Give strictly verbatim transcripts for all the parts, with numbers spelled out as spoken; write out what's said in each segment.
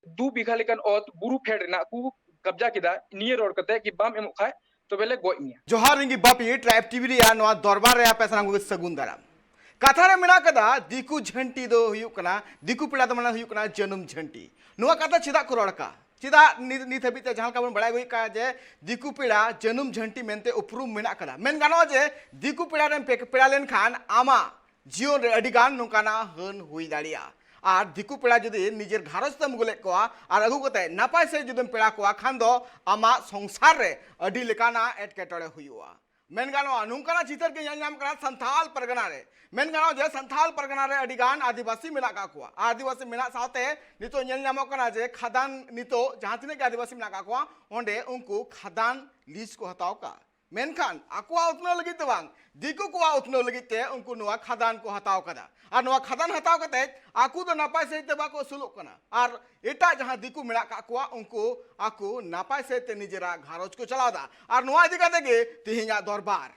ᱫᱩ ᱵᱤᱜᱷᱟ ᱞᱮᱠᱟᱱ ᱚᱛ ᱵᱩᱨᱩ ᱯᱷᱮᱰ ᱨᱮᱱᱟᱜ ᱠᱚ ᱠᱟᱵᱽᱡᱟ ᱠᱮᱫᱟ, ᱱᱤᱭᱟᱹ ᱨᱚᱲ ᱠᱟᱛᱮ ᱠᱤ ᱵᱟᱢ ᱮᱢᱚᱜ ᱠᱷᱟᱡ ᱛᱚᱵᱮ ᱞᱮ ᱜᱚᱡ ᱢᱮᱭᱟ᱾ ᱡᱚᱦᱟᱨ ᱨᱤᱝᱜᱤ ᱵᱟᱯᱤ ᱴᱨᱟᱭᱤᱵ ᱴᱤᱵᱷᱤ ᱨᱮᱭᱟᱜ ᱱᱚᱣᱟ ᱫᱚᱨᱵᱟᱨ ᱨᱮ ᱟᱯᱮ ᱥᱟᱱᱟᱢ ᱠᱚᱜᱮ ᱥᱟᱹᱜᱩᱱ ᱫᱟᱨᱟᱢ᱾ ᱠᱟᱛᱷᱟ ᱨᱮ ᱢᱮᱱᱟᱜ ᱠᱟᱫᱟ, ᱫᱤᱠᱩ ᱡᱷᱟᱹᱱᱴᱤ ᱫᱚ ᱦᱩᱭᱩᱜ ᱠᱟᱱᱟ, ᱫᱤᱠᱩ ᱯᱮᱲᱟ ᱫᱚ ᱢᱟᱱᱮ ᱦᱩᱭᱩᱜ ᱠᱟᱱᱟ ᱡᱟᱹᱱᱩᱢ ᱡᱷᱟᱹᱱᱴᱤ᱾ ᱱᱚᱣᱟ ᱠᱟᱛᱷᱟ ᱪᱮᱫᱟᱜ ᱠᱚ ᱨᱚᱲ ᱠᱟᱜᱼᱟ? ᱪᱮᱫᱟᱜ ᱱᱤᱛ, ᱱᱤᱛ ᱦᱟᱹᱵᱤᱡ ᱛᱮ ᱡᱟᱦᱟᱸ ᱞᱮᱠᱟ ᱵᱚᱱ ᱵᱟᱲᱟᱭ ᱟᱹᱜᱩᱭᱮᱫ ᱠᱟᱜᱼᱟ ᱡᱮ ᱫᱤᱠᱩ ᱯᱮᱲᱟ ᱡᱟᱹᱱᱩᱢ ᱡᱷᱟᱹᱱᱴᱤ ᱢᱮᱱᱛᱮ ᱩᱯᱨᱩᱢ ᱢᱮᱱᱟᱜ ᱠᱟᱫᱟ, ᱢᱮᱱ ᱜᱟᱱᱚᱜᱼᱟ ᱡᱮ ᱫᱤᱠᱩ ᱯᱮᱲᱟ ᱨᱮᱢ ᱯᱮ-, ᱯᱮᱲᱟ ᱞᱮᱱᱠᱷᱟᱱ ᱟᱢᱟᱜ ᱡᱤᱭᱚᱱ ᱨᱮ ᱟᱹᱰᱤ ᱜᱟᱱ ᱱᱚᱝᱠᱟᱱᱟᱜ ᱦᱟᱹᱱ ᱦᱩᱭ ᱫᱟᱲᱮᱭᱟᱜᱼᱟ᱾ ᱟᱨ ᱫᱤᱠᱩ ᱯᱮᱲᱟ ᱡᱩᱫᱤ ᱱᱤᱡᱮᱨ ᱜᱷᱟᱨᱚᱸᱡᱽ ᱛᱮᱢ ᱟᱹᱜᱩ ᱞᱮᱫ ᱠᱚᱣᱟ ᱟᱨ ᱟᱹᱜᱩ ᱠᱟᱛᱮ ᱱᱟᱯᱟᱭ ᱥᱮᱫ ᱡᱩᱫᱤᱢ ᱯᱮᱲᱟ ᱠᱚᱣᱟ ᱠᱷᱟᱱ ᱫᱚ ᱟᱢᱟᱜ ᱥᱚᱝᱥᱟᱨ ᱨᱮ ᱟᱹᱰᱤ ᱞᱮᱠᱟᱱᱟᱜ ᱮᱴᱠᱮᱴᱚᱬᱮ ᱦᱩᱭᱩᱜᱼᱟ᱾ ᱢᱮᱱ ᱜᱟᱱᱚᱜᱼᱟ, ᱱᱚᱝᱠᱟᱱᱟᱜ ᱪᱤᱛᱟᱹᱨ ᱜᱮ ᱧᱮᱞ ᱧᱟᱢ ᱠᱟᱱᱟ ᱥᱟᱱᱛᱟᱞ ᱯᱟᱨᱜᱟᱱᱟ ᱨᱮ᱾ ᱢᱮᱱ ᱜᱟᱱᱚᱜᱼᱟ ᱡᱮ ᱥᱟᱱᱛᱟᱞ ᱯᱟᱨᱜᱟᱱᱟ ᱨᱮ ᱟᱹᱰᱤ ᱜᱟᱱ ᱟᱹᱫᱤᱵᱟᱹᱥᱤ ᱢᱮᱱᱟᱜ ᱠᱟᱜ ᱠᱚᱣᱟ᱾ ᱟᱹᱫᱤᱵᱟᱹᱥᱤ ᱢᱮᱱᱟᱜ ᱥᱟᱶᱛᱮ ᱱᱤᱛᱚᱜ ᱧᱮᱞ ᱧᱟᱢᱚᱜ ᱠᱟᱱᱟ ᱡᱮ ᱠᱷᱟᱫᱟᱱ, ᱱᱤᱛᱚᱜ ᱡᱟᱦᱟᱸ ᱛᱤᱱᱟᱹᱜ ᱜᱮ ᱟᱹᱫᱤᱵᱟᱹᱥᱤ ᱢᱮᱱᱟᱜ ᱠᱟᱜ ᱠᱚᱣᱟ, ᱚᱸᱰᱮ ᱩᱱᱠᱩ ᱠᱷᱟᱫᱟᱱ ᱞᱤᱡᱽ ᱠᱚ ᱦᱟᱛᱟᱣ ᱠᱟᱜᱼᱟ᱾ ᱢᱮᱱᱠᱷᱟᱱ ᱟᱠᱚᱣᱟᱜ ᱩᱛᱱᱟᱹᱣ ᱞᱟᱹᱜᱤᱫ ᱫᱚ ᱵᱟᱝ, ᱫᱤᱠᱩ ᱠᱚᱣᱟᱜ ᱩᱛᱱᱟᱹᱣ ᱞᱟᱹᱜᱤᱫ ᱛᱮ ᱩᱱᱠᱩ ᱱᱚᱣᱟ ᱠᱷᱟᱫᱟᱱ ᱠᱚ ᱦᱟᱛᱟᱣ ᱠᱟᱫᱟ᱾ ᱟᱨ ᱱᱚᱣᱟ ᱠᱷᱟᱫᱟᱱ ᱦᱟᱛᱟᱣ ᱠᱟᱛᱮ ᱟᱠᱚ ᱫᱚ ᱱᱟᱯᱟᱭ ᱥᱟᱺᱦᱤᱡ ᱛᱮ ᱵᱟᱠᱚ ᱟᱹᱥᱩᱞᱚᱜ ᱠᱟᱱᱟ᱾ ᱟᱨ ᱮᱴᱟᱜ ᱡᱟᱦᱟᱸ ᱫᱤᱠᱩ ᱢᱮᱱᱟᱜ ᱠᱟᱜ ᱠᱚᱣᱟ, ᱩᱱᱠᱩ ᱟᱠᱚ ᱱᱟᱯᱟᱭ ᱥᱟᱺᱦᱤᱡ ᱛᱮ ᱱᱤᱡᱮᱨᱟᱜ ᱜᱷᱟᱨᱚᱸᱡᱽ ᱠᱚ ᱪᱟᱞᱟᱣ ᱮᱫᱟ᱾ ᱟᱨ ᱱᱚᱣᱟ ᱤᱫᱤ ᱠᱟᱛᱮ ᱜᱮ ᱛᱮᱦᱮᱧᱟᱜ ᱫᱚᱨᱵᱟᱨ᱾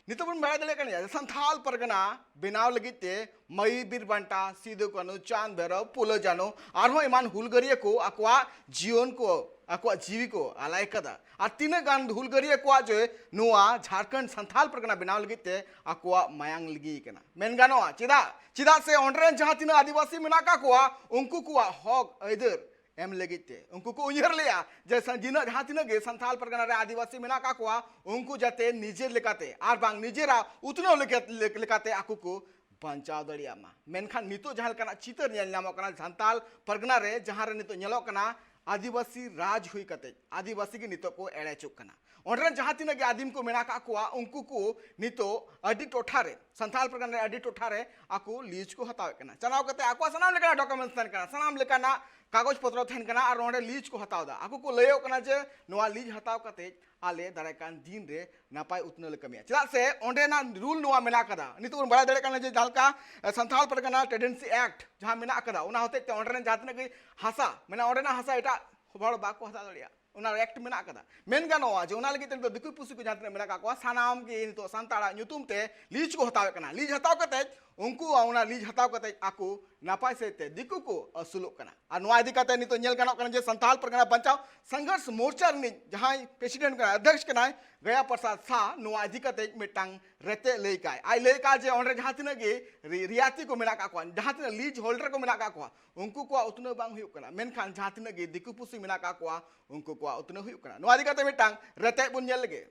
ᱱᱤᱛᱚᱜ ᱵᱚᱱ ᱵᱟᱲᱟᱭ ᱫᱟᱲᱮᱭᱟᱜ ᱠᱟᱱ ᱜᱮᱭᱟ ᱡᱮ ᱥᱟᱱᱛᱷᱟᱞ ᱯᱟᱨᱜᱟᱱᱟ ᱵᱮᱱᱟᱣ ᱞᱟᱹᱜᱤᱫ ᱛᱮ ᱢᱟᱹᱭ ᱵᱤᱨ ᱵᱟᱱᱴᱟ, ᱥᱤᱫᱩ ᱠᱟᱹᱱᱦᱩ, ᱪᱟᱸᱫᱽ ᱵᱷᱟᱭᱨᱚ, ᱯᱷᱩᱞᱳ ᱡᱷᱟᱱᱳ ᱟᱨᱦᱚᱸ ᱮᱢᱟᱱ ᱦᱩᱞᱜᱟᱹᱨᱤᱭᱟᱹ ᱠᱚ ᱟᱠᱚᱣᱟᱜ ᱡᱤᱭᱚᱱ ᱠᱚ, ᱟᱠᱚᱣᱟᱜ ᱡᱤᱣᱤ ᱠᱚ ᱟᱞᱟᱭ ᱠᱟᱫᱟ᱾ ᱟᱨ ᱛᱤᱱᱟᱹᱜ ᱜᱟᱱ ᱦᱩᱞᱜᱟᱹᱨᱤᱭᱟᱹ ᱠᱚᱣᱟᱜ ᱡᱮ ᱱᱚᱣᱟ ᱡᱷᱟᱲᱠᱷᱚᱸᱰ ᱥᱟᱱᱛᱷᱟᱞ ᱯᱟᱨᱜᱟᱱᱟ ᱵᱮᱱᱟᱣ ᱞᱟᱹᱜᱤᱫ ᱛᱮ ᱟᱠᱚᱣᱟᱜ ᱢᱟᱭᱟᱝ ᱞᱤᱸᱜᱤ ᱠᱟᱱᱟ᱾ ᱢᱮᱱ ᱜᱟᱱᱚᱜᱼᱟ, ᱪᱮᱫᱟᱜ? ᱪᱮᱫᱟᱜ ᱥᱮ ᱚᱸᱰᱮ ᱨᱮᱱ ᱡᱟᱦᱟᱸ ᱛᱤᱱᱟᱹᱜ ᱟᱹᱫᱤᱵᱟᱹᱥᱤ ᱢᱮᱱᱟᱜ ᱠᱟᱜ ᱠᱚᱣᱟ, ᱩᱱᱠᱩ ᱠᱚᱣᱟᱜ ᱦᱚᱠ ᱟᱹᱭᱫᱟᱹᱨ ᱮᱢ ᱞᱟᱹᱜᱤᱫ ᱛᱮ ᱩᱱᱠᱩ ᱠᱚ ᱩᱭᱦᱟᱹᱨ ᱞᱮᱜᱼᱟ ᱡᱮ ᱥᱟ-, ᱡᱤᱱᱟᱹᱜ ᱡᱟᱦᱟᱸ ᱛᱤᱱᱟᱹᱜ ᱜᱮ ᱥᱟᱱᱛᱟᱞ ᱯᱟᱨᱜᱟᱱᱟ ᱨᱮ ᱟᱹᱫᱤᱵᱟᱹᱥᱤ ᱢᱮᱱᱟᱜ ᱠᱟᱜ ᱠᱚᱣᱟ, ᱩᱱᱠᱩ ᱡᱟᱛᱮ ᱱᱤᱡᱮᱨ ᱞᱮᱠᱟᱛᱮ ᱟᱨ ᱵᱟᱝ ᱱᱤᱡᱮᱨᱟᱜ ᱩᱛᱱᱟᱹᱣ ᱞᱮᱠᱟ-, ᱞᱮᱠ-, ᱞᱮᱠᱟᱛᱮ ᱟᱠᱚ ᱠᱚ ᱵᱟᱧᱪᱟᱣ ᱫᱟᱲᱮᱭᱟᱜ ᱢᱟ᱾ ᱢᱮᱱᱠᱷᱟᱱ ᱱᱤᱛᱚᱜ ᱡᱟᱦᱟᱸ ᱞᱮᱠᱟᱱᱟᱜ ᱪᱤᱛᱟᱹᱨ ᱧᱮᱞ ᱧᱟᱢᱚᱜ ᱠᱟᱱᱟ ᱥᱟᱱᱛᱟᱞ ᱯᱟᱨᱜᱟᱱᱟ ᱨᱮ, ᱡᱟᱦᱟᱸ ᱨᱮ ᱱᱤᱛᱚᱜ ᱧᱮᱞᱚᱜ ᱠᱟᱱᱟ ᱟᱹᱫᱤᱵᱟᱹᱥᱤ ᱨᱟᱡᱽ ᱦᱩᱭ ᱠᱟᱛᱮ ᱟᱹᱫᱤᱵᱟᱹᱥᱤ ᱜᱮ ᱱᱤᱛᱚᱜ ᱠᱚ ᱮᱲᱮ ᱦᱚᱪᱚᱜ ᱠᱟᱱᱟ᱾ ᱚᱸᱰᱮ ᱨᱮᱱ ᱡᱟᱦᱟᱸ ᱛᱤᱱᱟᱹᱜ ᱜᱮ ᱟᱹᱫᱤᱢ ᱠᱚ ᱢᱮᱱᱟᱜ ᱟᱠᱟᱫ ᱠᱚᱣᱟ, ᱩᱱᱠᱩ ᱠᱚ ᱱᱤᱛᱚᱜ ᱟᱹᱰᱤ ᱴᱚᱴᱷᱟ ᱨᱮ, ᱥᱟᱱᱛᱟᱲ ᱯᱟᱨᱜᱟᱱᱟ ᱨᱮ ᱟᱹᱰᱤ ᱴᱚᱴᱷᱟ ᱨᱮ ᱟᱠᱚ ᱞᱤᱡᱽ ᱠᱚ ᱦᱟᱛᱟᱣᱮᱫ ᱠᱟᱱᱟ᱾ ᱪᱟᱞᱟᱣ ᱠᱟᱛᱮ ᱟᱠᱚᱣᱟᱜ ᱥᱟᱱᱟᱢ ᱞᱮᱠᱟᱱᱟᱜ ᱰᱚᱠᱩᱢᱮᱱᱴᱥ ᱛᱟᱦᱮᱱ ᱠᱟᱱᱟ, ᱥᱟᱱᱟᱢ ᱞᱮᱠᱟᱱᱟᱜ ᱠᱟᱜᱚᱡᱽ ᱯᱚᱛᱨᱚ ᱛᱟᱦᱮᱱ ᱠᱟᱱᱟ, ᱟᱨ ᱚᱸᱰᱮ ᱞᱤᱡᱽ ᱠᱚ ᱦᱟᱛᱟᱣ ᱮᱫᱟ᱾ ᱟᱠᱚ ᱠᱚ ᱞᱟᱹᱭᱚᱜ ᱠᱟᱱᱟ ᱡᱮ ᱱᱚᱣᱟ ᱞᱤᱡᱽ ᱦᱟᱛᱟᱣ ᱠᱟᱛᱮ ᱟᱞᱮ ᱫᱟᱨᱟᱭ ᱠᱟᱱ ᱫᱤᱱ ᱨᱮ ᱱᱟᱯᱟᱭ ᱩᱛᱱᱟᱹᱣ ᱞᱮ ᱠᱟᱹᱢᱤᱭᱟ᱾ ᱪᱮᱫᱟᱜ ᱥᱮ ᱚᱸᱰᱮᱱᱟᱜ ᱨᱩᱞ ᱱᱚᱣᱟ ᱢᱮᱱᱟᱜ ᱟᱠᱟᱫᱟ᱾ ᱱᱤᱛᱚᱜ ᱵᱚᱱ ᱵᱟᱲᱟᱭ ᱫᱟᱲᱮᱭᱟᱜ ᱠᱟᱱᱟ ᱡᱮ ᱡᱟᱦᱟᱸ ᱞᱮᱠᱟ, ᱮ, ᱥᱟᱱᱛᱟᱲ ᱯᱟᱨᱜᱟᱱᱟ ᱴᱮᱱᱰᱮᱱᱥᱤ ᱮᱠᱴ ᱡᱟᱦᱟᱸ ᱢᱮᱱᱟᱜ ᱟᱠᱟᱫᱟ, ᱚᱱᱟ ᱦᱚᱛᱮᱡ ᱛᱮ ᱚᱸᱰᱮ ᱨᱮᱱ ᱡᱟᱦᱟᱸ ᱛᱤᱱᱟᱹᱜ ᱜᱮ ᱦᱟᱥᱟ ᱢᱮᱱᱟᱜᱼᱟ, ᱚᱸᱰᱮᱱᱟᱜ ᱦᱟᱥᱟ ᱮᱴᱟᱜ ᱦᱚᱲ ᱵᱟᱠᱚ ᱦᱟᱛᱟᱣ ᱫᱟᱲᱮᱭᱟᱜᱼᱟ᱾ ᱚᱱᱟ ᱮᱠᱴ ᱢᱮᱱᱟᱜ ᱟᱠᱟᱫᱟ᱾ ᱢᱮᱱ ᱜᱟᱱᱚᱜᱼᱟ ᱡᱮ ᱚᱱᱟ ᱞᱟᱹᱜᱤᱫ ᱛᱮ ᱱᱤᱛᱚᱜ ᱫᱤᱠᱩ ᱯᱩᱥᱤ ᱠᱚ ᱡᱟᱦᱟᱸ ᱛᱤᱱᱟᱹᱜ ᱢᱮᱱᱟᱜ ᱟᱠᱟᱫ ᱠᱚᱣᱟ, ᱥᱟᱱᱟᱢ ᱜᱮ ᱱᱤᱛᱚᱜ ᱥᱟᱱᱛᱟᱲᱟᱜ ᱧᱩᱛᱩᱢ ᱛᱮ ᱞᱤᱡᱽ ᱠᱚ ᱦᱟᱛᱟᱣᱮᱫ ᱠᱟᱱᱟ᱾ ᱞᱤᱡᱽ ᱦᱟᱛᱟᱣ ᱠᱟᱛᱮ ᱩᱱᱠᱩ ᱚᱱᱟ ᱞᱤᱡᱽ ᱦᱟᱛᱟᱣ ᱠᱟᱛᱮ ᱟᱠᱚ ᱱᱟᱯᱟᱭ ᱥᱟᱹᱦᱤᱡ ᱛᱮ ᱫᱤᱠᱩ ᱠᱚ ᱟᱹᱥᱩᱞᱚᱜ ᱠᱟᱱᱟ᱾ ᱟᱨ ᱱᱚᱣᱟ ᱤᱫᱤ ᱠᱟᱛᱮ ᱱᱤᱛᱚᱜ ᱧᱮᱞ ᱜᱟᱱᱚᱜ ᱠᱟᱱᱟ ᱡᱮ ᱥᱟᱱᱛᱟᱲ ᱯᱟᱨᱜᱟᱱᱟ ᱵᱟᱧᱪᱟᱣ ᱥᱚᱝᱜᱷᱚᱨᱥ ᱢᱳᱨᱪᱟ ᱨᱤᱱᱤᱡ ᱡᱟᱦᱟᱸᱭ ᱯᱨᱮᱥᱤᱰᱮᱱᱴ ᱠᱟᱱᱟᱭ, ᱚᱫᱷᱭᱚᱠᱥ ᱠᱟᱱᱟᱭ, ᱜᱟᱭᱟ ᱯᱨᱚᱥᱟᱫᱽ ᱥᱟᱦ, ᱱᱚᱣᱟ ᱤᱫᱤ ᱠᱟᱛᱮ ᱢᱤᱫᱴᱟᱝ ᱨᱮᱛᱮᱫ ᱞᱟᱹᱭ ᱠᱟᱭ᱾ ᱟᱡ ᱞᱟᱹᱭ ᱠᱟᱜ ᱡᱮ ᱚᱸᱰᱮ ᱡᱟᱦᱟᱸ ᱛᱤᱱᱟᱹᱜ ᱜᱮ ᱨᱤ-, ᱨᱤᱭᱟᱛᱤ ᱠᱚ ᱢᱮᱱᱟᱜ ᱠᱟᱜ ᱠᱚᱣᱟ, ᱡᱟᱦᱟᱸ ᱛᱤᱱᱟᱹᱜ ᱞᱤᱡᱽ ᱦᱳᱞᱰᱟᱨ ᱠᱚ ᱢᱮᱱᱟᱜ ᱠᱟᱜ ᱠᱚᱣᱟ, ᱩᱱᱠᱩ ᱠᱚᱣᱟᱜ ᱩᱛᱱᱟᱹᱣ ᱵᱟᱝ ᱦᱩᱭᱩᱜ ᱠᱟᱱᱟ, ᱢᱮᱱᱠᱷᱟᱱ ᱡᱟᱦᱟᱸ ᱛᱤᱱᱟᱹᱜ ᱜᱮ ᱫᱤᱠᱩ ᱯᱩᱥᱤ ᱢᱮᱱᱟᱜ ᱠᱟᱜ ᱠᱚᱣᱟ, ᱩᱱᱠᱩ ᱠᱚᱣᱟᱜ ᱩᱛᱱᱟᱹᱣ ᱦᱩᱭᱩᱜ ᱠᱟᱱᱟ᱾ ᱱᱚᱣᱟ ᱤᱫᱤ ᱠᱟᱛᱮ ᱢᱤᱫᱴᱟᱝ ᱨᱮᱛᱮᱫ ᱵᱚᱱ ᱧᱮᱞ ᱞᱮᱜᱮ᱾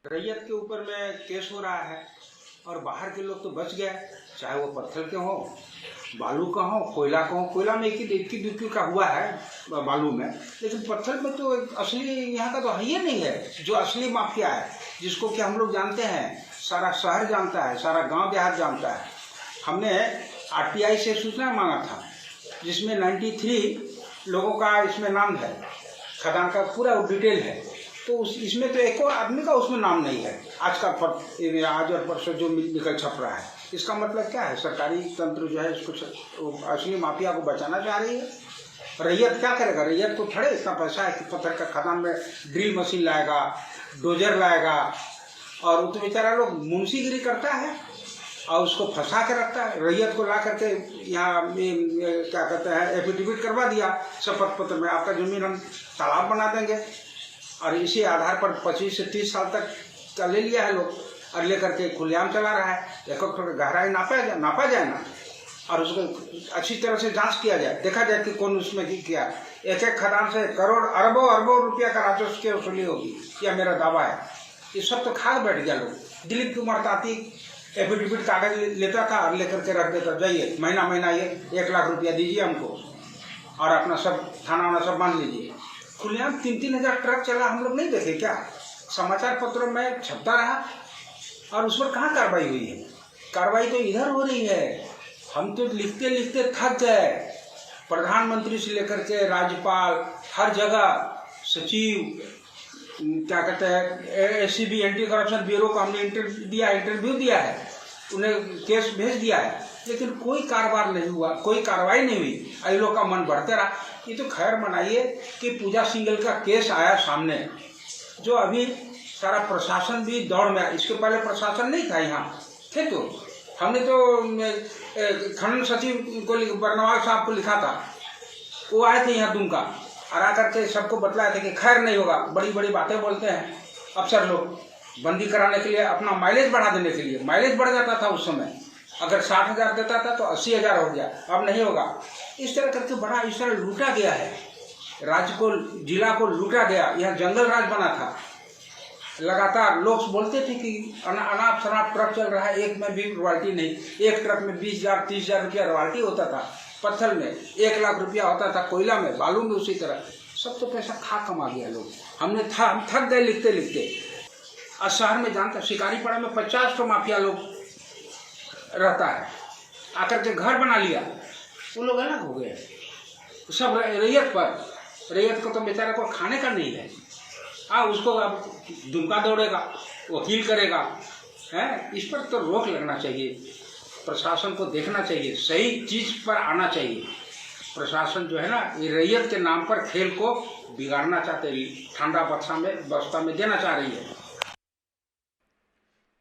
रैयत के ऊपर में केस हो रहा है और बाहर के लोग तो बच गए, चाहे वो पत्थर के हों, बालू का हो, कोयला का हो। कोयला में इक्की इक्की दुक्की का हुआ है ब-, बालू में, लेकिन पत्थर में तो एक असली यहाँ का तो है ही नहीं है, जो असली माफिया है, जिसको कि हम लोग जानते हैं, सारा शहर जानता है, सारा गांव देहात जानता है। हमने आरटीआई से सूचना मांगा था, जिसमें नाइन्टी थ्री लोगों का इसमें नाम है, खदान का पूरा डिटेल है। तो उस, इसमें तो एक और आदमी का उसमें नाम नहीं है। आज का पर, आज और परसों जो निकल छप रहा है, इसका मतलब क्या है? सरकारी तंत्र जो है, इसको स-, वो असली माफिया को बचाना चाह रही है। रैयत क्या करेगा? रैयत को थोड़े इतना पैसा है कि पत्थर का खदान में ड्रिल मशीन लाएगा, डोजर लाएगा, और वो तो बेचारा लोग मुंशीगिरी करता है और उसको फंसा के रखता है। रैयत को ला करके यहाँ, ये, ये, क्या कहते हैं, एफिडेविट करवा दिया शपथ पत्र में, आपका जमीन हम तालाब बना देंगे। और इसी आधार पर पच्चीस से तीस साल तक का ले लिया है लोग, और लेकर के खुलेआम चला रहा है। देखो, थोड़ा गहराई नापा जाए, नापा जाए ना, और उसको अच्छी तरह से जांच किया जाए, देखा जाए कि कौन उसमें की क्या। एक एक खदान से करोड़, अरबों अरबों रुपया का राजस्व की वसूली होगी, यह मेरा दावा है। ये सब तो खा बैठ गया लोग। दिलीप कुमार तांती एफिडेविट कागज ले-, लेता था और लेकर के रख देता, जाइए, महीना महीना ये एक लाख रुपया दीजिए हमको और अपना सब थाना वाना सब बांध लीजिए। खुलेआम तीन तीन हजार ट्रक चला, हम लोग नहीं देखे क्या? समाचार पत्रों में छपता रहा। और उस पर कहाँ कार्रवाई हुई है? कार्रवाई तो इधर हो रही है। हम तो लिखते लिखते थक गए। प्रधानमंत्री से लेकर के राज्यपाल, हर जगह सचिव, क्या कहते हैं, एसीबी, एंटी करप्शन ब्यूरो को हमने इंटरव्यू दिया, इंटरव्यू दिया है। उन्हें केस भेज दिया है, लेकिन कोई कारोबार नहीं हुआ, कोई कार्रवाई नहीं हुई। ये लोग का मन बढ़ते रहा। ये तो खैर मनाइए कि पूजा सिंगल का केस आया सामने, जो अभी सारा प्रशासन भी दौड़ में है। इसके पहले प्रशासन नहीं था यहाँ, थे तो। हमने तो ए, ए, खनन सचिव को लिख- बरनवाल साहब को लिखा था, वो आए थे यहाँ दुमका और आकर के सबको बतलाए थे कि खैर नहीं होगा। बड़ी बड़ी बातें बोलते हैं अफसर लोग, बंदी कराने के लिए, अपना माइलेज बढ़ा देने के लिए। माइलेज बढ़ जाता था उस समय, अगर साठ हजार देता था तो अस्सी हजार हो गया, अब नहीं होगा। इस तरह करके बड़ा, इस तरह लूटा गया है राज्य को, जिला को लूटा गया। यहाँ जंगल राज बना था। लगातार लोग बोलते थे कि अना- अनाप शनाप ट्रक चल रहा है, एक में भी रॉयल्टी नहीं। एक ट्रक में बीस हजार, तीस हजार रुपया रॉयल्टी होता था पत्थर में, एक लाख रुपया होता था कोयला में, बालू में उसी तरह। सब तो पैसा खा कमा गया लोग। हमने था हम थक गए लिखते लिखते। और शहर में जानता, शिकारीपाड़ा में पचास तो माफिया लोग रहता है, आकर के घर बना लिया। वो लोग अलग हो गए। सब रैयत पर, रैयत को तो बेचारा को खाने का नहीं है। हाँ, उसको अब दुमका दौड़ेगा, वकील करेगा, हैं? इस पर तो रोक लगना चाहिए। प्रशासन को देखना चाहिए, सही चीज पर आना चाहिए। प्रशासन जो है ना, ये रैयत के नाम पर खेल को बिगाड़ना चाहते हैं, ठंडा बक्सा में, बस्ता में देना चाह रही है।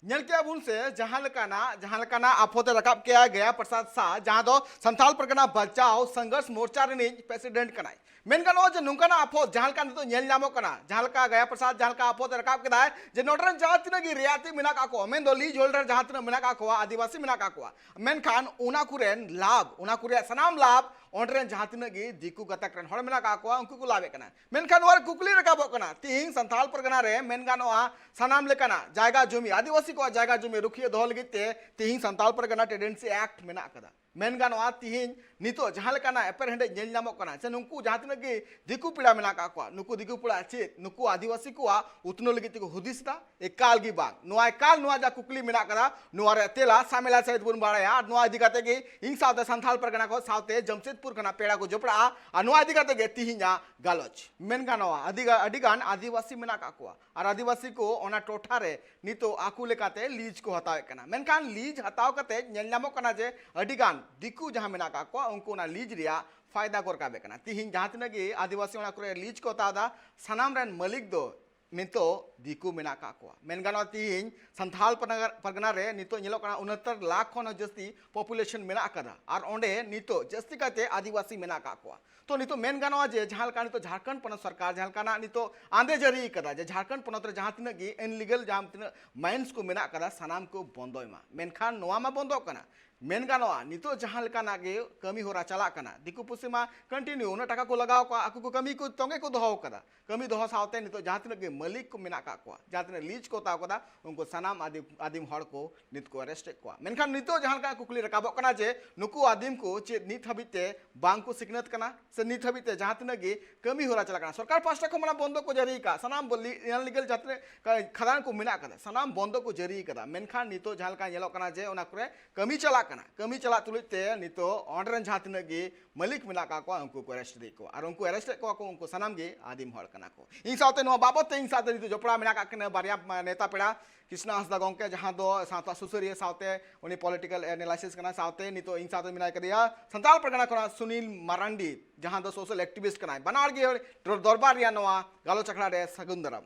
ᱧᱮᱞ ᱠᱮᱜᱼᱟ ᱵᱚᱱ ᱥᱮ ᱡᱟᱦᱟᱸ ᱞᱮᱠᱟᱱᱟᱜ ᱡᱟᱦᱟᱸ ᱞᱮᱠᱟᱱᱟᱜ ᱟᱯᱷᱚᱛ ᱮ ᱨᱟᱠᱟᱵ ᱠᱮᱜᱼᱟ ᱜᱟᱭᱟ ᱯᱨᱚᱥᱟᱫᱽ ᱥᱟᱦ, ᱡᱟᱦᱟᱸ ᱫᱚ ᱥᱟᱱᱛᱟᱲ ᱯᱟᱨᱜᱟᱱᱟ ᱵᱟᱧᱪᱟᱣ ᱥᱚᱝᱜᱷᱚᱨᱥ ᱢᱳᱨᱪᱟ ᱨᱤᱱᱤᱡ ᱯᱨᱮᱥᱤᱰᱮᱱᱴ ᱠᱟᱱᱟᱭ᱾ ᱢᱮᱱ ᱜᱟᱱᱚᱜᱼᱟ ᱡᱮ ᱱᱚᱝᱠᱟᱱᱟᱜ ᱟᱯᱷᱚᱛ ᱡᱟᱦᱟᱸ ᱞᱮᱠᱟ ᱱᱤᱛᱚᱜ ᱧᱮᱞ ᱧᱟᱢᱚᱜ ᱠᱟᱱᱟ, ᱡᱟᱦᱟᱸ ᱞᱮᱠᱟ ᱜᱟᱭᱟ ᱯᱨᱚᱥᱟᱫᱽ ᱡᱟᱦᱟᱸ ᱞᱮᱠᱟ ᱟᱯᱷᱚᱛ ᱮ ᱨᱟᱠᱟᱵ ᱠᱮᱫᱟᱭ ᱡᱮ ᱱᱚᱰᱮ ᱨᱮᱱ ᱡᱟᱦᱟᱸ ᱛᱤᱱᱟᱹᱜ ᱜᱮ ᱨᱮᱭᱟᱛᱤ ᱢᱮᱱᱟᱜ ᱠᱟᱜ ᱠᱚᱣᱟ, ᱢᱮᱱᱫᱚ ᱞᱤᱡ ᱦᱳᱞᱰᱟᱨ ᱡᱟᱦᱟᱸ ᱛᱤᱱᱟᱹᱜ ᱢᱮᱱᱟᱜ ᱠᱟᱜ ᱠᱚᱣᱟ, ᱟᱹᱫᱤᱵᱟᱹᱥᱤ ᱢᱮᱱᱟᱜ ᱠᱟᱜ ᱠᱚᱣᱟ, ᱢᱮᱱᱠᱷᱟᱱ ᱚᱱᱟ ᱠᱚᱨᱮᱱ ᱞᱟᱵᱷ, ᱚᱱᱟ ᱠᱚᱨᱮᱭᱟᱜ ᱥᱟᱱᱟᱢ ᱞᱟᱵᱷ ᱚᱸᱰᱮ ᱨᱮᱱ ᱡᱟᱦᱟᱸ ᱛᱤᱱᱟᱹᱜ ᱜᱮ ᱫᱤᱠᱩ ᱜᱟᱛᱟᱠ ᱨᱮᱱ ᱦᱚᱲ ᱢᱮᱱᱟᱜ ᱠᱟᱜ ᱠᱚᱣᱟ, ᱩᱱᱠᱩ ᱠᱚ ᱞᱟᱵᱷ ᱮᱫ ᱠᱟᱱᱟ᱾ ᱢᱮᱱᱠᱷᱟᱱ ᱱᱚᱣᱟ ᱨᱮ ᱠᱩᱠᱞᱤ ᱨᱟᱠᱟᱵᱚᱜ ᱠᱟᱱᱟ, ᱛᱤᱦᱤᱧ ᱥᱟᱱᱛᱟᱲ ᱯᱟᱨᱜᱟᱱᱟ ᱨᱮ ᱢᱮᱱ ᱜᱟᱱᱚᱜᱼᱟ ᱥᱟᱱᱟᱢ ᱞᱮᱠᱟᱱᱟᱜ ᱡᱟᱭᱜᱟ ᱡᱩᱢᱤ, ᱟᱹᱫᱤᱵᱟᱹᱥᱤ ᱠᱚᱣᱟᱜ ᱡᱟᱭᱜᱟ ᱡᱩᱢᱤ ᱨᱩᱠᱷᱤᱭᱟᱹ ᱫᱚᱦᱚ ᱞᱟᱹᱜᱤᱫ ᱛᱮ ᱛᱤᱦᱤᱧ ᱥᱟᱱᱛᱟᱲ ᱯᱟᱨᱜᱟᱱᱟ ᱴᱮᱱᱰᱮᱱᱥᱤ ᱮᱠᱴ ᱢᱮᱱᱟᱜ ᱟᱠᱟᱫᱟ᱾ ᱢᱮᱱ ᱜᱟᱱᱚᱜᱼᱟ, ᱛᱤᱦᱤᱧ ᱱᱤᱛᱚᱜ ᱡᱟᱦᱟᱸ ᱞᱮᱠᱟᱱᱟᱜ ᱮᱯᱮᱨᱦᱮᱸᱰᱮᱡ ᱧᱮᱞ ᱧᱟᱢᱚᱜ ᱠᱟᱱᱟ, ᱥᱮ ᱱᱩᱠᱩ ᱡᱟᱦᱟᱸ ᱛᱤᱱᱟᱹᱜ ᱜᱮ ᱫᱤᱠᱩ ᱯᱮᱲᱟ ᱢᱮᱱᱟᱜ ᱟᱠᱟᱫ ᱠᱚᱣᱟ, ᱱᱩᱠᱩ ᱫᱤᱠᱩ ᱯᱮᱲᱟ ᱪᱮᱫ ᱱᱩᱠᱩ ᱟᱹᱫᱤᱵᱟᱹᱥᱤ ᱠᱚᱣᱟᱜ ᱩᱛᱱᱟᱹᱣ ᱞᱟᱹᱜᱤᱫ ᱛᱮᱠᱚ ᱦᱩᱫᱤᱥ ᱮᱫᱟ? ᱮᱠᱟᱞ ᱜᱮ ᱵᱟᱝ᱾ ᱱᱚᱣᱟ ᱮᱠᱟᱞ, ᱱᱚᱣᱟ ᱡᱟ ᱠᱩᱠᱞᱤ ᱢᱮᱱᱟᱜ ᱟᱠᱟᱫᱟ, ᱱᱚᱣᱟ ᱨᱮᱭᱟᱜ ᱛᱮᱞᱟ ᱥᱟᱢᱮᱞᱟ ᱥᱟᱹᱦᱤᱡ ᱵᱚᱱ ᱵᱟᱲᱟᱭᱟ᱾ ᱟᱨ ᱱᱚᱣᱟ ᱤᱫᱤ ᱠᱟᱛᱮ ᱜᱮ ᱤᱧ ᱥᱟᱶᱛᱮ ᱥᱟᱱᱛᱷᱟᱞ ᱯᱟᱨᱜᱟᱱᱟ ᱠᱚ ᱥᱟᱶᱛᱮ ᱡᱟᱢᱥᱮᱫᱽᱯᱩᱨ ᱠᱷᱚᱱᱟᱜ ᱯᱮᱲᱟ ᱠᱚ ᱡᱚᱯᱲᱟᱜᱼᱟ᱾ ᱟᱨ ᱱᱚᱣᱟ ᱤᱫᱤ ᱠᱟᱛᱮ ᱜᱮ ᱛᱤᱦᱤᱧᱟᱜ ᱜᱟᱞᱚᱪ᱾ ᱢᱮᱱ ᱜᱟᱱᱚᱜᱼᱟ, ᱟᱹᱰᱤ ᱜᱟ-, ᱟᱹᱰᱤ ᱜᱟᱱ ᱟᱹᱫᱤᱵᱟᱹᱥᱤ ᱢᱮᱱᱟᱜ ᱟᱠᱟᱫ ᱠᱚᱣᱟ᱾ ᱟᱨ ᱟᱹᱫᱤᱵᱟᱹᱥᱤ ᱠᱚ ᱚᱱᱟ ᱴᱚᱴᱷᱟ ᱨᱮ ᱱᱤᱛᱚᱜ ᱟᱠᱚ ᱞᱮᱠᱟᱛᱮ ᱞᱤᱡᱽ ᱠᱚ ᱦᱟᱛᱟᱣᱮᱫ ᱠᱟᱱᱟ᱾ ᱢᱮᱱᱠᱷᱟᱱ ᱞᱤᱡᱽ ᱦᱟᱛᱟᱣ ᱠᱟᱛᱮ ᱧᱮᱞ ᱧᱟᱢᱚᱜ ᱠᱟᱱᱟ ᱡᱮ ᱟᱹᱰᱤ ᱜᱟᱱ ᱫᱤᱠᱩ ᱡᱟᱦᱟᱸ ᱢᱮᱱᱟᱜ ᱟᱠᱟᱫ ᱠᱚᱣᱟ, ᱩᱱᱠᱩ ᱚᱱᱟ ᱞᱤᱡᱽ ᱨᱮᱭᱟᱜ ᱯᱷᱟᱭᱫᱟ ᱠᱚ ᱨᱟᱠᱟᱵᱮᱫ ᱠᱟᱱᱟ᱾ ᱛᱤᱦᱤᱧ ᱡᱟᱦᱟᱸ ᱛᱤᱱᱟᱹᱜ ᱜᱮ ᱟᱹᱫᱤᱵᱟᱹᱥᱤ ᱚᱱᱟ ᱠᱚᱨᱮ ᱞᱤᱡᱽ ᱠᱚ ᱦᱟᱛᱟᱣ ᱮᱫᱟ, ᱥᱟᱱᱟᱢ ᱨᱮᱱ ᱢᱟᱹᱞᱤᱠ ᱫᱚ ᱱᱤᱛᱚᱜ ᱫᱤᱠᱩ ᱢᱮᱱᱟᱜ ᱟᱠᱟᱫ ᱠᱚᱣᱟ᱾ ᱢᱮᱱ ᱜᱟᱱᱚᱜᱼᱟ, ᱛᱤᱦᱤᱧ ᱥᱟᱱᱛᱷᱟᱞ ᱯᱟᱨᱜᱟᱱᱟ, ᱯᱟᱨᱜᱟᱱᱟ ᱨᱮ ᱱᱤᱛᱚᱜ ᱧᱮᱞᱚᱜ ᱠᱟᱱᱟ ᱩᱱᱟᱹᱛᱛᱚᱨ ᱞᱟᱠᱷ ᱠᱷᱚᱱ ᱦᱚᱸ ᱡᱟᱹᱥᱛᱤ ᱯᱚᱯᱩᱞᱮᱥᱚᱱ ᱢᱮᱱᱟᱜ ᱟᱠᱟᱫᱟ᱾ ᱟᱨ ᱚᱸᱰᱮ ᱱᱤᱛᱚᱜ ᱡᱟᱹᱥᱛᱤ ᱠᱟᱭᱛᱮ ᱟᱹᱫᱤᱵᱟᱹᱥᱤ ᱢᱮᱱᱟᱜ ᱟᱠᱟᱫ ᱠᱚᱣᱟ᱾ ᱛᱚ ᱱᱤᱛᱚᱜ ᱢᱮᱱ ᱜᱟᱱᱚᱜᱼᱟ ᱡᱮ ᱡᱟᱦᱟᱸ ᱞᱮᱠᱟ ᱱᱤᱛᱚᱜ ᱡᱷᱟᱲᱠᱷᱚᱸᱰ ᱯᱚᱱᱚᱛ ᱥᱚᱨᱠᱟᱨ ᱡᱟᱦᱟᱸ ᱞᱮᱠᱟᱱᱟᱜ ᱱᱤᱛᱚᱜ ᱟᱸᱫᱮ ᱡᱟᱹᱨᱤ ᱠᱟᱫᱟ ᱡᱮ ᱡᱷᱟᱲᱠᱷᱚᱸᱰ ᱯᱚᱱᱚᱛ ᱨᱮ ᱡᱟᱦᱟᱸ ᱛᱤᱱᱟᱹᱜ ᱜᱮ ᱤᱱᱞᱤᱜᱟᱞ ᱡᱟᱦᱟᱸ ᱛᱤᱱᱟᱹᱜ ᱢᱟᱭᱤᱱᱥ ᱠᱚ ᱢᱮᱱᱟᱜ ᱟᱠᱟᱫᱟ, ᱥᱟᱱᱟᱢ ᱠᱚ ᱵᱚᱱᱫᱚᱭ ᱢᱟ, ᱢᱮᱱᱠᱷᱟᱱ ᱱᱚᱣᱟ ᱢᱟ ᱵᱚᱱᱫᱚᱜ ᱠᱟᱱᱟ᱾ ᱢᱮᱱ ᱜᱟᱱᱚᱜᱼᱟ, ᱱᱤᱛᱚᱜ ᱡᱟᱦᱟᱸ ᱞᱮᱠᱟᱱᱟᱜ ᱜᱮ ᱠᱟᱹᱢᱤ ᱦᱚᱨᱟ ᱪᱟᱞᱟᱜ ᱠᱟᱱᱟ, ᱫᱤᱠᱩ ᱯᱩᱥᱤ ᱢᱟ ᱠᱚᱱᱴᱤᱱᱤᱭᱩ ᱩᱱᱟᱹᱜ ᱴᱟᱠᱟ ᱠᱚ ᱞᱟᱜᱟᱣ ᱠᱟᱜᱼᱟ, ᱟᱠᱚ ᱠᱚ ᱠᱟᱹᱢᱤ ᱠᱚ ᱛᱚᱸᱜᱮ ᱠᱚ ᱫᱚᱦᱚ ᱠᱟᱫᱟ᱾ ᱠᱟᱹᱢᱤ ᱫᱚᱦᱚ ᱥᱟᱶᱛᱮ ᱱᱤᱛᱚᱜ ᱡᱟᱦᱟᱸ ᱛᱤᱱᱟᱹᱜ ᱜᱮ ᱢᱟᱹᱞᱤᱠ ᱠᱚ ᱢᱮᱱᱟᱜ ᱠᱟᱜ ᱠᱚᱣᱟ, ᱡᱟᱦᱟᱸ ᱛᱤᱱᱟᱹᱜ ᱞᱤᱡᱽ ᱠᱚ ᱦᱟᱛᱟᱣ ᱠᱟᱫᱟ, ᱩᱱᱠᱩ ᱥᱟᱱᱟᱢ ᱟᱹᱫᱤᱢ, ᱟᱹᱫᱤᱢ ᱦᱚᱲ ᱠᱚ ᱱᱤᱛ ᱠᱚ ᱟᱨᱮᱥᱴ ᱮᱫ ᱠᱚᱣᱟ᱾ ᱢᱮᱱᱠᱷᱟᱱ ᱱᱤᱛᱚᱜ ᱡᱟᱦᱟᱸ ᱞᱮᱠᱟ ᱠᱩᱠᱞᱤ ᱨᱟᱠᱟᱵᱚᱜ ᱠᱟᱱᱟ ᱡᱮ ᱱᱩᱠᱩ ᱟᱹᱫᱤᱢ ᱠᱚ ᱪᱮᱫ ᱱᱤᱛ ᱦᱟᱹᱵᱤᱡ ᱛᱮ ᱵᱟᱝ ᱠᱚ ᱥᱤᱠᱷᱱᱟᱹᱛ ᱠᱟᱱᱟ, ᱥᱮ ᱱᱤᱛ ᱦᱟᱹᱵᱤᱡ ᱛᱮ ᱡᱟᱦᱟᱸ ᱛᱤᱱᱟᱹᱜ ᱜᱮ ᱠᱟᱹᱢᱤ ᱦᱚᱨᱟ ᱪᱟᱞᱟᱜ ᱠᱟᱱᱟ, ᱥᱚᱨᱠᱟᱨ ᱯᱟᱦᱴᱟ ᱠᱷᱚᱱ ᱢᱟᱱᱟ ᱵᱚᱱᱫᱚ ᱠᱚ ᱡᱟᱹᱨᱤ ᱟᱠᱟᱫ, ᱥᱟᱱᱟᱢ ᱵᱚ-, ᱞᱤ-, ᱤᱱᱞᱤᱜᱟᱞ ᱡᱟᱦᱟᱸ ᱛᱤᱱᱟᱹᱜ ᱠᱟ-, ᱠᱷᱟᱫᱟᱱ ᱠᱚ ᱢᱮᱱᱟᱜ ᱠᱟᱫᱟ, ᱥᱟᱱᱟᱢ ᱵᱚᱱᱫᱚ ᱠᱚ ᱡᱟᱹᱨᱤ ᱟᱠᱟᱫᱟ᱾ ᱢᱮᱱᱠᱷᱟᱱ ᱱᱤᱛᱚᱜ ᱡᱟᱦᱟᱸ ᱞᱮᱠᱟ ᱧᱮᱞᱚᱜ ᱠᱟᱱᱟ ᱡᱮ ᱚᱱᱟ ᱠᱚᱨᱮ ᱠᱟᱹᱢᱤ ᱪᱟᱞᱟᱜ ᱠᱟᱱᱟ, ᱠᱟᱹᱢᱤ ᱪᱟᱞᱟᱜ ᱛᱩᱞᱩᱡ ᱛᱮ ᱱᱤᱛᱚᱜ ᱚᱸᱰᱮ ᱨᱮᱱ ᱡᱟᱦᱟᱸ ᱛᱤᱱᱟᱹᱜ ᱜᱮ ᱢᱟᱹᱞᱤᱠ ᱢᱮᱱᱟᱜ ᱠᱟᱜ ᱠᱚᱣᱟ, ᱩᱱᱠᱩ ᱠᱚ ᱟᱨᱮᱥᱴ ᱤᱫᱤᱭᱮᱫ ᱠᱚᱣᱟ᱾ ᱟᱨ ᱩᱱᱠᱩ ᱟᱨᱮᱥᱴ ᱮᱫ ᱠᱚᱣᱟ ᱠᱚ, ᱩᱱᱠᱩ ᱥᱟᱱᱟᱢ ᱜᱮ ᱟᱹᱫᱤᱢ ᱦᱚᱲ ᱠᱟᱱᱟ ᱠᱚ᱾ ᱤᱧ ᱥᱟᱶᱛᱮ ᱱᱚᱣᱟ ᱵᱟᱵᱚᱫ ᱛᱮ ᱤᱧ ᱥᱟᱶᱛᱮ ᱱᱤᱛᱚᱜ ᱡᱚᱯᱲᱟᱣ ᱢᱮᱱᱟᱜ ᱠᱟᱜ ᱠᱤᱱᱟ ᱵᱟᱨᱭᱟ, ᱢᱟ, ᱱᱮᱛᱟ ᱯᱮᱲᱟ, ᱠᱨᱤᱥᱱᱟ ᱦᱟᱸᱥᱫᱟ ᱜᱚᱢᱠᱮ, ᱡᱟᱦᱟᱸ ᱫᱚ ᱥᱟᱶᱛᱟ ᱥᱩᱥᱟᱹᱨᱤᱭᱟᱹ, ᱥᱟᱶᱛᱮ ᱩᱱᱤ ᱯᱚᱞᱤᱴᱤᱠᱟᱞ ᱮᱱᱟᱞᱟᱭᱥᱤᱥ ᱠᱟᱱᱟᱭ, ᱥᱟᱶᱛᱮ ᱱᱤᱛᱚᱜ ᱤᱧ ᱥᱟᱶᱛᱮ ᱢᱮᱱᱟᱭ ᱠᱟᱫᱮᱭᱟ ᱥᱟᱱᱛᱟᱲ ᱯᱟᱨᱜᱟᱱᱟ ᱠᱷᱚᱱᱟᱜ ᱥᱩᱱᱤᱞ ᱢᱟᱨᱟᱱᱰᱤ, ᱡᱟᱦᱟᱸ ᱫᱚ ᱥᱳᱥᱟᱞ ᱮᱠᱴᱤᱵᱷᱤᱥᱴ ᱠᱟᱱᱟᱭ᱾ ᱵᱟᱱᱟᱨ ᱜᱮ ᱫᱚᱨ-, ᱫᱚᱨᱵᱟᱨ ᱨᱮᱭᱟᱜ ᱱᱚᱣᱟ ᱜᱟᱞᱚᱪ ᱟᱠᱷᱲᱟ ᱨᱮ ᱥᱟᱹᱜᱩᱱ ᱫᱟᱨᱟᱢ᱾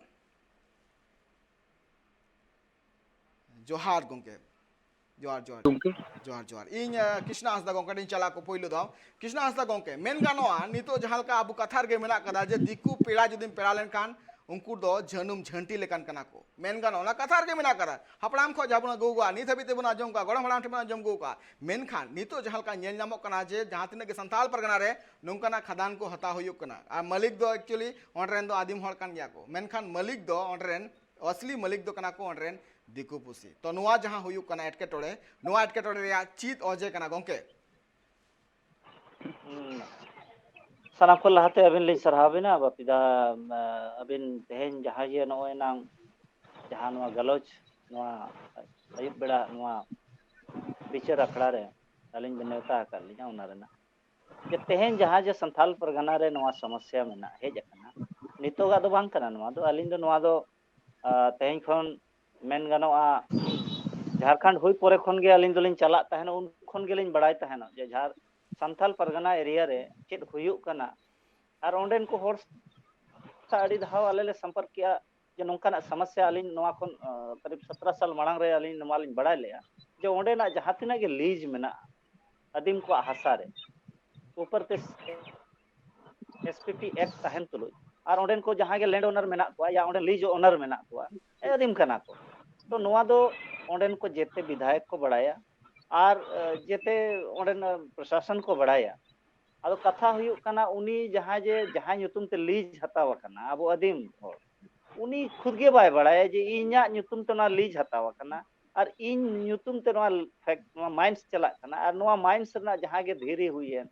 ᱡᱚᱦᱟᱨ ᱜᱚᱢᱠᱮ᱾ ᱡᱚᱦᱟᱨ, ᱡᱚᱦᱟᱨ᱾ ᱜᱚᱢᱠᱮ᱾ ᱡᱚᱦᱟᱨ, ᱡᱚᱦᱟᱨ᱾ ᱤᱧ, ᱟᱸ, ᱠᱨᱤᱥᱱᱟ ᱦᱟᱸᱥᱫᱟ ᱜᱚᱢᱠᱮ ᱴᱷᱮᱱ ᱪᱟᱞᱟᱜ ᱠᱚ ᱯᱳᱭᱞᱳ ᱫᱷᱟᱣ᱾ ᱠᱨᱤᱥᱱᱟ ᱦᱟᱸᱥᱫᱟ ᱜᱚᱢᱠᱮ, ᱢᱮᱱ ᱜᱟᱱᱚᱜᱼᱟ, ᱱᱤᱛᱚᱜ ᱡᱟᱦᱟᱸ ᱞᱮᱠᱟ ᱟᱵᱚ ᱠᱟᱛᱷᱟ ᱨᱮᱜᱮ ᱢᱮᱱᱟᱜ ᱠᱟᱫᱟ ᱡᱮ ᱫᱤᱠᱩ ᱯᱮᱲᱟ ᱡᱩᱫᱤᱢ ᱯᱮᱲᱟ ᱞᱮᱱᱠᱷᱟᱱ ᱩᱱᱠᱩ ᱫᱚ ᱡᱷᱟᱹᱱᱩᱢ ᱡᱷᱟᱹᱱᱴᱤ ᱞᱮᱠᱟᱱ ᱠᱟᱱᱟ ᱠᱚ᱾ ᱢᱮᱱ ᱜᱟᱱᱚᱜᱼᱟ, ᱚᱱᱟ ᱠᱟᱛᱷᱟ ᱨᱮᱜᱮ ᱢᱮᱱᱟᱜ ᱠᱟᱫᱟ᱾ ᱦᱟᱯᱲᱟᱢ ᱠᱷᱚᱱ ᱡᱟᱦᱟᱸ ᱵᱚᱱ ᱟᱹᱜᱩ ᱟᱠᱟᱫᱼᱟ, ᱱᱤᱛ ᱦᱟᱹᱵᱤᱡ ᱛᱮᱵᱚᱱ ᱟᱸᱡᱚᱢ ᱠᱟᱜᱼᱟ, ᱜᱚᱲᱚᱢ ᱦᱟᱲᱟᱢ ᱴᱷᱮᱱ ᱵᱚᱱ ᱟᱸᱡᱚᱢ ᱟᱹᱜᱩ ᱟᱠᱟᱫᱼᱟ᱾ ᱢᱮᱱᱠᱷᱟᱱ ᱱᱤᱛᱚᱜ ᱡᱟᱦᱟᱸ ᱞᱮᱠᱟ ᱧᱮᱞ ᱧᱟᱢᱚᱜ ᱠᱟᱱᱟ ᱡᱮ ᱡᱟᱦᱟᱸ ᱛᱤᱱᱟᱹᱜ ᱜᱮ ᱥᱟᱱᱛᱟᱲ ᱯᱟᱨᱜᱟᱱᱟ ᱨᱮ ᱱᱚᱝᱠᱟᱱᱟᱜ ᱠᱷᱟᱫᱟᱱ ᱠᱚ ᱦᱟᱛᱟᱣ ᱦᱩᱭᱩᱜ ᱠᱟᱱᱟ᱾ ᱟᱨ ᱢᱟᱹᱞᱤᱠ ᱫᱚ actually ᱚᱸᱰᱮ ᱨᱮᱱ ᱫᱚ ᱟᱹᱫᱤᱢ ᱦᱚᱲ ᱠᱟᱱ ᱜᱮᱭᱟ ᱠᱚ, ᱢᱮᱱᱠᱷᱟᱱ ᱢᱟᱹᱞᱤᱠ ᱫᱚ ᱚᱸᱰᱮ ᱨᱮᱱ ᱟᱥᱞᱤ ᱢᱟᱹᱞᱤᱠ ᱫᱚ ᱠᱟᱱᱟ ᱠᱚ ᱚᱸᱰᱮ ᱨᱮᱱ ᱫᱤᱠᱩ ᱯᱩᱥᱤ᱾ ᱛᱚ ᱱᱚᱣᱟ ᱡᱟᱦᱟᱸ ᱦᱩᱭᱩᱜ ᱠᱟᱱᱟ ᱮᱴᱠᱮᱴᱚᱬᱮ, ᱱᱚᱣᱟ ᱮᱴᱠᱮᱴᱚᱬᱮ ᱨᱮᱭᱟᱜ ᱪᱮᱫ ᱚᱡᱮ ᱠᱟᱱᱟ ᱜᱚᱢᱠᱮ? ᱦᱩᱸ᱾ ᱥᱟᱱᱟᱢ ᱠᱷᱚᱱ ᱞᱟᱦᱟᱛᱮ ᱟᱹᱵᱤᱱ ᱞᱤᱧ ᱥᱟᱨᱦᱟᱣ ᱵᱤᱱᱟ ᱵᱟᱯᱤᱫᱟ᱾ ᱟᱹᱵᱤᱱ ᱛᱮᱦᱮᱧ ᱡᱟᱦᱟᱸ ᱡᱮ ᱱᱚᱜᱼᱚᱭ ᱱᱟᱝ ᱡᱟᱦᱟᱸ ᱱᱚᱣᱟ ᱜᱟᱞᱚᱪ, ᱱᱚᱣᱟ ᱟᱹᱭᱩᱵ ᱵᱮᱲᱟ ᱱᱚᱣᱟ ᱵᱤᱪᱟᱹᱨ ᱟᱠᱷᱲᱟ ᱨᱮ ᱟᱹᱞᱤᱧ ᱵᱤᱱ ᱱᱮᱣᱛᱟ ᱟᱠᱟᱫ ᱞᱤᱧᱟ, ᱚᱱᱟ ᱨᱮᱱᱟᱜ ᱡᱮ ᱛᱮᱦᱮᱧ ᱡᱟᱦᱟᱸ ᱡᱮ ᱥᱟᱱᱛᱟᱞ ᱯᱟᱨᱜᱟᱱᱟ ᱨᱮ ᱱᱚᱣᱟ ᱥᱚᱢᱚᱥᱭᱟ ᱢᱮᱱᱟᱜ ᱦᱮᱡ ᱟᱠᱟᱱᱟ, ᱱᱤᱛᱚᱜᱟᱜ ᱫᱚ ᱵᱟᱝ ᱠᱟᱱᱟ ᱱᱚᱣᱟ ᱫᱚ᱾ ᱟᱹᱞᱤᱧ ᱫᱚ ᱱᱚᱣᱟ ᱫᱚ, ᱟᱸ, ᱛᱮᱦᱮᱧ ᱠᱷᱚᱱ ᱢᱮᱱ ᱜᱟᱱᱚᱜᱼᱟ, ᱡᱷᱟᱲᱠᱷᱚᱸᱰ ᱦᱩᱭ ᱯᱚᱨᱮ ᱠᱷᱚᱱ ᱜᱮ ᱟᱹᱞᱤᱧ ᱫᱚᱞᱤᱧ ᱪᱟᱞᱟᱜ ᱛᱟᱦᱮᱱᱟ, ᱩᱱ ᱠᱷᱚᱱ ᱜᱮᱞᱤᱧ ᱵᱟᱲᱟᱭ ᱛᱟᱦᱮᱱᱟ ᱡᱮ ᱡᱷᱟᱲ-, ᱥᱟᱱᱛᱟᱞ ᱯᱟᱨᱜᱟᱱᱟ ᱮᱨᱤᱭᱟ ᱨᱮ ᱪᱮᱫ ᱦᱩᱭᱩᱜ ᱠᱟᱱᱟ᱾ ᱟᱨ ᱚᱸᱰᱮᱱ ᱠᱚ ᱦᱚᱲ ᱥᱟᱶ ᱟᱹᱰᱤ ᱫᱷᱟᱣ ᱟᱞᱮ ᱞᱮ ᱥᱚᱢᱯᱚᱨᱠ ᱠᱮᱜᱼᱟ ᱡᱮ ᱱᱚᱝᱠᱟᱱᱟᱜ ᱥᱚᱢᱚᱥᱭᱟ ᱟᱹᱞᱤᱧ ᱱᱚᱣᱟ ᱠᱷᱚᱱ, ᱟᱸ, ᱠᱟᱨᱤᱵ ᱥᱚᱛᱨᱚ ᱥᱟᱞ ᱢᱟᱲᱟᱝ ᱨᱮ ᱟᱹᱞᱤᱧ ᱱᱚᱣᱟ ᱞᱤᱧ ᱵᱟᱲᱟᱭ ᱞᱮᱜᱼᱟ ᱡᱮ ᱚᱸᱰᱮᱱᱟᱜ ᱡᱟᱦᱟᱸ ᱛᱤᱱᱟᱹᱜ ᱜᱮ ᱞᱤᱡᱽ ᱢᱮᱱᱟᱜᱼᱟ ᱟᱹᱫᱤᱢ ᱠᱚᱣᱟᱜ ᱦᱟᱥᱟ ᱨᱮ, ᱩᱯᱚᱨ ᱛᱮ ᱮᱥ ᱯᱤ ᱴᱤ ᱮᱠᱴ ᱛᱟᱦᱮᱱ ᱛᱩᱞᱩᱡ, ᱟᱨ ᱚᱸᱰᱮᱱ ᱠᱚ ᱡᱟᱦᱟᱸᱭ ᱜᱮ ᱞᱮᱱᱰ ᱳᱱᱟᱨ ᱢᱮᱱᱟᱜ ᱠᱚᱣᱟ ᱭᱟ ᱚᱸᱰᱮ ᱞᱤᱡᱽ ᱳᱱᱟᱨ ᱢᱮᱱᱟᱜ ᱠᱚᱣᱟ, ᱟᱹᱫᱤᱢ ᱠᱟᱱᱟ ᱠᱚ᱾ ᱛᱚ ᱱᱚᱣᱟ ᱫᱚ ᱚᱸᱰᱮᱱ ᱠᱚ ᱡᱮᱛᱮ ᱵᱤᱫᱷᱟᱭᱚᱠ ᱠᱚ ᱵᱟᱲᱟᱭᱟ, ᱟᱨ, ᱟᱸ, ᱡᱮᱛᱮ ᱚᱸᱰᱮᱱ ᱯᱨᱚᱥᱟᱥᱚᱱ ᱠᱚ ᱵᱟᱲᱟᱭᱟ᱾ ᱟᱫᱚ ᱠᱟᱛᱷᱟ ᱦᱩᱭᱩᱜ ᱠᱟᱱᱟ, ᱩᱱᱤ ᱡᱟᱦᱟᱸᱭ ᱡᱮ, ᱡᱟᱦᱟᱸᱭ ᱧᱩᱛᱩᱢ ᱛᱮ ᱞᱤᱡᱽ ᱦᱟᱛᱟᱣ ᱟᱠᱟᱱᱟ, ᱟᱵᱚ ᱟᱹᱫᱤᱢ ᱦᱚᱲ, ᱩᱱᱤ ᱠᱷᱩᱫ ᱜᱮ ᱵᱟᱭ ᱵᱟᱲᱟᱭᱟ ᱡᱮ ᱤᱧᱟᱹᱜ ᱧᱩᱛᱩᱢ ᱛᱮ ᱚᱱᱟ ᱞᱤᱡᱽ ᱦᱟᱛᱟᱣ ᱟᱠᱟᱱᱟ, ᱟᱨ ᱤᱧ ᱧᱩᱛᱩᱢ ᱛᱮ ᱱᱚᱣᱟ ᱯᱷᱮᱠ-, ᱱᱚᱣᱟ ᱢᱟᱭᱤᱱᱥ ᱪᱟᱞᱟᱜ ᱠᱟᱱᱟ, ᱟᱨ ᱱᱚᱣᱟ ᱢᱟᱭᱤᱱᱥ ᱨᱮᱱᱟᱜ ᱡᱟᱦᱟᱸ ᱜᱮ ᱫᱷᱤᱨᱤ ᱦᱩᱭᱮᱱ,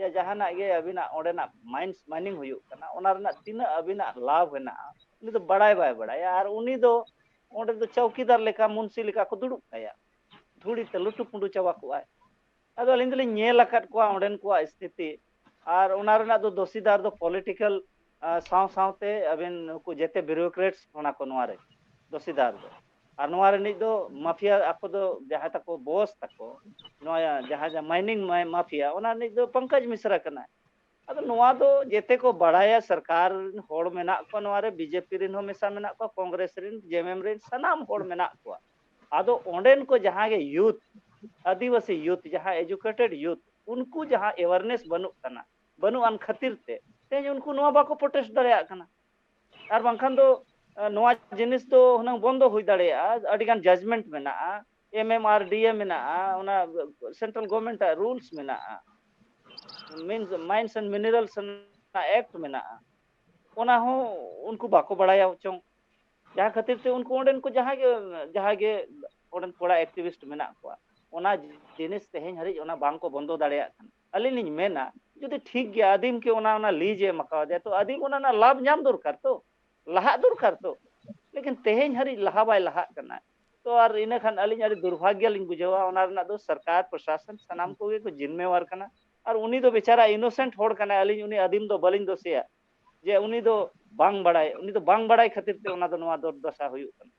ᱭᱟ ᱡᱟᱦᱟᱱᱟᱜ ᱜᱮ ᱟᱹᱵᱤᱱᱟᱜ ᱚᱸᱰᱮᱱᱟᱜ ᱢᱟᱭᱤᱱᱥ ᱢᱟᱭᱱᱤᱝ ᱦᱩᱭᱩᱜ ᱠᱟᱱᱟ, ᱚᱱᱟ ᱨᱮᱱᱟᱜ ᱛᱤᱱᱟᱹᱜ ᱟᱹᱵᱤᱱᱟᱜ ᱞᱟᱵᱷ ᱦᱮᱱᱟᱜᱼᱟ, ᱩᱱᱤ ᱫᱚ ᱵᱟᱲᱟᱭ ᱵᱟᱭ ᱵᱟᱲᱟᱭᱟ᱾ ᱟᱨ ᱩᱱᱤ ᱫᱚ ᱚᱸᱰᱮ ᱫᱚ ᱪᱚᱣᱠᱤᱫᱟᱨ ᱞᱮᱠᱟ, ᱢᱩᱱᱥᱤ ᱞᱮᱠᱟ ᱠᱚ ᱫᱩᱲᱩᱵ ᱠᱟᱭᱟ, ᱫᱷᱩᱲᱤ ᱛᱮ ᱞᱩᱴᱩ ᱯᱩᱸᱰᱩ ᱪᱟᱵᱟ ᱠᱚᱜᱼᱟᱭ᱾ ᱟᱫᱚ ᱟᱹᱞᱤᱧ ᱫᱚᱞᱤᱧ ᱧᱮᱞ ᱟᱠᱟᱫ ᱠᱚᱣᱟ ᱚᱸᱰᱮᱱ ᱠᱚᱣᱟᱜ ᱥᱛᱷᱤᱛᱤ, ᱟᱨ ᱚᱱᱟ ᱨᱮᱱᱟᱜ ᱫᱚ ᱫᱳᱥᱤᱫᱟᱨ ᱫᱚ ᱯᱚᱞᱤᱴᱤᱠᱟᱞ, ᱟᱸ, ᱥᱟᱶ ᱥᱟᱶᱛᱮ ᱟᱹᱵᱤᱱ ᱱᱩᱠᱩ ᱡᱮᱛᱮ ᱵᱤᱭᱩᱨᱳᱠᱨᱮᱴᱥ ᱠᱟᱱᱟ ᱠᱚ ᱱᱚᱣᱟ ᱨᱮ ᱫᱳᱥᱤᱫᱟᱨ ᱫᱚ᱾ ᱟᱨ ᱱᱚᱣᱟ ᱨᱤᱱᱤᱡ ᱫᱚ ᱢᱟᱯᱷᱤᱭᱟ, ᱟᱠᱚ ᱫᱚ ᱡᱟᱦᱟᱸᱭ ᱛᱟᱠᱚ ᱵᱚᱥ ᱛᱟᱠᱚ, ᱱᱚᱣᱟ ᱡᱟᱦᱟᱸ, ᱡᱟᱦᱟᱸ ᱢᱟᱭᱱᱤᱝ ᱢᱟ-, ᱢᱟᱯᱷᱤᱭᱟ, ᱚᱱᱟ ᱨᱤᱱᱤᱡ ᱫᱚ ᱯᱚᱝᱠᱚᱡᱽ ᱢᱤᱥᱨᱟ ᱠᱟᱱᱟᱭ᱾ ᱟᱫᱚ ᱱᱚᱣᱟ ᱫᱚ ᱡᱮᱛᱮ ᱠᱚ ᱵᱟᱲᱟᱭᱟ, ᱥᱚᱨᱠᱟᱨ ᱨᱮᱱ ᱦᱚᱲ ᱢᱮᱱᱟᱜ ᱠᱚᱣᱟ ᱱᱚᱣᱟ ᱨᱮ, ᱵᱤ ᱡᱮ ᱯᱤ ᱨᱮᱱ ᱦᱚᱸ ᱢᱮᱥᱟ ᱢᱮᱱᱟᱜ ᱠᱚᱣᱟ, ᱠᱚᱝᱜᱨᱮᱥ ᱨᱮᱱ, ᱡᱮ ᱮᱢ ᱮᱢ ᱨᱮᱱ, ᱥᱟᱱᱟᱢ ᱦᱚᱲ ᱢᱮᱱᱟᱜ ᱠᱚᱣᱟ᱾ ᱟᱫᱚ ᱚᱸᱰᱮᱱ ᱠᱚ ᱡᱟᱦᱟᱸ ᱜᱮ ᱭᱩᱛᱷ, ᱟᱹᱫᱤᱵᱟᱹᱥᱤ ᱭᱩᱛᱷ, ᱡᱟᱦᱟᱸ ᱮᱡᱩᱠᱮᱴᱮᱰ ᱭᱩᱛᱷ, ᱩᱱᱠᱩ ᱡᱟᱦᱟᱸ ᱮᱣᱟᱨᱱᱮᱥ ᱵᱟᱹᱱᱩᱜ ᱠᱟᱱᱟ, ᱵᱟᱹᱱᱩᱜ ᱟᱱ ᱠᱷᱟᱹᱛᱤᱨ ᱛᱮ ᱛᱮᱦᱮᱧ ᱩᱱᱠᱩ ᱱᱚᱣᱟ ᱵᱟᱠᱚ ᱯᱨᱚᱴᱮᱥᱴ ᱫᱟᱲᱮᱭᱟᱜ ᱠᱟᱱᱟ᱾ ᱟᱨ ᱵᱟᱝᱠᱷᱟᱱ ᱫᱚ, ᱟᱸ, ᱱᱚᱣᱟ ᱡᱤᱱᱤᱥ ᱫᱚ ᱦᱩᱱᱟᱹᱝ ᱵᱚᱱᱫᱚ ᱦᱩᱭ ᱫᱟᱲᱮᱭᱟᱜᱼᱟ᱾ ᱟᱹᱰᱤᱜᱟᱱ ᱡᱟᱡᱽᱢᱮᱱᱴ ᱢᱮᱱᱟᱜᱼᱟ, ᱮᱢ ᱮᱢ ᱟᱨ ᱰᱤ ᱮ ᱢᱮᱱᱟᱜᱼᱟ, ᱚᱱᱟ ᱥᱮᱱᱴᱨᱟᱞ ᱜᱚᱵᱷᱚᱨᱱᱢᱮᱱᱴ ᱟᱜ ᱨᱩᱞᱥ ᱢᱮᱱᱟᱜᱼᱟ, ᱢᱤᱱᱥ ᱢᱟᱭᱤᱱᱥ ᱮᱱᱰ ᱢᱤᱱᱟᱨᱟᱞᱥ ᱨᱮᱱᱟᱜ ᱮᱠᱴ ᱢᱮᱱᱟᱜᱼᱟ, ᱚᱱᱟ ᱦᱚᱸ ᱩᱱᱠᱩ ᱵᱟᱠᱚ ᱵᱟᱲᱟᱭᱟ ᱪᱚᱝ᱾ ᱡᱟᱦᱟᱸ ᱠᱷᱟᱹᱛᱤᱨ ᱛᱮ ᱩᱱᱠᱩ ᱚᱸᱰᱮᱱ ᱠᱚ ᱡᱟᱦᱟᱸᱭ ᱜᱮ, ᱡᱟᱦᱟᱸᱭ ᱜᱮ ᱚᱸᱰᱮᱱ ᱠᱚᱲᱟ ᱮᱠᱴᱤᱵᱷᱤᱥᱴ ᱢᱮᱱᱟᱜ ᱠᱚᱣᱟ, ᱚᱱᱟ ᱡᱤᱱᱤᱥ ᱛᱮᱦᱮᱧ ᱦᱟᱹᱨᱤᱡ ᱚᱱᱟ ᱵᱟᱝ ᱠᱚ ᱵᱚᱱᱫᱚ ᱫᱟᱲᱮᱭᱟᱜ ᱠᱟᱱᱟ᱾ ᱟᱹᱞᱤᱧ ᱞᱤᱧ ᱢᱮᱱᱟ, ᱡᱩᱫᱤ ᱴᱷᱤᱠ ᱜᱮᱭᱟ, ᱟᱹᱫᱤᱢ ᱜᱮ ᱚᱱᱟ, ᱚᱱᱟ ᱞᱤᱡᱽ ᱮ ᱮᱢ ᱟᱠᱟᱣᱟᱫᱮᱭᱟ, ᱛᱚ ᱟᱹᱫᱤᱢ ᱚᱱᱟ ᱨᱮᱱᱟᱜ ᱞᱟᱵᱷ ᱧᱟᱢ ᱫᱚᱨᱠᱟᱨ ᱛᱚ, ᱞᱟᱦᱟᱜ ᱫᱚᱨᱠᱟᱨ ᱛᱚ᱾ ᱞᱮᱠᱤᱱ ᱛᱮᱦᱮᱧ ᱦᱟᱹᱨᱤᱡ ᱞᱟᱦᱟ ᱵᱟᱭ ᱞᱟᱦᱟᱜ ᱠᱟᱱᱟ᱾ ᱛᱚ ᱟᱨ ᱤᱱᱟᱹ ᱠᱷᱟᱱ ᱟᱹᱞᱤᱧ ᱟᱹᱰᱤ ᱫᱩᱨᱵᱷᱟᱜᱽᱭᱚ ᱞᱤᱧ ᱵᱩᱡᱷᱟᱹᱣᱟ, ᱚᱱᱟ ᱨᱮᱱᱟᱜ ᱫᱚ ᱥᱚᱨᱠᱟᱨ, ᱯᱨᱚᱥᱟᱥᱚᱱ, ᱥᱟᱱᱟᱢ ᱠᱚᱜᱮ ᱠᱚ ᱡᱤᱢᱢᱮᱣᱟᱨ ᱠᱟᱱᱟ᱾ ᱟᱨ ᱩᱱᱤ ᱫᱚ ᱵᱮᱪᱟᱨᱟ ᱤᱱᱳᱥᱮᱱᱴ ᱦᱚᱲ ᱠᱟᱱᱟᱭ, ᱟᱹᱞᱤᱧ ᱩᱱᱤ ᱟᱹᱫᱤᱢ ᱫᱚ ᱵᱟᱹᱞᱤᱧ ᱫᱳᱥᱮᱭᱟ ᱡᱮ ᱩᱱᱤ ᱫᱚ ᱵᱟᱝ ᱵᱟᱲᱟᱭ, ᱩᱱᱤ ᱫᱚ ᱵᱟᱝ ᱵᱟᱲᱟᱭ ᱠᱷᱟᱹᱛᱤᱨ ᱛᱮ ᱚᱱᱟ ᱫᱚ, ᱱᱚᱣᱟ ᱫᱩᱨᱫᱚᱥᱟ ᱦᱩᱭᱩᱜ ᱠᱟᱱᱟ᱾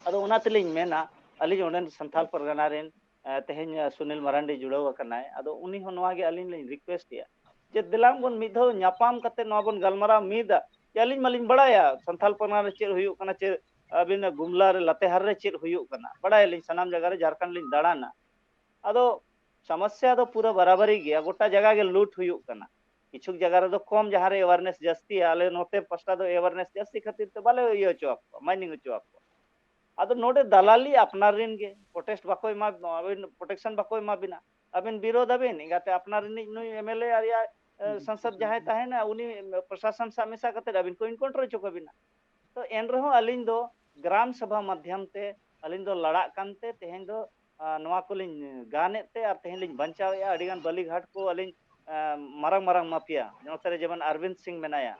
ᱟᱫᱚ ᱚᱱᱟ ᱛᱮᱞᱤᱧ ᱢᱮᱱᱟ, ᱟᱹᱞᱤᱧ ᱚᱸᱰᱮᱱ ᱥᱟᱱᱛᱟᱞ ᱯᱟᱨᱜᱟᱱᱟ ᱨᱮᱱ, ᱮ, ᱛᱮᱦᱮᱧ, ᱮ, ᱥᱩᱱᱤᱞ ᱢᱟᱨᱟᱱᱰᱤ ᱡᱩᱲᱟᱹᱣ ᱟᱠᱟᱱᱟᱭ, ᱟᱫᱚ ᱩᱱᱤ ᱦᱚᱸ ᱱᱚᱣᱟ ᱜᱮ ᱟᱹᱞᱤᱧ ᱞᱤᱧ ᱨᱤᱠᱩᱭᱮᱥᱴ ᱮᱭᱟ ᱡᱮ ᱫᱮᱞᱟ ᱵᱚᱱ ᱢᱤᱫ ᱫᱷᱟᱣ ᱧᱟᱯᱟᱢ ᱠᱟᱛᱮ ᱱᱚᱣᱟ ᱵᱚᱱ ᱜᱟᱞᱢᱟᱨᱟᱣ ᱢᱤᱫᱟ᱾ ᱡᱮ ᱟᱹᱞᱤᱧ ᱢᱟᱞᱤᱧ ᱵᱟᱲᱟᱭᱟ ᱥᱟᱱᱛᱟᱞ ᱯᱟᱨᱜᱟᱱᱟ ᱨᱮ ᱪᱮᱫ ᱦᱩᱭᱩᱜ ᱠᱟᱱᱟ, ᱪᱮᱫ ᱟᱹᱵᱤᱱ ᱜᱩᱢᱞᱟ ᱨᱮ, ᱞᱟᱛᱮᱦᱟᱨ ᱨᱮ ᱪᱮᱫ ᱦᱩᱭᱩᱜ ᱠᱟᱱᱟ, ᱵᱟᱲᱟᱭᱟᱞᱤᱧ ᱥᱟᱱᱟᱢ ᱡᱟᱭᱜᱟ ᱨᱮ ᱡᱷᱟᱲᱠᱷᱚᱸᱰ ᱞᱤᱧ ᱫᱟᱬᱟᱱᱟ᱾ ᱟᱫᱚ ᱥᱚᱢᱚᱥᱥᱟ ᱫᱚ ᱯᱩᱨᱟᱹ ᱵᱟᱨᱟᱵᱟᱨᱤ ᱜᱮᱭᱟ, ᱜᱚᱴᱟ ᱡᱟᱭᱜᱟ ᱜᱮ ᱞᱩᱴ ᱦᱩᱭᱩᱜ ᱠᱟᱱᱟ᱾ ᱠᱤᱪᱷᱩ ᱡᱟᱭᱜᱟ ᱨᱮᱫᱚ ᱠᱚᱢ, ᱡᱟᱦᱟᱸ ᱨᱮ ᱮᱣᱟᱨᱱᱮᱥ ᱡᱟᱹᱥᱛᱤᱭᱟ, ᱟᱞᱮ ᱱᱚᱛᱮ ᱯᱟᱥᱴᱟ ᱫᱚ ᱮᱣᱟᱨᱱᱮᱥ ᱡᱟᱹᱥᱛᱤ ᱠᱷᱟᱹᱛᱤᱨ ᱛᱮ ᱵᱟᱞᱮ ᱤᱭᱟᱹ ᱦᱚᱪᱚ ᱟᱠᱚᱣᱟ, ᱢᱟᱭᱱᱤᱝ ᱦᱚᱪᱚ ᱟᱠᱚᱣᱟ᱾ ᱟᱫᱚ ᱱᱚᱰᱮ ᱫᱟᱞᱟᱞᱤ ᱟᱯᱱᱟᱨ ᱨᱮᱱ ᱜᱮ, ᱯᱨᱚᱴᱮᱥᱴ ᱵᱟᱠᱚ ᱮᱢᱟ, ᱟᱹᱵᱤᱱ ᱯᱨᱚᱴᱮᱠᱥᱚᱱ ᱵᱟᱠᱚ ᱮᱢᱟ ᱵᱤᱱᱟ, ᱟᱹᱵᱤᱱ ᱵᱤᱨᱳᱫᱷ ᱟᱵᱤᱱ, ᱮᱸᱜᱟᱛᱮ ᱟᱯᱱᱟᱨ ᱨᱤᱱᱤᱡ ᱱᱩᱭ ᱮᱢ ᱮᱞ ᱮ ᱟᱨ ᱭᱟ, ᱮ, ᱥᱟᱝᱥᱚᱫ ᱡᱟᱦᱟᱸᱭ ᱛᱟᱦᱮᱱᱟ, ᱩᱱᱤ ᱯᱨᱚᱥᱟᱥᱚᱱ ᱥᱟᱶ ᱢᱮᱥᱟ ᱠᱟᱛᱮ ᱟᱹᱵᱤᱱ ᱠᱚ ᱮᱱᱠᱟᱣᱩᱱᱴᱟᱨ ᱦᱚᱪᱚ ᱠᱟᱵᱤᱱᱟ᱾ ᱛᱚ ᱮᱱ ᱨᱮᱦᱚᱸ ᱟᱹᱞᱤᱧ ᱫᱚ ᱜᱨᱟᱢ ᱥᱚᱵᱷᱟ ᱢᱟᱫᱽᱫᱷᱚᱢ ᱛᱮ ᱟᱹᱞᱤᱧ ᱫᱚ ᱞᱟᱲᱟᱜ ᱠᱟᱱᱛᱮ ᱛᱮᱦᱮᱧ ᱫᱚ, ᱟ, ᱱᱚᱣᱟ ᱠᱚᱞᱤᱧ ᱜᱟᱱᱮᱫ ᱛᱮ ᱟᱨ ᱛᱮᱦᱮᱧ ᱞᱤᱧ ᱵᱟᱧᱪᱟᱣᱮᱫᱼᱟ᱾ ᱟᱹᱰᱤᱜᱟᱱ ᱵᱟᱹᱞᱤᱜᱷᱟᱴ ᱠᱚ ᱟᱹᱞᱤᱧ, ᱟ, ᱢᱟᱨᱟᱝ ᱢᱟᱨᱟᱝ ᱢᱟᱯᱷᱤᱭᱟ, ᱱᱚᱛᱮ ᱨᱮ ᱡᱮᱢᱚᱱ ᱟᱨᱵᱤᱱᱫ ᱥᱤᱝ ᱢᱮᱱᱟᱭᱟ,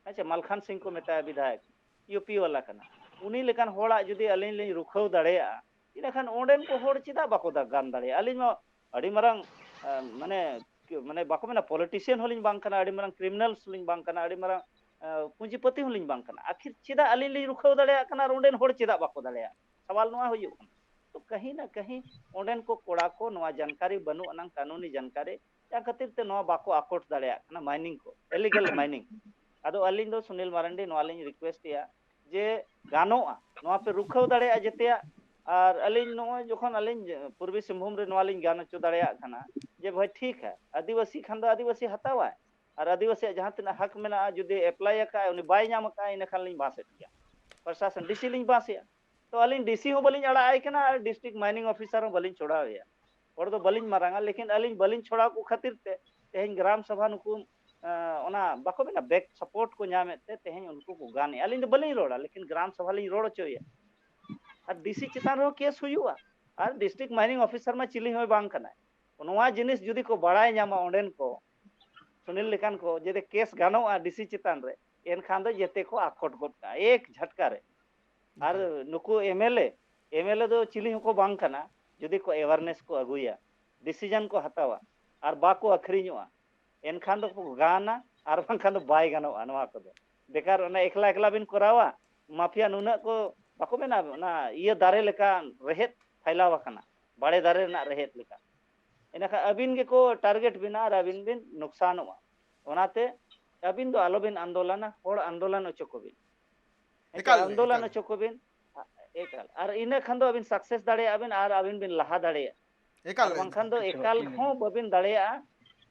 ᱦᱮᱸ ᱪᱮ, ᱢᱟᱞᱠᱷᱟᱱ ᱥᱤᱝ ᱠᱚ ᱢᱮᱛᱟᱭᱟ, ᱵᱤᱫᱷᱟᱭᱚᱠ, ᱤᱭᱩ ᱯᱤ ᱵᱟᱞᱟ ᱠᱟᱱᱟ᱾ ᱩᱱᱤ ᱞᱮᱠᱟᱱ ᱦᱚᱲᱟᱜ ᱡᱩᱫᱤ ᱟᱹᱞᱤᱧ ᱞᱤᱧ ᱨᱩᱠᱷᱟᱹᱣ ᱫᱟᱲᱮᱭᱟᱜᱼᱟ, ᱤᱱᱟᱹᱠᱷᱟᱱ ᱚᱸᱰᱮᱱ ᱠᱚ ᱦᱚᱲ ᱪᱮᱫᱟᱜ ᱵᱟᱠᱚ ᱫᱟ-, ᱜᱟᱱ ᱫᱟᱲᱮᱭᱟᱜᱼᱟ? ᱟᱹᱞᱤᱧ ᱢᱟ ᱟᱹᱰᱤ ᱢᱟᱨᱟᱝ, ᱟ, ᱢᱟᱱᱮ, ᱢᱟᱱᱮ ᱵᱟᱠᱚ ᱢᱮᱱᱟ, ᱯᱚᱞᱤᱴᱤᱥᱤᱭᱟᱱ ᱦᱚᱸᱞᱤᱧ ᱵᱟᱝ ᱠᱟᱱᱟ, ᱟᱹᱰᱤ ᱢᱟᱨᱟᱝ ᱠᱨᱤᱢᱤᱱᱟᱞᱥ ᱦᱚᱸᱞᱤᱧ ᱵᱟᱝ ᱠᱟᱱᱟ, ᱟᱹᱰᱤ ᱢᱟᱨᱟᱝ, ᱟ, ᱯᱩᱸᱡᱤᱯᱟᱹᱛᱤ ᱦᱚᱸᱞᱤᱧ ᱵᱟᱝ ᱠᱟᱱᱟ᱾ ᱟᱹᱠᱷᱤᱨ ᱪᱮᱫᱟᱜ ᱟᱹᱞᱤᱧ ᱞᱤᱧ ᱨᱩᱠᱷᱟᱹᱣ ᱫᱟᱲᱮᱭᱟᱜ ᱠᱟᱱᱟ ᱟᱨ ᱚᱸᱰᱮᱱ ᱦᱚᱲ ᱪᱮᱫᱟᱜ ᱵᱟᱠᱚ ᱫᱟᱲᱮᱭᱟᱜᱼᱟ? ᱥᱟᱣᱟᱞ ᱱᱚᱣᱟ ᱦᱩᱭᱩᱜ ᱠᱟᱱᱟ᱾ ᱛᱚ ᱠᱟᱹᱦᱤ ᱱᱟ ᱠᱟᱹᱦᱤ ᱚᱸᱰᱮᱱ ᱠᱚ ᱠᱚᱲᱟ ᱠᱚ ᱱᱚᱣᱟ ᱡᱟᱱᱠᱟᱨᱤ ᱵᱟᱹᱱᱩᱜ ᱟᱱᱟᱝ, ᱠᱟᱹᱱᱩᱱᱤ ᱡᱟᱱᱠᱟᱨᱤ, ᱡᱟᱦᱟᱸ ᱠᱷᱟᱹᱛᱤᱨ ᱛᱮ ᱱᱚᱣᱟ ᱵᱟᱠᱚ ᱟᱠᱚᱴ ᱫᱟᱲᱮᱭᱟᱜ ᱠᱟᱱᱟ, ᱢᱟᱭᱱᱤᱝ ᱠᱚ, ᱤᱞᱤᱜᱟᱞ ᱢᱟᱭᱱᱤᱝ᱾ ᱟᱫᱚ ᱟᱹᱞᱤᱧ ᱫᱚ ᱥᱩᱱᱤᱞ ᱢᱟᱨᱟᱱᱰᱤ ᱱᱚᱣᱟ ᱞᱤᱧ ᱨᱤᱠᱩᱭᱮᱥᱴ ᱮᱭᱟ ᱡᱮ ᱜᱟᱱᱚᱜᱼᱟ, ᱱᱚᱣᱟ ᱯᱮ ᱨᱩᱠᱷᱟᱹᱣ ᱫᱟᱲᱮᱭᱟᱜᱼᱟ ᱡᱮᱛᱮᱭᱟᱜ᱾ ᱟᱨ ᱟᱹᱞᱤᱧ ᱱᱚᱜᱼᱚᱭ ᱡᱚᱠᱷᱚᱱ ᱟᱹᱞᱤᱧ ᱯᱩᱨᱵᱤ ᱥᱤᱝᱵᱷᱩᱢ ᱨᱮ ᱱᱚᱣᱟ ᱞᱤᱧ ᱜᱟᱱ ᱦᱚᱪᱚ ᱫᱟᱲᱮᱭᱟᱜ ᱠᱟᱱᱟ ᱡᱮ ᱵᱷᱟᱭ ᱴᱷᱤᱠ ᱦᱮ, ᱟᱹᱫᱤᱵᱟᱹᱥᱤ ᱠᱷᱟᱱ ᱫᱚ ᱟᱹᱫᱤᱵᱟᱹᱥᱤ ᱦᱟᱛᱟᱣᱟᱭ, ᱟᱨ ᱟᱹᱫᱤᱵᱟᱹᱥᱤᱭᱟᱜ ᱡᱟᱦᱟᱸ ᱛᱤᱱᱟᱹᱜ ᱦᱟᱠ ᱢᱮᱱᱟᱜᱼᱟ, ᱡᱩᱫᱤ ᱮᱯᱞᱟᱭ ᱟᱠᱟᱫᱼᱟᱭ, ᱩᱱᱤ ᱵᱟᱭ ᱧᱟᱢ ᱟᱠᱟᱫᱼᱟ, ᱤᱱᱟᱹ ᱠᱷᱟᱱ ᱞᱤᱧ ᱵᱟᱥᱮᱫ ᱜᱮᱭᱟ, ᱯᱨᱚᱥᱟᱥᱚᱱ, ᱰᱤ ᱥᱤ ᱞᱤᱧ ᱵᱟᱥᱮᱜᱼᱟ᱾ ᱛᱚ ᱟᱹᱞᱤᱧ ᱰᱤ ᱥᱤ ᱦᱚᱸ ᱵᱟᱹᱞᱤᱧ ᱟᱲᱟᱜ ᱟᱭ ᱠᱟᱱᱟ ᱟᱨ ᱰᱤᱥᱴᱨᱤᱠᱴ ᱢᱟᱭᱱᱤᱝ ᱚᱯᱷᱤᱥᱟᱨ ᱦᱚᱸ ᱵᱟᱹᱞᱤᱧ ᱪᱷᱚᱲᱟᱣ ᱮᱭᱟ᱾ ᱦᱚᱲ ᱫᱚ ᱵᱟᱹᱞᱤᱧ ᱢᱟᱨᱟᱝᱟ, ᱞᱮᱠᱤᱱ ᱟᱹᱞᱤᱧ ᱵᱟᱹᱞᱤᱧ ᱪᱷᱚᱲᱟᱣ ᱠᱚ ᱠᱷᱟᱹᱛᱤᱨ ᱛᱮ ᱛᱮᱦᱮᱧ ᱜᱨᱟᱢ ᱥᱚᱵᱷᱟ ᱱᱩᱠᱩ, ᱮᱸ, ᱚᱱᱟ ᱵᱟᱠᱚ ᱢᱮᱱᱟ, ᱵᱮᱠ ᱥᱟᱯᱳᱨᱴ ᱠᱚ ᱧᱟᱢᱮᱫ ᱛᱮ ᱛᱮᱦᱮᱧ ᱩᱱᱠᱩ ᱠᱚ ᱜᱟᱱᱮᱫᱼᱟ᱾ ᱟᱹᱞᱤᱧ ᱫᱚ ᱵᱟᱹᱞᱤᱧ ᱨᱚᱲᱟ, ᱞᱮᱠᱤᱱ ᱜᱨᱟᱢ ᱥᱚᱵᱷᱟ ᱞᱤᱧ ᱨᱚᱲ ᱦᱚᱪᱚᱭᱮᱭᱟ᱾ ᱟᱨ ᱰᱤ ᱥᱤ ᱪᱮᱛᱟᱱ ᱨᱮᱦᱚᱸ ᱠᱮᱥ ᱦᱩᱭᱩᱜᱼᱟ᱾ ᱟᱨ ᱰᱤᱥᱴᱨᱤᱠᱴ ᱢᱟᱭᱱᱤᱝ ᱚᱯᱷᱤᱥᱟᱨ ᱢᱟ ᱪᱤᱞᱤ ᱦᱚᱸᱭ ᱵᱟᱝ ᱠᱟᱱᱟᱭ᱾ ᱱᱚᱣᱟ ᱡᱤᱱᱤᱥ ᱡᱩᱫᱤ ᱠᱚ ᱵᱟᱲᱟᱭ ᱧᱟᱢᱟ ᱚᱸᱰᱮᱱ ᱠᱚ, ᱥᱩᱱᱤᱞ ᱞᱮᱠᱟᱱ ᱠᱚ, ᱡᱩᱫᱤ ᱠᱮᱥ ᱜᱟᱱᱚᱜᱼᱟ ᱰᱤᱥᱤ ᱪᱮᱛᱟᱱ ᱨᱮ, ᱮᱱᱠᱷᱟᱱ ᱫᱚ ᱡᱮᱛᱮ ᱠᱚ ᱟᱠᱚᱴ ᱜᱚᱫ ᱠᱟᱜᱼᱟ ᱮᱠ ᱡᱷᱟᱴᱠᱟ ᱨᱮ᱾ ᱟᱨ ᱱᱩᱠᱩ ᱮᱢᱮᱞᱮ, ᱮᱢᱮᱞᱮ ᱫᱚ ᱪᱤᱞᱤ ᱦᱚᱸᱠᱚ ᱵᱟᱝ ᱠᱟᱱᱟ᱾ ᱡᱩᱫᱤ ᱠᱚ ᱮᱣᱟᱨᱱᱮᱥ ᱠᱚ ᱟᱹᱜᱩᱭᱟ, ᱰᱤᱥᱤᱡᱚᱱ ᱠᱚ ᱦᱟᱛᱟᱣᱟ, ᱟᱨ ᱵᱟᱠᱚ ᱟᱹᱠᱷᱨᱤᱧᱚᱜᱼᱟ, ᱮᱱᱠᱷᱟᱱ ᱫᱚᱠᱚ ᱜᱟᱱᱟ, ᱟᱨ ᱵᱟᱝᱠᱷᱟᱱ ᱫᱚ ᱵᱟᱭ ᱜᱟᱱᱚᱜᱼᱟ ᱱᱚᱣᱟ ᱠᱚᱫᱚ᱾ ᱵᱮᱠᱟᱨ ᱚᱱᱟ ᱮᱠᱞᱟ ᱮᱠᱞᱟ ᱵᱤᱱ ᱠᱚᱨᱟᱣᱟ, ᱢᱟᱯᱷᱤᱭᱟ ᱱᱩᱱᱟᱹᱜ ᱠᱚ, ᱵᱟᱠᱚ ᱢᱮᱱᱟ, ᱚᱱᱟ ᱤᱭᱟᱹ ᱫᱟᱨᱮ ᱞᱮᱠᱟ ᱨᱮᱦᱮᱫ ᱯᱷᱟᱭᱞᱟᱣ ᱟᱠᱟᱱᱟ, ᱵᱟᱲᱮ ᱫᱟᱨᱮ ᱨᱮᱱᱟᱜ ᱨᱮᱦᱮᱫ ᱞᱮᱠᱟ᱾ ᱤᱱᱟᱹᱠᱷᱟᱱ ᱟᱹᱵᱤᱱ ᱜᱮᱠᱚ ᱴᱟᱨᱜᱮᱴ ᱵᱤᱱᱟ ᱟᱨ ᱟᱹᱵᱤᱱ ᱵᱤᱱ ᱱᱩᱠᱥᱟᱱᱚᱜᱼᱟ᱾ ᱚᱱᱟᱛᱮ ᱟᱹᱵᱤᱱ ᱫᱚ ᱟᱞᱚᱵᱤᱱ ᱟᱱᱫᱳᱞᱚᱱᱟ, ᱦᱚᱲ ᱟᱱᱫᱳᱞᱚᱱ ᱦᱚᱪᱚ ᱠᱚᱵᱤᱱ᱾ ᱮᱱᱛᱮ ᱮᱠᱟᱞ, ᱟᱱᱫᱳᱞᱚᱱ ᱮᱠᱟᱞ᱾ ᱦᱚᱪᱚ ᱠᱚᱵᱤᱱ᱾ ᱮᱠᱟᱞ᱾ ᱟᱨ ᱤᱱᱟᱹ ᱠᱷᱟᱱ ᱫᱚ ᱟᱹᱵᱤᱱ ᱥᱟᱠᱥᱮᱥ ᱫᱟᱲᱮᱭᱟᱜᱼᱟ ᱵᱤᱱ ᱟᱨ ᱟᱹᱵᱤᱱ ᱵᱤᱱ ᱞᱟᱦᱟ ᱫᱟᱲᱮᱭᱟᱜᱼᱟ᱾ ᱮᱠᱟᱞ᱾ ᱟᱨ ᱵᱟᱝᱠᱷᱟᱱ ᱫᱚ ᱮᱠᱟᱞ ᱦᱚᱸ ᱵᱟᱹᱵᱤᱱ ᱫᱟᱲᱮᱭᱟᱜᱼᱟ᱾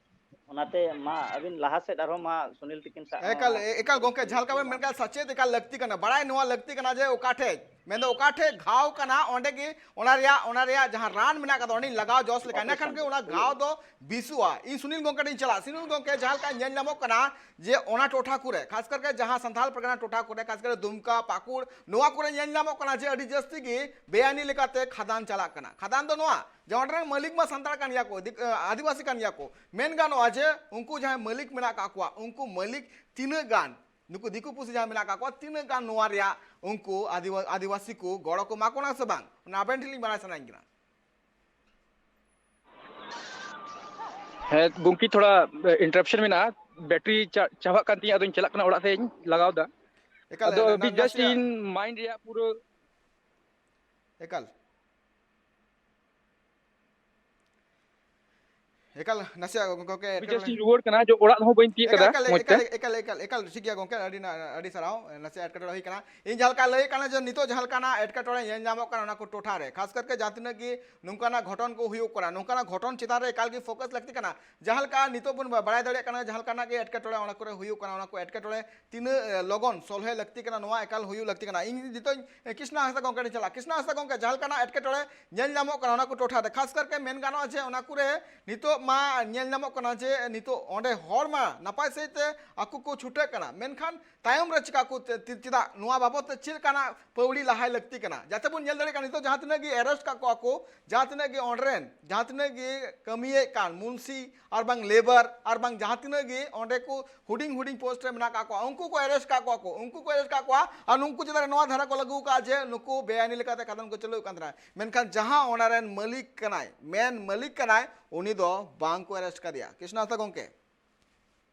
ᱚᱱᱟᱛᱮ ᱢᱟ ᱟᱹᱵᱤᱱ ᱞᱟᱦᱟ ᱥᱮᱫ ᱟᱨᱦᱚᱸ ᱢᱟ ᱥᱩᱱᱤᱞ ᱛᱤᱠᱤᱱ ᱥᱟᱶ ᱮᱠᱟᱞ, ᱦᱚᱸ ᱮ-, ᱮᱠᱟᱞ ᱜᱚᱝᱠᱮ, ᱡᱟᱦᱟᱸ ᱞᱮᱠᱟ ᱵᱮᱱ ᱢᱮᱱ ᱠᱮᱫᱟ, ᱥᱟᱪᱮᱫ ᱮᱠᱟᱞ ᱞᱟᱹᱠᱛᱤ ᱠᱟᱱᱟ, ᱵᱟᱲᱟᱭ ᱱᱚᱣᱟ ᱞᱟᱹᱠᱛᱤ ᱠᱟᱱᱟ ᱡᱮ ᱚᱠᱟ ᱴᱷᱮᱡ, ᱢᱮᱱᱫᱚ ᱚᱠᱟ ᱴᱷᱮᱡ ᱜᱷᱟᱣ ᱠᱟᱱᱟ, ᱚᱸᱰᱮ ᱜᱮ ᱚᱱᱟ ᱨᱮᱭᱟᱜ, ᱚᱱᱟ ᱨᱮᱭᱟᱜ ᱡᱟᱦᱟᱸ ᱨᱟᱱ ᱢᱮᱱᱟᱜ ᱠᱟᱫᱟ, ᱚᱸᱰᱮᱧ ᱞᱟᱜᱟᱣ ᱡᱚᱥ ᱞᱮᱠᱷᱟᱱ, ᱤᱱᱟᱹ ᱠᱷᱟᱱ ᱜᱮ ᱚᱱᱟ ᱜᱷᱟᱣ ᱫᱚ ᱵᱮᱥᱚᱜᱼᱟ᱾ ᱤᱧ ᱥᱩᱱᱤᱞ ᱜᱚᱝᱠᱮ ᱴᱷᱮᱱ ᱤᱧ ᱪᱟᱞᱟᱜᱼᱟ᱾ ᱥᱩᱱᱤᱞ ᱜᱚᱝᱠᱮ, ᱡᱟᱦᱟᱸ ᱞᱮᱠᱟ ᱧᱮᱞ ᱧᱟᱢᱚᱜ ᱠᱟᱱᱟ ᱡᱮ ᱚᱱᱟ ᱴᱚᱴᱷᱟ ᱠᱚᱨᱮ, ᱠᱷᱟᱥ ᱠᱟᱨᱠᱮ ᱡᱟᱦᱟᱸ ᱥᱟᱱᱛᱟᱲ ᱯᱟᱨᱜᱟᱱᱟ ᱴᱚᱴᱷᱟ ᱠᱚᱨᱮ, ᱠᱷᱟᱥ ᱠᱟᱨᱠᱮ ᱫᱩᱢᱠᱟ, ᱯᱟᱹᱠᱩᱲ, ᱱᱚᱣᱟ ᱠᱚᱨᱮ ᱧᱮᱞ ᱧᱟᱢᱚᱜ ᱠᱟᱱᱟ ᱡᱮ ᱟᱹᱰᱤ ᱡᱟᱹᱥᱛᱤ ᱜᱮ ᱵᱮᱟᱭᱤᱱᱤ ᱞᱮᱠᱟᱛᱮ ᱠᱷᱟᱫᱟᱱ ᱪᱟᱞᱟᱜ ᱠᱟᱱᱟ᱾ ᱠᱷᱟᱫᱟᱱ ᱫᱚ ᱱᱚᱣᱟ ᱡᱮ ᱚᱸᱰᱮ ᱨᱮᱱ ᱢᱟᱹᱞᱤᱠ ᱢᱟ ᱥᱟᱱᱛᱟᱲ ᱠᱟᱱ ᱜᱮᱭᱟ ᱠᱚ, ᱫᱤᱠ-, ᱟᱹᱫᱤᱵᱟᱹᱥᱤ ᱠᱟᱱ ᱜᱮᱭᱟ ᱠᱚ, ᱢᱮᱱ ᱜᱟᱱᱚᱜᱼᱟ ᱡᱮ ᱩᱱᱠᱩ ᱡᱟᱦᱟᱸᱭ ᱢᱟᱹᱞᱤᱠ ᱢᱮᱱᱟᱜ ᱠᱟᱜ ᱠᱚᱣᱟ, ᱩᱱᱠᱩ ᱢᱟᱹᱞᱤᱠ ᱛᱤᱱᱟᱹᱜ ᱜᱟᱱ, ᱱᱩᱠᱩ ᱫᱤᱠᱩ ᱯᱩᱥᱤ ᱡᱟᱦᱟᱸᱭ ᱢᱮᱱᱟᱜ ᱠᱟᱜ ᱠᱚᱣᱟ, ᱛᱤᱱᱟᱹᱜ ᱜᱟᱱ ᱱᱚᱣᱟ ᱨᱮᱭᱟᱜ ᱩᱱᱠᱩ ᱟᱹᱫᱤᱵᱟ-, ᱟᱹᱫᱤᱵᱟᱹᱥᱤ ᱠᱚ ᱜᱚᱲᱚ ᱠᱚ ᱮᱢᱟ ᱠᱚ ᱠᱟᱱᱟ ᱥᱮ ᱵᱟᱝ, ᱚᱱᱟ ᱟᱵᱮᱱ ᱴᱷᱮᱱ ᱞᱤᱧ ᱵᱟᱲᱟᱭ ᱥᱟᱱᱟᱭᱮᱫ ᱠᱟᱱᱟ᱾ ᱦᱮᱸ ᱜᱚᱢᱠᱮ, ᱛᱷᱚᱲᱟ ᱤᱱᱴᱟᱨᱟᱯᱥᱚᱱ ᱢᱮᱱᱟᱜᱼᱟ, ᱵᱮᱴᱨᱤ ᱪᱟ-, ᱪᱟᱵᱟᱜ ᱠᱟᱱ ᱛᱤᱧᱟ, ᱟᱫᱚᱧ ᱪᱟᱞᱟᱜ ᱠᱟᱱᱟ ᱚᱲᱟᱜ ᱥᱮᱫ ᱤᱧ ᱞᱟᱜᱟᱣ ᱫᱟ᱾ ᱮᱠᱟᱞ᱾ ᱟᱫᱚ ᱱᱟ-, ᱟᱹᱰᱤ ᱱᱟ-, ᱡᱟᱥᱴ ᱱᱟᱥᱮᱭᱟᱜ ᱤᱧ ᱢᱟᱭᱤᱱᱰ ᱨᱮᱭᱟᱜ ᱯᱩᱨᱟᱹ ᱮᱠᱟᱞ᱾ ᱮᱠᱟᱞ, ᱱᱟᱥᱮᱭᱟᱜ ᱜᱚᱢᱠᱮ ᱟᱹᱰᱤ ᱡᱟᱥᱴ ᱮᱴᱠᱮᱴᱚᱬᱮ᱾ ᱤᱧ ᱨᱩᱣᱟᱹᱲ ᱠᱟᱱᱟ, ᱡᱮ ᱚᱲᱟᱜ ᱦᱚᱸ ᱵᱟᱹᱧ ᱛᱤᱭᱟᱹᱜ ᱮᱠᱟᱞ, ᱠᱟᱫᱟ ᱮᱠᱟᱞ, ᱢᱚᱡᱽ ᱛᱮ᱾ ᱮᱠᱟᱞ, ᱮᱠᱟᱞ, ᱮᱠᱟᱞ, ᱮᱠᱟᱞ, ᱴᱷᱤᱠ ᱜᱮᱭᱟ ᱜᱚᱢᱠᱮ, ᱟᱹᱰᱤ ᱱᱟ-, ᱟᱹᱰᱤ ᱥᱟᱨᱦᱟᱣ᱾ ᱱᱟᱥᱮᱭᱟᱜ ᱮᱴᱠᱮᱴᱚᱬᱮ ᱦᱩᱭ ᱠᱟᱱᱟ᱾ ᱤᱧ ᱡᱟᱦᱟᱸ ᱞᱮᱠᱟ ᱞᱟᱹᱭ ᱠᱟᱱᱟ ᱡᱮ ᱱᱤᱛᱚᱜ ᱡᱟᱦᱟᱸ ᱞᱮᱠᱟᱱᱟᱜ ᱮᱴᱠᱮᱴᱚᱬᱮ ᱧᱮᱞ ᱧᱟᱢᱚᱜ ᱠᱟᱱᱟ ᱚᱱᱟ ᱠᱚ ᱴᱚᱴᱷᱟ ᱨᱮ, ᱠᱷᱟᱥ ᱠᱟᱨᱠᱮ ᱡᱟᱦᱟᱸ ᱛᱤᱱᱟᱹᱜ ᱜᱮ ᱱᱚᱝᱠᱟᱱᱟᱜ ᱜᱷᱚᱴᱚᱱ ᱠᱚ ᱦᱩᱭᱩᱜ ᱠᱟᱱᱟ, ᱱᱚᱝᱠᱟᱱᱟᱜ ᱜᱷᱚᱴᱚᱱ ᱪᱮᱛᱟᱱ ᱨᱮ ᱮᱠᱟᱞ ᱜᱮ ᱯᱷᱳᱠᱟᱥ ᱞᱟᱹᱠᱛᱤ ᱠᱟᱱᱟ᱾ ᱡᱟᱦᱟᱸ ᱞᱮᱠᱟ ᱱᱤᱛᱚᱜ ᱵᱚᱱ ᱵᱟ-, ᱵᱟᱲᱟᱭ ᱫᱟᱲᱮᱭᱟᱜ ᱠᱟᱱᱟ, ᱡᱟᱦᱟᱸ ᱞᱮᱠᱟᱱᱟᱜ ᱜᱮ ᱮᱴᱠᱮᱴᱚᱬᱮ ᱚᱱᱟ ᱠᱚᱨᱮ ᱦᱩᱭᱩᱜ ᱠᱟᱱᱟ, ᱚᱱᱟ ᱠᱚ ᱮᱴᱠᱮᱴᱚᱬᱮ ᱛᱤᱱᱟᱹᱜ, ᱮ, ᱞᱚᱜᱚᱱ ᱥᱚᱞᱦᱮ ᱞᱟᱹᱠᱛᱤ ᱠᱟᱱᱟ, ᱱᱚᱣᱟ ᱮᱠᱟᱞ ᱦᱩᱭᱩᱜ ᱞᱟᱹᱠᱛᱤ ᱠᱟᱱᱟ᱾ ᱤᱧ ᱱᱤᱛᱚᱜ, ᱮ, ᱠᱨᱤᱥᱱᱟ ᱦᱟᱸᱥᱫᱟ ᱜᱚᱢᱠᱮ ᱴᱷᱮᱱ ᱪᱟᱞᱟᱜ᱾ ᱠᱨᱤᱥᱱᱟ ᱦᱟᱸᱥᱫᱟ ᱜᱚᱢᱠᱮ, ᱡᱟᱦᱟᱸ ᱞᱮᱠᱟᱱᱟᱜ ᱮᱴᱠᱮᱴᱚᱬᱮ ᱧᱮᱞ ᱧᱟᱢᱚᱜ ᱠᱟᱱᱟ ᱚᱱᱟ ᱠᱚ ᱴᱚᱴᱷᱟ ᱨᱮ, ᱠᱷᱟᱥ ᱠᱟᱨᱠᱮ ᱢᱮᱱ ᱜᱟᱱᱚᱜᱼᱟ ᱡᱮ ᱚᱱᱟ ᱠᱚᱨᱮ ᱱᱤᱛᱚᱜ ᱢᱟ ᱧᱮᱞ ᱧᱟᱢᱚᱜ ᱠᱟᱱᱟ ᱡᱮ ᱱᱤᱛᱚᱜ ᱚᱸᱰᱮ ᱦᱚᱲ ᱢᱟ ᱱᱟᱯᱟᱭ ᱥᱟᱺᱦᱤᱡ ᱛᱮ ᱟᱠᱚ ᱠᱚ ᱪᱷᱩᱴᱟᱹᱜ ᱠᱟᱱᱟ, ᱢᱮᱱᱠᱷᱟᱱ ᱛᱟᱭᱚᱢ ᱨᱮ ᱪᱤᱠᱟ ᱠᱚ ᱛᱮ-, ᱛᱮ-, ᱪᱮᱫᱟᱜ ᱱᱚᱣᱟ ᱵᱟᱵᱚᱛ ᱛᱮ ᱪᱮᱫ ᱞᱮᱠᱟᱱᱟᱜ ᱯᱟᱹᱣᱲᱤ ᱞᱟᱦᱟᱭ ᱞᱟᱹᱠᱛᱤ ᱠᱟᱱᱟ? ᱡᱟᱛᱮ ᱵᱚᱱ ᱧᱮᱞ ᱫᱟᱲᱮᱭᱟᱜ ᱠᱟᱱᱟ, ᱱᱤᱛᱚᱜ ᱡᱟᱦᱟᱸ ᱛᱤᱱᱟᱹᱜ ᱜᱮ arrest ᱠᱟᱜ ᱠᱚᱣᱟ ᱠᱚ, ᱡᱟᱦᱟᱸ ᱛᱤᱱᱟᱹᱜ ᱜᱮ ᱚᱸᱰᱮ ᱨᱮᱱ ᱡᱟᱦᱟᱸ ᱛᱤᱱᱟᱹᱜ ᱜᱮ ᱠᱟᱹᱢᱤᱭᱮᱫ ᱠᱟᱱ ᱢᱩᱱᱥᱤ ᱟᱨ ᱵᱟᱝ labour ᱟᱨ ᱵᱟᱝ ᱡᱟᱦᱟᱸ ᱛᱤᱱᱟᱹᱜ ᱜᱮ ᱚᱸᱰᱮ ᱠᱚ ᱦᱩᱰᱤᱧ ᱦᱩᱰᱤᱧ post ᱨᱮ ᱢᱮᱱᱟᱜ ᱠᱟᱜ ᱠᱚᱣᱟ, ᱩᱱᱠᱩ ᱠᱚ arrest ᱠᱟᱜ ᱠᱚᱣᱟ ᱠᱚ, ᱩᱱᱠᱩ ᱠᱚ arrest ᱠᱟᱜ ᱠᱚᱣᱟ ᱟᱨ ᱱᱩᱠᱩ ᱪᱮᱛᱟᱱ ᱨᱮ ᱱᱚᱣᱟ ᱫᱷᱟᱨᱟ ᱠᱚ ᱞᱟᱹᱜᱩ ᱠᱟᱜᱼᱟ ᱡᱮ ᱱᱩᱠᱩ ᱵᱮᱟᱭᱤᱱᱤ ᱞᱮᱠᱟᱛᱮ ᱠᱷᱟᱫᱟᱱ ᱠᱚ ᱪᱟᱹᱞᱩᱭᱮᱫ ᱠᱟᱱ ᱛᱟᱦᱮᱱᱟ᱾ ᱢᱮᱱᱠᱷᱟᱱ ᱡᱟᱦᱟᱸ ᱚᱱᱟ ᱨᱮᱱ ᱢᱟᱹᱞᱤᱠ ᱠᱟᱱᱟᱭ, main ᱢᱟᱹᱞᱤᱠ ᱠᱟᱱᱟᱭ, ᱩᱱᱤ ᱫᱚ ᱵᱟᱝ ᱠᱚ arrest ᱠᱟᱫᱮᱭᱟ᱾ ᱠᱨᱤᱥᱱᱟ ᱦᱟᱸᱥᱫᱟ ᱜᱚᱝᱠᱮ᱾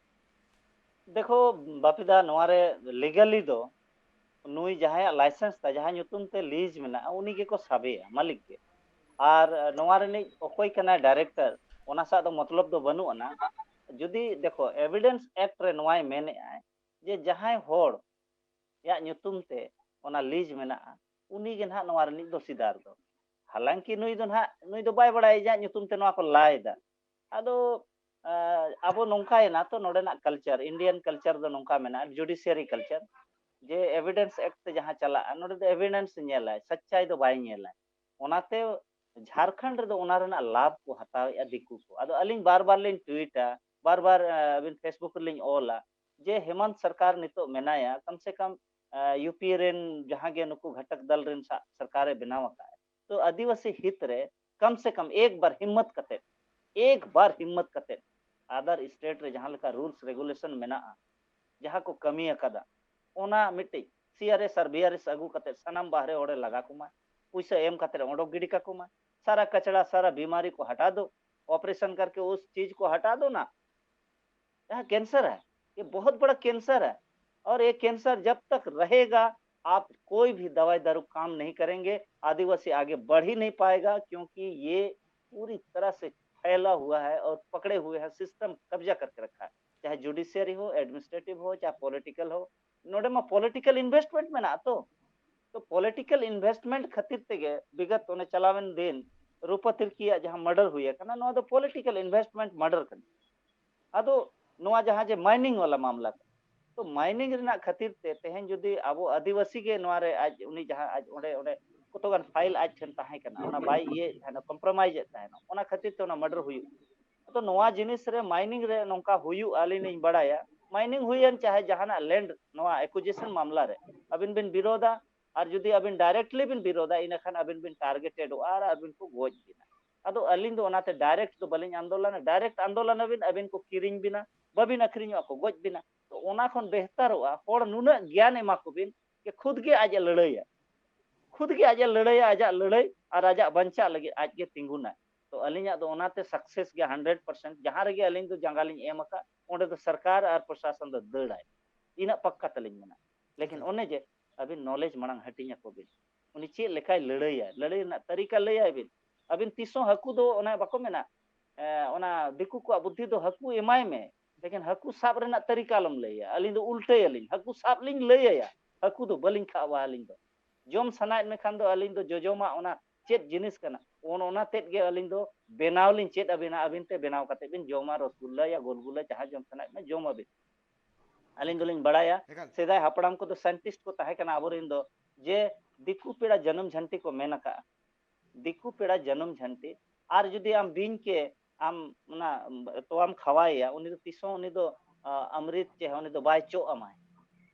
ᱫᱮᱠᱷᱳ ᱵᱟᱯᱤᱫᱟ, ᱱᱚᱣᱟ ᱨᱮ legally ᱫᱚ ᱱᱩᱭ ᱡᱟᱦᱟᱸᱭᱟᱜ licence ᱛᱟᱭ, ᱡᱟᱦᱟᱸ ᱧᱩᱛᱩᱢ ᱛᱮ lease ᱢᱮᱱᱟᱜᱼᱟ, ᱩᱱᱤ ᱜᱮᱠᱚ ᱥᱟᱵᱮᱭᱟ, ᱢᱟᱹᱞᱤᱠ ᱜᱮ᱾ ᱟᱨ ᱱᱚᱣᱟ ᱨᱤᱱᱤᱡ ᱚᱠᱚᱭ ᱠᱟᱱᱟᱭ director, ᱚᱱᱟ ᱥᱟᱶ ᱫᱚ ᱢᱚᱛᱞᱚᱵ ᱫᱚ ᱵᱟᱹᱱᱩᱜ ᱟᱱᱟ᱾ ᱡᱩᱫᱤ ᱫᱮᱠᱷᱳ, Evidence Act ᱨᱮ ᱱᱚᱣᱟᱭ ᱢᱮᱱᱮᱜᱼᱟᱭ ᱡᱮ ᱡᱟᱦᱟᱸᱭ ᱦᱚᱲ ᱭᱟᱜ ᱧᱩᱛᱩᱢ ᱛᱮ ᱚᱱᱟ lease ᱢᱮᱱᱟᱜᱼᱟ, ᱩᱱᱤ ᱜᱮ ᱱᱟᱦᱟᱜ ᱱᱚᱣᱟ ᱨᱤᱱᱤᱡ ᱫᱚᱥᱤᱫᱟᱨ ᱫᱚ᱾ ᱦᱟᱞᱟᱝᱠᱤ ᱱᱩᱭ ᱫᱚ ᱱᱟᱦᱟᱜ, ᱱᱩᱭ ᱫᱚ ᱵᱟᱭ ᱵᱟᱲᱟᱭᱟ ᱡᱮ ᱟᱡ ᱧᱩᱛᱩᱢ ᱛᱮ ᱱᱚᱣᱟ ᱠᱚ ᱞᱟᱭ ᱮᱫᱟ᱾ ᱟᱫᱚ, ᱟᱸ, ᱟᱵᱚ ᱱᱚᱝᱠᱟᱭᱮᱱᱟ ᱛᱚ, ᱱᱚᱰᱮᱱᱟᱜ culture, Indian culture ᱫᱚ ᱱᱚᱝᱠᱟ ᱢᱮᱱᱟᱜᱼᱟ, judiciary culture, ᱡᱮ Evidence Act ᱛᱮ ᱡᱟᱦᱟᱸ ᱪᱟᱞᱟᱜᱼᱟ, ᱱᱚᱰᱮ ᱫᱚ evidence ᱧᱮᱞᱟᱭ, ᱥᱟᱪᱪᱟᱭ ᱫᱚ ᱵᱟᱭ ᱧᱮᱞᱟᱭ᱾ ᱚᱱᱟᱛᱮ ᱡᱷᱟᱲᱠᱷᱚᱸᱰ ᱨᱮᱫᱚ ᱚᱱᱟ ᱨᱮᱱᱟᱜ ᱞᱟᱵᱷ ᱠᱚ ᱦᱟᱛᱟᱣᱮᱫᱼᱟ ᱫᱤᱠᱩ ᱠᱚ᱾ ᱟᱫᱚ ᱟᱹᱞᱤᱧ ᱵᱟᱨ ᱵᱟᱨ ᱞᱤᱧ tweetᱟ, ᱵᱟᱨ ᱵᱟᱨ, ᱟᱸ, ᱟᱹᱵᱤᱱ Facebook ᱨᱮᱞᱤᱧ ᱚᱞᱟ ᱡᱮ ᱦᱮᱢᱚᱱᱛ ᱥᱚᱨᱠᱟᱨ ᱱᱤᱛᱚᱜ ᱢᱮᱱᱟᱭᱟ, ᱠᱟᱢ ᱥᱮ ᱠᱟᱢ, ᱟᱸ, UPA ᱨᱮᱱ ᱡᱟᱦᱟᱸ ᱜᱮ ᱱᱩᱠᱩ ᱜᱷᱟᱴᱚᱠ ᱫᱚᱞ ᱨᱮᱱ ᱥᱟ-, ᱥᱚᱨᱠᱟᱨᱮ ᱵᱮᱱᱟᱣ ᱟᱠᱟᱫᱼᱟ, ᱛᱚ ᱟᱹᱫᱤᱵᱟᱹᱥᱤ ᱦᱤᱛ ᱨᱮ ᱠᱟᱢ ᱥᱮ ᱠᱟᱢ ᱮᱠ ᱵᱟᱨ ᱦᱤᱢᱢᱚᱛ ᱠᱟᱛᱮ, ᱮᱠ ᱵᱟᱨ ᱦᱤᱢᱢᱚᱛ ᱠᱟᱛᱮ other state ᱨᱮ ᱡᱟᱦᱟᱸ ᱞᱮᱠᱟ rules regulation ᱢᱮᱱᱟᱜᱼᱟ, ᱡᱟᱦᱟᱸ ᱠᱚ ᱠᱟᱹᱢᱤ ᱟᱠᱟᱫᱟ, ᱚᱱᱟ ᱢᱤᱫᱴᱤᱡ CRS ᱟᱨ BRS ᱟᱹᱜᱩ ᱠᱟᱛᱮ ᱥᱟᱱᱟᱢ ᱵᱟᱦᱨᱮ ᱦᱚᱲᱮ ᱞᱟᱜᱟ ᱠᱚᱢᱟ, ᱯᱩᱭᱥᱟᱹ ᱮᱢ ᱠᱟᱛᱮ ᱚᱰᱚᱠ ᱜᱤᱰᱤ ᱠᱟᱠᱚᱢᱟ, ᱥᱟᱨᱟ ᱠᱟᱪᱲᱟ, ᱥᱟᱨᱟ ᱵᱤᱢᱟᱨᱤ ᱠᱚ ᱦᱟᱴᱟ ᱫᱚ, operation ᱠᱟᱨᱠᱮ ᱩᱥ ᱪᱤᱡᱽ ᱠᱚ ᱦᱟᱴᱟ ᱫᱚ ᱱᱟ᱾ ᱡᱟᱦᱟᱸ cancer ᱦᱟᱭ, ᱭᱮ ᱵᱚᱦᱩᱛ ᱵᱟᱲᱟ cancer ᱦᱟᱭ, ᱟᱨ ᱭᱮ cancer ᱡᱟᱵ ᱛᱟᱠ ᱨᱟᱦᱮᱜᱟ, ᱟᱯ ᱠᱳᱭ ᱵᱷᱤ ᱫᱟᱣᱟᱭ ᱫᱟᱨᱩ ᱠᱟᱢ ᱱᱟᱦᱤᱸ ᱠᱟᱨᱮᱝᱜᱮ, ᱟᱫᱤᱵᱟᱥᱤ ᱟᱜᱮ ᱵᱟᱲᱷ ᱦᱤ ᱱᱟᱦᱤᱸ ᱯᱟᱭᱮᱜᱟ, ᱠᱭᱩᱸᱠᱤ ᱭᱮ ᱯᱩᱨᱤ ᱛᱟᱨᱟᱦ ᱥᱮ ᱯᱷᱟᱭᱞᱟ ᱦᱩᱣᱟ ᱦᱟᱭ ᱟᱨ ᱯᱟᱠᱲᱮ ᱦᱩᱣᱮ ᱦᱟᱭ, system ᱠᱟᱵᱽᱡᱟ ᱠᱟᱨᱠᱮ ᱨᱟᱠᱷᱟ ᱦᱟᱭ, ᱪᱟᱦᱮ judiciary ᱦᱳ, administrative ᱦᱳ, ᱪᱟᱦᱮ political ᱦᱳ, ᱱᱚᱰᱮ ᱢᱟ political investment ᱢᱮᱱᱟᱜᱼᱟ ᱛᱚ᱾ ᱛᱚ political investment ᱠᱷᱟᱹᱛᱤᱨ ᱛᱮᱜᱮ ᱵᱤᱜᱚᱛ ᱚᱱᱮ ᱪᱟᱞᱟᱣᱮᱱ ᱫᱤᱱ ᱨᱩᱯᱟ ᱛᱤᱨᱠᱤᱭᱟᱜ ᱡᱟᱦᱟᱸ murder ᱦᱩᱭ ᱟᱠᱟᱱᱟ, ᱱᱚᱣᱟ ᱫᱚ political investment murder ᱠᱟᱱᱟ᱾ ᱟᱫᱚ ᱱᱚᱣᱟ ᱡᱟᱦᱟᱸ ᱡᱮ mining ᱣᱟᱞᱟ ᱢᱟᱢᱞᱟ ᱠᱟᱱᱟ, ᱛᱚ mining ᱨᱮᱱᱟᱜ ᱠᱷᱟᱹᱛᱤᱨ ᱛᱮ ᱛᱮᱦᱮᱧ ᱡᱩᱫᱤ ᱟᱵᱚ ᱟᱹᱫᱤᱵᱟᱹᱥᱤ ᱜᱮ ᱱᱚᱣᱟ ᱨᱮ ᱟᱡ ᱩᱱᱤ ᱡᱟᱦᱟᱸ ᱟᱡ ᱚᱸᱰᱮ, ᱚᱸᱰᱮ ᱠᱚᱛᱚᱜᱟᱱ file ᱟᱡ ᱴᱷᱮᱱ ᱛᱟᱦᱮᱸ ᱠᱟᱱᱟ, ᱚᱱᱟ ᱵᱟᱭ ᱤᱭᱟᱹᱭᱮᱫ ᱛᱟᱦᱮᱱᱟ, compromise ᱮᱫ ᱛᱟᱦᱮᱱᱟ, ᱚᱱᱟ ᱠᱷᱟᱹᱛᱤᱨ ᱛᱮ ᱚᱱᱟ murder ᱦᱩᱭᱩᱜ ᱠᱟᱱᱟ᱾ ᱛᱚ ᱱᱚᱣᱟ ᱡᱤᱱᱤᱥ ᱨᱮ ᱢᱟᱭᱱᱤᱝ ᱨᱮ ᱱᱚᱝᱠᱟ ᱦᱩᱭᱩᱜᱼᱟ, ᱟᱹᱞᱤᱧ ᱞᱤᱧ ᱵᱟᱲᱟᱭᱟ, ᱢᱟᱭᱱᱤᱝ ᱦᱩᱭᱮᱱ ᱪᱟᱦᱮ ᱡᱟᱦᱟᱱᱟᱜ ᱞᱮᱱᱰ, ᱱᱚᱣᱟ ᱮᱠᱩᱡᱮᱥᱚᱱ ᱢᱟᱢᱞᱟ ᱨᱮ ᱟᱹᱵᱤᱱ ᱵᱤᱱ ᱵᱤᱨᱳᱫᱟ, ᱟᱨ ᱡᱩᱫᱤ ᱟᱹᱵᱤᱱ ᱰᱟᱭᱨᱮᱠᱴᱞᱤ ᱵᱤᱱ ᱵᱤᱨᱳᱫᱟ, ᱤᱱᱟᱹ ᱠᱷᱟᱱ ᱟᱹᱵᱤᱱ ᱵᱤᱱ ᱴᱟᱨᱜᱮᱴᱮᱰᱚᱜᱼᱟ ᱟᱨ ᱟᱹᱵᱤᱱ ᱠᱚ ᱜᱚᱡ ᱵᱤᱱᱟ᱾ ᱟᱫᱚ ᱟᱹᱞᱤᱧ ᱫᱚ ᱚᱱᱟᱛᱮ ᱰᱟᱭᱨᱮᱠᱴ ᱫᱚ ᱵᱟᱹᱞᱤᱧ ᱟᱱᱫᱳᱞᱚᱱᱟ᱾ ᱰᱟᱭᱨᱮᱠᱴ ᱟᱱᱫᱳᱞᱚᱱ ᱟᱹᱵᱤᱱ, ᱟᱹᱵᱤᱱ ᱠᱚ ᱠᱤᱨᱤᱧ ᱵᱤᱱᱟ, ᱵᱟᱹᱵᱤᱱ ᱟᱹᱠᱷᱨᱤᱧᱚᱜᱼᱟ, ᱠᱚ ᱜᱚᱡ ᱵᱤᱱᱟ᱾ ᱛᱚ ᱚᱱᱟ ᱠᱷᱚᱱ ᱵᱮᱦᱛᱟᱨᱚᱜᱼᱟ, ᱦᱚᱲ ᱱᱩᱱᱟᱹᱜ ᱜᱮᱭᱟᱱ ᱮᱢᱟ ᱠᱚᱵᱤᱱ ᱡᱮ ᱠᱷᱩᱫ ᱜᱮ ᱟᱡ ᱮ ᱞᱟᱹᱲᱦᱟᱹᱭᱟ, ᱠᱷᱩᱫ ᱜᱮ ᱟᱡ ᱮ ᱞᱟᱹᱲᱦᱟᱹᱭᱟ ᱟᱡᱟᱜ ᱞᱟᱹᱲᱦᱟᱹᱭ, ᱟᱨ ᱟᱡᱟᱜ ᱵᱟᱧᱪᱟᱜ ᱞᱟᱹᱜᱤᱫ ᱟᱡ ᱜᱮ ᱛᱤᱸᱜᱩᱱᱟᱭ᱾ ᱛᱚ ᱟᱹᱞᱤᱧᱟᱜ ᱫᱚ ᱚᱱᱟᱛᱮ ᱥᱟᱠᱥᱮᱥ ᱜᱮ ᱦᱟᱱᱰᱨᱮᱰ ᱯᱟᱨᱥᱮᱱᱴ᱾ ᱡᱟᱦᱟᱸ ᱨᱮᱜᱮ ᱟᱹᱞᱤᱧ ᱫᱚ ᱡᱟᱸᱜᱟ ᱞᱤᱧ ᱮᱢ ᱟᱠᱟᱫ, ᱚᱸᱰᱮ ᱫᱚ ᱥᱚᱨᱠᱟᱨ ᱟᱨ ᱯᱨᱚᱥᱟᱥᱚᱱ ᱫᱚ ᱫᱟᱹᱲᱟᱭ, ᱤᱱᱟᱹᱜ ᱯᱟᱠᱠᱟ ᱛᱟᱹᱞᱤᱧ ᱢᱮᱱᱟᱜᱼᱟ᱾ ᱞᱮᱠᱤᱱ ᱚᱱᱮ ᱡᱮ ᱟᱹᱵᱤᱱ ᱱᱚᱞᱮᱡᱽ ᱢᱟᱲᱟᱝ ᱦᱟᱹᱴᱤᱧ ᱟᱠᱚ ᱵᱤᱱ, ᱩᱱᱤ ᱪᱮᱫ ᱞᱮᱠᱟᱭ ᱞᱟᱹᱲᱦᱟᱹᱭᱟ, ᱞᱟᱹᱲᱦᱟᱹᱭ ᱨᱮᱱᱟᱜ ᱛᱟᱹᱨᱤᱠᱟ ᱞᱟᱹᱭᱟᱭ ᱵᱤᱱ᱾ ᱟᱹᱵᱤᱱ ᱛᱤᱥ ᱦᱚᱸ ᱦᱟᱹᱠᱩ ᱫᱚ, ᱚᱱᱟ ᱵᱟᱠᱚ ᱢᱮᱱᱟ, ᱮ, ᱚᱱᱟ ᱫᱤᱠᱩ ᱠᱚᱣᱟᱜ ᱵᱩᱫᱽᱫᱷᱤ ᱫᱚ ᱦᱟᱹᱠᱩ ᱮᱢᱟᱭ ᱢᱮ, ᱞᱮᱠᱤᱱ ᱦᱟᱹᱠᱩ ᱥᱟᱵ ᱨᱮᱱᱟᱜ ᱛᱟᱹᱨᱤᱠᱟ ᱟᱞᱚᱢ ᱞᱟᱹᱭᱟ᱾ ᱟᱹᱞᱤᱧ ᱫᱚ ᱩᱞᱴᱟᱹᱭᱟᱞᱤᱧ, ᱦᱟᱹᱠᱩ ᱥᱟᱵ ᱞᱤᱧ ᱞᱟᱹᱭ ᱟᱭᱟ, ᱦᱟᱹᱠᱩ ᱫᱚ ᱵᱟᱹᱞᱤᱧ ᱠᱷᱟᱣᱟᱣᱟ ᱟᱹᱞᱤᱧ ᱫᱚ᱾ ᱡᱚᱢ ᱥᱟᱱᱟᱭᱮᱫ ᱢᱮᱠᱷᱟᱱ ᱫᱚ ᱟᱹᱞᱤᱧ ᱫᱚ ᱡᱚᱡᱚᱢᱟᱜ ᱚᱱᱟ ᱪᱮᱫ ᱡᱤᱱᱤᱥ ᱠᱟᱱᱟ, ᱚᱱ-, ᱚᱱᱟ ᱛᱮᱫ ᱜᱮ ᱟᱹᱞᱤᱧ ᱫᱚ ᱵᱮᱱᱟᱣ ᱞᱤᱧ ᱪᱮᱫ ᱟᱹᱵᱤᱱᱟ, ᱟᱹᱵᱤᱱ ᱛᱮ ᱵᱮᱱᱟᱣ ᱠᱟᱛᱮ ᱵᱤᱱ ᱡᱚᱢᱟ, ᱨᱚᱥᱜᱩᱞᱞᱟ ᱭᱟ ᱜᱳᱞᱜᱩᱞᱟ ᱡᱟᱦᱟᱸ ᱡᱚᱢ ᱥᱟᱱᱟᱭᱮᱫ ᱢᱮ ᱡᱚᱢ ᱟᱹᱵᱤᱱ᱾ ᱟᱹᱞᱤᱧ ᱫᱚᱞᱤᱧ ᱵᱟᱲᱟᱭᱟ, ᱮᱠᱟᱞ᱾ ᱥᱮᱫᱟᱭ ᱦᱟᱯᱲᱟᱢ ᱠᱚᱫᱚ ᱥᱟᱭᱮᱱᱴᱤᱥᱴ ᱠᱚ ᱛᱟᱦᱮᱸ ᱠᱟᱱᱟ ᱟᱵᱚᱨᱮᱱ ᱫᱚ, ᱡᱮ ᱫᱤᱠᱩ ᱯᱮᱲᱟ ᱡᱟᱹᱱᱩᱢ ᱡᱷᱟᱹᱱᱴᱤ ᱠᱚ ᱢᱮᱱ ᱟᱠᱟᱫᱼᱟ᱾ ᱫᱤᱠᱩ ᱯᱮᱲᱟ ᱡᱟᱹᱱᱩᱢ ᱡᱷᱟᱹᱱᱴᱤ, ᱟᱨ ᱡᱩᱫᱤ ᱟᱢ ᱵᱤᱧ ᱠᱮ ᱟᱢ ᱚᱱᱟ ᱛᱚᱣᱟᱢ ᱠᱷᱟᱣᱟᱭᱮᱭᱟ, ᱩᱱᱤ ᱫᱚ ᱛᱤᱥ ᱦᱚᱸ ᱩᱱᱤ ᱫᱚ, ᱟ, ᱟᱢᱨᱤᱛ ᱪᱮ ᱩᱱᱤ ᱫᱚ ᱵᱟᱭ ᱪᱚᱜ ᱟᱢᱟᱭ᱾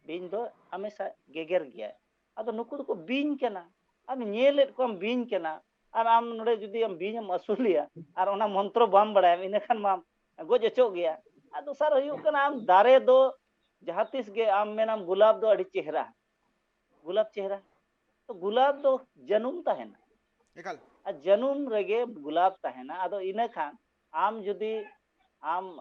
ᱵᱤᱧ ᱫᱚ ᱦᱟᱢᱮᱥᱟ ᱜᱮᱜᱮᱨ ᱜᱮᱭᱟᱭ᱾ ᱟᱫᱚ ᱱᱩᱠᱩ ᱫᱚᱠᱚ ᱵᱤᱧ ᱠᱟᱱᱟ, ᱟᱢ ᱧᱮᱞᱮᱫ ᱠᱚᱣᱟᱢ ᱵᱤᱧ ᱠᱟᱱᱟ, ᱟᱨ ᱟᱢ ᱱᱚᱰᱮ ᱡᱩᱫᱤ ᱟᱢ ᱵᱤᱧ ᱮᱢ ᱟᱹᱥᱩᱞᱮᱭᱟ ᱟᱨ ᱚᱱᱟ ᱢᱚᱱᱛᱨᱚ ᱵᱟᱢ ᱵᱟᱲᱟᱭᱟ, ᱤᱱᱟᱹ ᱠᱷᱟᱱ ᱢᱟᱢ ᱜᱚᱡ ᱦᱚᱪᱚᱜ ᱜᱮᱭᱟ᱾ ᱟᱨ ᱫᱚᱥᱟᱨ ᱦᱩᱭᱩᱜ ᱠᱟᱱᱟ, ᱟᱢ ᱫᱟᱨᱮ ᱫᱚ ᱡᱟᱦᱟᱸ ᱛᱤᱥ ᱜᱮ ᱟᱢ ᱢᱮᱱᱟᱢ ᱜᱩᱞᱟᱵ ᱫᱚ ᱟᱹᱰᱤ ᱪᱮᱦᱨᱟ, ᱜᱩᱞᱟᱵ ᱪᱮᱦᱨᱟ, ᱛᱚ ᱜᱩᱞᱟᱵ ᱫᱚ ᱡᱟᱹᱱᱩᱢ ᱛᱟᱦᱮᱱᱟ᱾ ᱮᱠᱟᱞ᱾ ᱟᱨ ᱡᱟᱹᱱᱩᱢ ᱨᱮᱜᱮ ᱜᱩᱞᱟᱵ ᱛᱟᱦᱮᱱᱟ᱾ ᱟᱫᱚ ᱤᱱᱟᱹ ᱠᱷᱟᱱ ᱟᱢ ᱡᱩᱫᱤ ᱟᱢ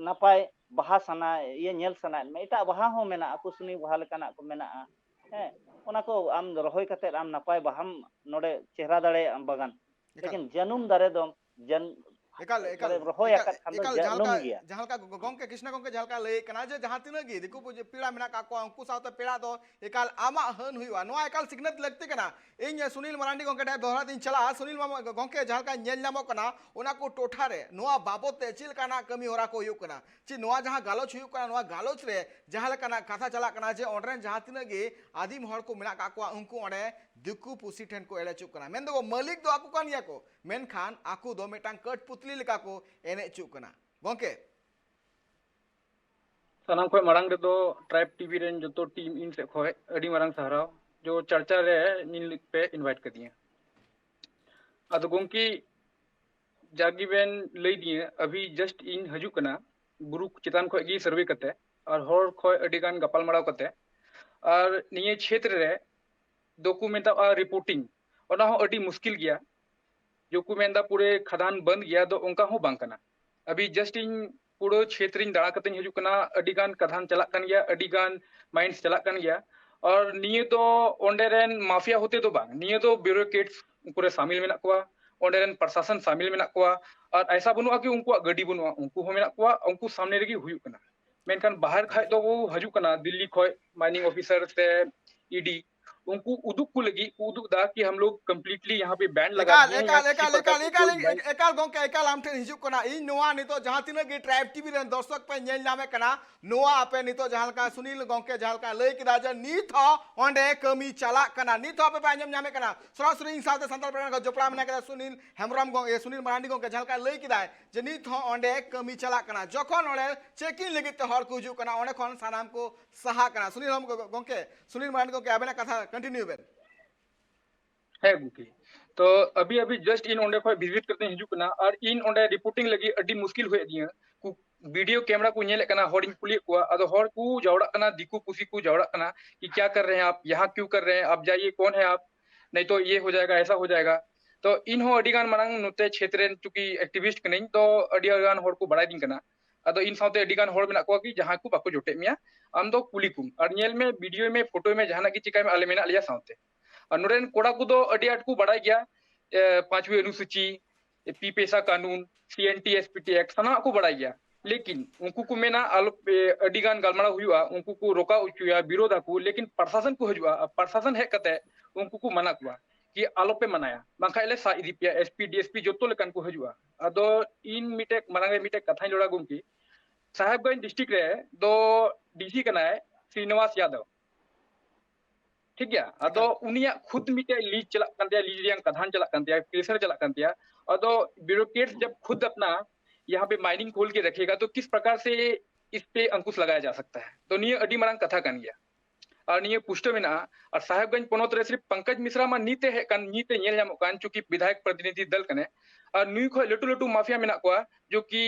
ᱱᱟᱯᱟᱭ ᱵᱟᱦᱟ ᱥᱟᱱᱟ, ᱤᱭᱟᱹ ᱧᱮᱞ ᱥᱟᱱᱟᱭᱮᱫ ᱢᱮ, ᱮᱴᱟᱜ ᱵᱟᱦᱟ ᱦᱚᱸ ᱢᱮᱱᱟᱜᱼᱟ, ᱠᱩᱥᱱᱤ ᱵᱟᱦᱟ ᱞᱮᱠᱟᱱᱟᱜ ᱠᱚ ᱢᱮᱱᱟᱜᱼᱟ, ᱦᱮᱸ, ᱚᱱᱟ ᱠᱚ ᱟᱢ ᱨᱚᱦᱚᱭ ᱠᱟᱛᱮ ᱟᱢ ᱱᱟᱯᱟᱭ ᱵᱟᱦᱟᱢ ᱱᱚᱰᱮ ᱪᱮᱦᱨᱟ ᱫᱟᱲᱮᱭᱟᱜᱼᱟ ᱵᱟᱜᱟᱱ᱾ ᱮᱠᱟᱞ᱾ ᱞᱮᱠᱤᱱ ᱡᱟᱹᱱᱩᱢ ᱫᱟᱨᱮ ᱫᱚ ᱡᱟᱹᱱ-, ᱮᱠᱟᱞ, ᱮᱠᱟᱞ, ᱢᱟᱱᱮ ᱨᱚᱦᱚᱭ ᱮᱠᱟᱞ, ᱟᱠᱟᱫ ᱠᱷᱟᱱ ᱫᱚ ᱮᱠᱟᱞ, ᱡᱟᱹᱱᱩᱢ ᱡᱟᱦᱟᱸ ᱞᱮᱠᱟ, ᱜᱮᱭᱟ᱾ ᱡᱟᱦᱟᱸ ᱞᱮᱠᱟ ᱜᱚ-, ᱜᱚᱝᱠᱮ, ᱠᱨᱤᱥᱱᱟ ᱜᱚᱝᱠᱮ ᱡᱟᱦᱟᱸ ᱞᱮᱠᱟ ᱞᱟᱹᱭᱮᱫ ᱠᱟᱱᱟ ᱡᱮ ᱡᱟᱦᱟᱸ ᱛᱤᱱᱟᱹᱜ ᱜᱮ ᱫᱤᱠᱩ ᱯᱩᱡᱟᱹ ᱯᱮᱲᱟ ᱢᱮᱱᱟᱜ ᱠᱟᱜ ᱠᱚᱣᱟ, ᱩᱱᱠᱩ ᱥᱟᱶᱛᱮ ᱯᱮᱲᱟ ᱫᱚ ᱮᱠᱟᱞ ᱟᱢᱟᱜ ᱦᱟᱹᱱ ᱦᱩᱭᱩᱜᱼᱟ, ᱱᱚᱣᱟ ᱮᱠᱟᱞ ᱥᱤᱠᱷᱱᱟᱹᱛ ᱞᱟᱹᱠᱛᱤ ᱠᱟᱱᱟ᱾ ᱤᱧ ᱥᱩᱱᱤᱞ ᱢᱟᱨᱟᱱᱰᱤ ᱜᱚᱝᱠᱮ ᱴᱷᱮᱱ ᱫᱚᱦᱲᱟ ᱛᱤᱧ ᱪᱟᱞᱟᱜᱼᱟ᱾ ᱥᱩᱱᱤᱞ ᱢᱟᱢᱟ ᱜᱚᱝᱠᱮ, ᱡᱟᱦᱟᱸ ᱞᱮᱠᱟ ᱧᱮᱞ ᱧᱟᱢᱚᱜ ᱠᱟᱱᱟ, ᱚᱱᱟ ᱠᱚ ᱴᱚᱴᱷᱟ ᱨᱮ ᱱᱚᱣᱟ ᱵᱟᱵᱚᱛ ᱛᱮ ᱪᱮᱫ ᱞᱮᱠᱟᱱᱟᱜ ᱠᱟᱹᱢᱤ ᱦᱚᱨᱟ ᱠᱚ ᱦᱩᱭᱩᱜ ᱠᱟᱱᱟ? ᱪᱮᱫ ᱱᱚᱣᱟ ᱡᱟᱦᱟᱸ ᱜᱟᱞᱚᱪ ᱦᱩᱭᱩᱜ ᱠᱟᱱᱟ, ᱱᱚᱣᱟ ᱜᱟᱞᱚᱪ ᱨᱮ ᱡᱟᱦᱟᱸ ᱞᱮᱠᱟᱱᱟᱜ ᱠᱟᱛᱷᱟ ᱪᱟᱞᱟᱜ ᱠᱟᱱᱟ ᱡᱮ ᱚᱸᱰᱮ ᱨᱮᱱ ᱡᱟᱦᱟᱸ ᱛᱤᱱᱟᱹᱜ ᱜᱮ ᱟᱹᱫᱤᱢ ᱦᱚᱲ ᱠᱚ ᱢᱮᱱᱟᱜ ᱠᱟᱜ ᱠᱚᱣᱟ, ᱩᱱᱠᱩ ᱚᱸᱰᱮ ᱫᱤᱠᱩ ᱯᱩᱥᱤ ᱴᱷᱮᱱ ᱠᱚ ᱮᱲᱮ ᱦᱚᱪᱚᱜ ᱠᱟᱱᱟ᱾ ᱢᱮᱱ ᱫᱚᱠᱚ ᱢᱟᱹᱞᱤᱠ ᱫᱚ ᱟᱠᱚ ᱠᱟᱱ ᱜᱮᱭᱟ ᱠᱚ, ᱢᱮᱱᱠᱷᱟᱱ ᱟᱠᱚ ᱫᱚ ᱢᱤᱫᱴᱟᱝ ᱠᱟᱴᱯᱩᱛᱞᱤ ᱞᱮᱠᱟ ᱠᱚ ᱮᱱᱮᱡ ᱦᱚᱪᱚᱜ ᱠᱟᱱᱟ᱾ ᱜᱚᱝᱠᱮ, ᱥᱟᱱᱟᱢ ᱠᱷᱚᱱ ᱢᱟᱲᱟᱝ ᱨᱮᱫᱚ ᱴᱨᱟᱭᱤᱵᱽ ᱴᱤᱵᱷᱤ ᱨᱮᱱ ᱡᱚᱛᱚ ᱴᱤᱢ ᱤᱧ ᱥᱮᱫ ᱠᱷᱚᱱ ᱟᱹᱰᱤ ᱢᱟᱨᱟᱝ ᱥᱟᱨᱦᱟᱣ, ᱡᱚ ᱪᱟᱨᱪᱟ ᱨᱮ ᱤᱧ ᱞᱟᱹᱜᱤᱫ ᱯᱮ ᱤᱱᱵᱷᱟᱭᱤᱴ ᱠᱟᱫᱤᱧᱟ᱾ ᱟᱫᱚ ᱜᱚᱢᱠᱮ, ᱡᱟᱜᱮ ᱵᱮᱱ ᱞᱟᱹᱭ ᱫᱤᱧᱟᱹ, ᱟᱵᱷᱤ ᱡᱟᱥᱴ ᱤᱧ ᱦᱤᱡᱩᱜ ᱠᱟᱱᱟ ᱵᱩᱨᱩ ᱪᱮᱛᱟᱱ ᱠᱷᱚᱱ ᱜᱮ ᱥᱟᱨᱵᱷᱮ ᱠᱟᱛᱮ, ᱟᱨ ᱦᱚᱲ ᱠᱷᱚᱱ ᱟᱹᱰᱤ ᱜᱟᱱ ᱜᱟᱯᱟᱞ ᱢᱟᱨᱟᱣ ᱠᱟᱛᱮ, ᱟᱨ ᱱᱤᱭᱟᱹ ᱪᱷᱮᱛᱨᱮ ᱨᱮ ᱫᱚᱠᱚ ᱢᱮᱛᱟᱜᱼᱟ ᱨᱤᱯᱳᱨᱴᱤᱝ, ᱚᱱᱟ ᱦᱚᱸ ᱟᱹᱰᱤ ᱢᱩᱥᱠᱤᱞ ᱜᱮᱭᱟ᱾ ᱡᱚᱠᱚ ᱢᱮᱱᱫᱟ ᱯᱩᱨᱟᱹ ᱠᱷᱟᱫᱟᱱ ᱵᱚᱱᱫ ᱜᱮᱭᱟ, ᱫᱚ ᱚᱱᱠᱟ ᱦᱚᱸ ᱵᱟᱝ ᱠᱟᱱᱟ᱾ ᱟᱵᱷᱤ ᱡᱟᱥᱴ ᱤᱧ ᱯᱩᱨᱟᱹ ᱪᱷᱮᱛᱨᱤᱧ ᱫᱟᱬᱟ ᱠᱟᱛᱮᱧ ᱦᱤᱡᱩᱜ ᱠᱟᱱᱟ, ᱟᱹᱰᱤ ᱜᱟᱱ ᱠᱟᱫᱷᱟᱱ ᱪᱟᱞᱟᱜ ᱠᱟᱱ ᱜᱮᱭᱟ, ᱟᱹᱰᱤ ᱜᱟᱱ ᱢᱟᱭᱤᱱᱥ ᱪᱟᱞᱟᱜ ᱠᱟᱱ ᱜᱮᱭᱟ᱾ ᱟᱨ ᱱᱤᱭᱟᱹ ᱫᱚ ᱚᱸᱰᱮ ᱨᱮᱱ ᱢᱟᱯᱷᱤᱭᱟ ᱦᱚᱛᱮ ᱫᱚ ᱵᱟᱝ, ᱱᱤᱭᱟᱹ ᱫᱚ ᱵᱤᱭᱩᱨᱳᱠᱨᱮᱴᱥ ᱩᱱᱠᱩ ᱨᱮ ᱥᱟᱢᱤᱞ ᱢᱮᱱᱟᱜ ᱠᱚᱣᱟ, ᱚᱸᱰᱮ ᱨᱮᱱ ᱯᱨᱚᱥᱟᱥᱚᱱ ᱥᱟᱢᱤᱞ ᱢᱮᱱᱟᱜ ᱠᱚᱣᱟ᱾ ᱟᱨ ᱟᱭᱥᱟ ᱵᱟᱹᱱᱩᱜᱼᱟ ᱠᱤ ᱩᱱᱠᱩᱣᱟᱜ ᱜᱟᱹᱰᱤ ᱵᱟᱹᱱᱩᱜᱼᱟ, ᱩᱱᱠᱩ ᱦᱚᱸ ᱢᱮᱱᱟᱜ ᱠᱚᱣᱟ, ᱩᱱᱠᱩ ᱥᱟᱢᱱᱮ ᱨᱮᱜᱮ ᱦᱩᱭᱩᱜ ᱠᱟᱱᱟ᱾ ᱢᱮᱱᱠᱷᱟᱱ ᱵᱟᱦᱟᱨ ᱠᱷᱟᱡ ᱫᱚ ᱠᱚ ᱦᱤᱡᱩᱜ ᱠᱟᱱᱟ, ᱫᱤᱞᱞᱤ ᱠᱷᱚᱡ ᱢᱟᱭᱱᱤᱝ ᱚᱯᱷᱤᱥᱟᱨ ᱥᱮ ᱤᱰᱤ, ᱩᱱᱠᱩ ᱩᱫᱩᱜ ᱠᱚ ᱞᱟᱹᱜᱤᱫ ᱠᱚ ᱩᱫᱩᱜ ᱫᱟ ᱠᱤ ᱦᱟᱢ ᱞᱳᱜ ᱠᱚᱢᱯᱞᱤᱴᱞᱤ ᱭᱟᱦᱟᱸ ᱯᱮ ᱵᱮᱱᱰ ᱞᱟᱜᱟ ᱮᱠᱟᱞ ᱫᱤᱭᱮ ᱮᱠᱟᱞ ᱦᱮᱸ, ᱮᱠᱟᱞ ᱪᱷᱮ ᱮᱠᱟᱞ ᱯᱨᱚᱠᱟᱨ ᱮᱠᱟᱞ ᱠᱚ ᱵᱟᱭ- ᱮᱠᱟᱞ ᱜᱚᱝᱠᱮ, ᱮᱠᱟᱞ ᱟᱢ ᱴᱷᱮᱱ ᱦᱤᱡᱩᱜ ᱠᱟᱱᱟ᱾ ᱤᱧ ᱱᱚᱣᱟ ᱱᱤᱛᱚᱜ ᱡᱟᱦᱟᱸ ᱛᱤᱱᱟᱹᱜ ᱜᱮ ᱴᱨᱟᱭᱤᱵᱽ ᱴᱤᱵᱷᱤ ᱨᱮᱱ ᱫᱚᱨᱥᱚᱠ ᱯᱮ ᱧᱮᱞ ᱧᱟᱢᱮᱫ ᱠᱟᱱᱟ, ᱱᱚᱣᱟ ᱟᱯᱮ ᱱᱤᱛᱚᱜ ᱡᱟᱦᱟᱸ ᱞᱮᱠᱟ ᱥᱩᱱᱤᱞ ᱜᱚᱝᱠᱮ ᱡᱟᱦᱟᱸ ᱞᱮᱠᱟ ᱞᱟᱹᱭ ᱠᱮᱫᱟ ᱡᱮ ᱱᱤᱛ ᱦᱚᱸ ᱚᱸᱰᱮ ᱠᱟᱹᱢᱤ ᱪᱟᱞᱟᱜ ᱠᱟᱱᱟ, ᱱᱤᱛ ᱦᱚᱸ ᱟᱯᱮ ᱯᱮ ᱟᱸᱡᱚᱢ ᱧᱟᱢᱮᱫ ᱠᱟᱱᱟ᱾ ᱥᱚᱨᱟᱥᱚᱨᱤ ᱤᱧ ᱥᱟᱶᱛᱮ ᱥᱟᱱᱛᱟᱲ ᱯᱟᱨᱜᱟᱱᱟ ᱠᱷᱚᱱ ᱡᱚᱯᱲᱟᱣ ᱢᱮᱱᱟᱜ ᱠᱟᱫᱟ ᱥᱩᱱᱤᱞ ᱦᱮᱢᱵᱨᱚᱢ ᱜᱚᱝ-, ᱮ, ᱥᱩᱱᱤᱞ ᱢᱟᱨᱟᱱᱰᱤ ᱜᱚᱝᱠᱮ ᱡᱟᱦᱟᱸ ᱞᱮᱠᱟ ᱞᱟᱹᱭ ᱠᱮᱫᱟᱭ ᱡᱮ ᱱᱤᱛ ᱦᱚᱸ ᱚᱸᱰᱮ ᱠᱟᱹᱢᱤ ᱪᱟᱞᱟᱜ ᱠᱟᱱᱟ᱾ ᱡᱚᱠᱷᱚᱱ ᱚᱸᱰᱮ ᱪᱮᱠᱤᱝ ᱞᱟᱹᱜᱤᱫ ᱛᱮ ᱦᱚᱲ ᱠᱚ ᱦᱤᱡᱩᱜ ᱠᱟᱱᱟ, ᱚᱸᱰᱮ ᱠᱷᱚᱱ ᱥᱟᱱᱟᱢ ᱠᱚ ᱥᱟᱦᱟᱜ ᱠᱟᱱᱟ᱾ ᱥᱩᱱᱤᱞ ᱦᱮᱢ-, ᱜᱚᱝᱠᱮ, ᱥᱩᱱᱤᱞ ᱢᱟᱨᱟᱱᱰᱤ ᱜᱚᱝᱠᱮ, ᱟᱵᱮᱱᱟᱜ ᱠᱟᱛᱷᱟ ᱠᱚᱱᱴᱤᱱᱤᱭᱩ ᱵᱮᱱ᱾ ᱦᱮᱸ ᱜᱚᱝᱠᱮ, ᱛᱚ ᱟᱵᱷᱤ ᱟᱵᱷᱤ ᱡᱟᱥᱴ ᱤᱧ ᱚᱸᱰᱮ ᱠᱷᱚᱡ ᱵᱷᱤᱡᱤᱴ ᱠᱟᱛᱮᱧ ᱦᱤᱡᱩᱜ ᱠᱟᱱᱟ, ᱟᱨ ᱤᱧ ᱚᱸᱰᱮ ᱨᱤᱯᱳᱨᱴᱤᱝ ᱞᱟᱹᱜᱤᱫ ᱟᱹᱰᱤ ᱢᱩᱥᱠᱤᱞ ᱦᱩᱭᱩᱜ ᱛᱤᱧᱟᱹ᱾ ᱠᱩ-, ᱵᱷᱤᱰᱤᱭᱳ ᱠᱮᱢᱮᱨᱟ ᱠᱚ ᱧᱮᱞᱮᱫ ᱠᱟᱱᱟ, ᱦᱚᱲᱤᱧ ᱠᱩᱞᱤᱭᱮᱫ ᱠᱚᱣᱟ, ᱟᱫᱚ ᱦᱚᱲ ᱠᱚ ᱡᱟᱣᱨᱟᱜ ᱠᱟᱱᱟ, ᱫᱤᱠᱩ ᱯᱩᱥᱤ ᱠᱚ ᱡᱟᱣᱨᱟᱜ ᱠᱟᱱᱟ ᱠᱤ ᱠᱭᱟ ᱠᱟᱨ ᱨᱮ ᱦᱮᱸ ᱟᱯ, ᱭᱟᱦᱟᱸ ᱠᱭᱩ ᱠᱟᱨ ᱨᱮ ᱦᱮᱸ ᱟᱯ, ᱡᱟᱭᱮ ᱠᱚᱱ ᱦᱮ ᱟᱯ, ᱱᱟᱦᱤ ᱛᱚ ᱭᱮ ᱦᱳ ᱡᱟᱭᱮᱜᱟ, ᱮᱥᱟ ᱦᱳ ᱡᱟᱭᱮᱜᱟ᱾ ᱛᱚ ᱤᱧ ᱦᱚᱸ ᱟᱹᱰᱤ ᱜᱟᱱ ᱢᱟᱲᱟᱝ ᱱᱚᱛᱮ ᱪᱷᱮᱛᱨᱮ ᱨᱮᱱ ᱪᱩᱸᱠᱤ ᱮᱠᱴᱤᱵᱷᱤᱥᱴ ᱠᱟᱹᱱᱟᱹᱧ, ᱛᱚ ᱟᱹᱰᱤ ᱜᱟᱱ ᱦᱚᱲ ᱠᱚ ᱵᱟᱲᱟᱭ ᱫᱤᱧ ᱠᱟᱱᱟ᱾ ᱟᱫᱚ ᱤᱧ ᱥᱟᱶᱛᱮ ᱟᱹᱰᱤ ᱜᱟᱱ ᱦᱚᱲ ᱢᱮᱱᱟᱜ ᱠᱚᱣᱟ ᱠᱤ ᱡᱟᱦᱟᱸᱭ ᱠᱚ ᱵᱟᱠᱚ ᱡᱚᱴᱮᱫ ᱢᱮᱭᱟ, ᱟᱢ ᱫᱚ ᱠᱩᱞᱤ ᱠᱚᱢ ᱟᱨ ᱧᱮᱞ ᱢᱮ, ᱵᱷᱤᱰᱤᱭᱳᱭ ᱢᱮ, ᱯᱷᱳᱴᱳᱭ ᱢᱮ, ᱡᱟᱦᱟᱱᱟᱜ ᱜᱮ ᱪᱤᱠᱟᱭ ᱢᱮ, ᱟᱞᱮ ᱢᱮᱱᱟᱜ ᱞᱮᱭᱟ ᱥᱟᱶᱛᱮ᱾ ᱟᱨ ᱱᱚᱰᱮ ᱨᱮᱱ ᱠᱚᱲᱟ ᱠᱚᱫᱚ ᱟᱹᱰᱤ ᱟᱸᱴ ᱠᱚ ᱵᱵᱟᱲᱟᱭ ᱜᱮᱭᱟ, ᱮ, ᱯᱟᱸᱪᱣᱤ ᱚᱱᱩᱥᱩᱪᱤ, ᱯᱤ ᱯᱮᱥᱟ ᱠᱟᱱᱩᱱ, C N T, S P T act, ᱥᱟᱱᱟᱢᱟᱜ ᱠᱚ ᱵᱟᱲᱟᱭ ᱜᱮᱭᱟ᱾ ᱞᱮᱠᱤᱱ ᱩᱱᱠᱩ ᱠᱚ ᱢᱮᱱᱟ, ᱟᱞᱚ ᱯᱮ, ᱟᱹᱰᱤ ᱜᱟᱱ ᱜᱟᱞᱢᱟᱨᱟᱣ ᱦᱩᱭᱩᱜᱼᱟ, ᱩᱱᱠᱩ ᱠᱚ ᱨᱚᱠᱟᱣ ᱦᱚᱪᱚᱭᱟ, ᱵᱤᱨᱳᱫᱷ ᱟᱠᱚ, ᱞᱮᱠᱤᱱ ᱯᱨᱚᱥᱟᱥᱚᱱ ᱠᱚ ᱦᱤᱡᱩᱜᱼᱟ, ᱟᱨ ᱯᱨᱚᱥᱟᱥᱚᱱ ᱦᱮᱡ ᱠᱟᱛᱮ ᱩᱱᱠᱩ ᱠᱚ ᱢᱟᱱᱟ ᱠᱚᱣᱟ ᱠᱤ ᱟᱞᱚ ᱯᱮ ᱢᱟᱱᱟᱭᱟ, ᱵᱟᱝᱠᱷᱟᱡ ᱞᱮ ᱥᱟᱵ ᱤᱫᱤ ᱯᱮᱭᱟ, S P, D S P ᱡᱚᱛᱚ ᱞᱮᱠᱟᱱ ᱠᱚ ᱦᱤᱡᱩᱜᱼᱟ᱾ ᱟᱫᱚ ᱤᱧ ᱢᱤᱫᱴᱮᱡ ᱢᱟᱲᱟᱝ ᱨᱮ ᱢᱤᱫᱴᱮᱡ ᱠᱟᱛᱷᱟᱧ ᱨᱚᱲᱟ ᱜᱚᱢᱠᱮ, ᱥᱟᱦᱮᱵᱽᱜᱚᱸᱡᱽ ᱰᱤᱥᱴᱨᱤᱠᱴ ᱨᱮ ᱫᱚ ᱰᱤ ᱥᱤ ᱠᱟᱱᱟᱭ ᱥᱨᱤᱱᱤᱵᱟᱥ ᱭᱟᱫᱚᱵ᱾ ᱴᱷᱤᱠ ᱜᱮᱭᱟ᱾ ᱟᱫᱚ ᱩᱱᱤᱭᱟᱜ ᱠᱷᱩᱫ ᱢᱤᱫᱴᱮᱡ ᱞᱤᱡ ᱪᱟᱞᱟᱜ ᱠᱟᱱ ᱛᱟᱭᱟ, ᱞᱤᱡ ᱨᱮᱭᱟᱜ ᱠᱟᱫᱷᱟᱱ ᱪᱟᱞᱟᱜ ᱠᱟᱱ ᱛᱟᱭᱟ, ᱠᱮᱥᱟᱨ ᱪᱟᱞᱟᱜ ᱠᱟᱱ ᱛᱟᱭᱟ᱾ ᱟᱫᱚ ᱵᱤᱭᱩᱨᱳᱠᱨᱮᱴ ᱡᱟᱵ ᱠᱷᱩᱫ ᱟᱯᱱᱟ ᱭᱟᱦᱟᱸ ᱯᱮ ᱢᱟᱭᱱᱤᱝ ᱠᱳᱞ ᱠᱮ ᱨᱟᱠᱷᱮᱜᱟ ᱛᱚ ᱠᱤᱥ ᱯᱨᱚᱠᱟᱨ ᱥᱮ ᱤᱥ ᱯᱮ ᱟᱝᱠᱩᱥ ᱞᱟᱜᱟᱭᱟ ᱡᱟ ᱥᱟᱠᱛᱟ ᱦᱟᱭ? ᱛᱚ ᱱᱤᱭᱟᱹ ᱟᱹᱰᱤ ᱢᱟᱨᱟᱝ ᱠᱟᱛᱷᱟ ᱠᱟᱱ ᱜᱮᱭᱟ᱾ ᱟᱨ ᱱᱤᱭᱟᱹ ᱯᱩᱥᱴᱟᱹ ᱢᱮᱱᱟᱜᱼᱟ᱾ ᱟᱨ ᱥᱟᱦᱮᱵᱽᱜᱚᱸᱡᱽ ᱯᱚᱱᱚᱛ ᱨᱮ ᱥᱤᱨᱯ ᱯᱚᱝᱠᱚᱡᱽ ᱢᱤᱥᱨᱟ ᱢᱟ ᱱᱤᱛ ᱮ ᱦᱮᱡ ᱠᱟᱱ, ᱱᱤᱛ ᱮ ᱧᱮᱞ ᱧᱟᱢᱚᱜ ᱠᱟᱱ, ᱪᱩᱸᱠᱤ ᱵᱤᱫᱷᱟᱭᱚᱠ ᱯᱨᱚᱛᱤᱱᱤᱫᱷᱤ ᱫᱚᱞ ᱠᱟᱱᱟᱭ᱾ ᱟᱨ ᱱᱩᱭ ᱠᱷᱚᱱ ᱞᱟᱹᱴᱩ ᱞᱟᱹᱴᱩ ᱢᱟᱯᱷᱤᱭᱟ ᱢᱮᱱᱟᱜ ᱠᱚᱣᱟ, ᱡᱚ ᱠᱤ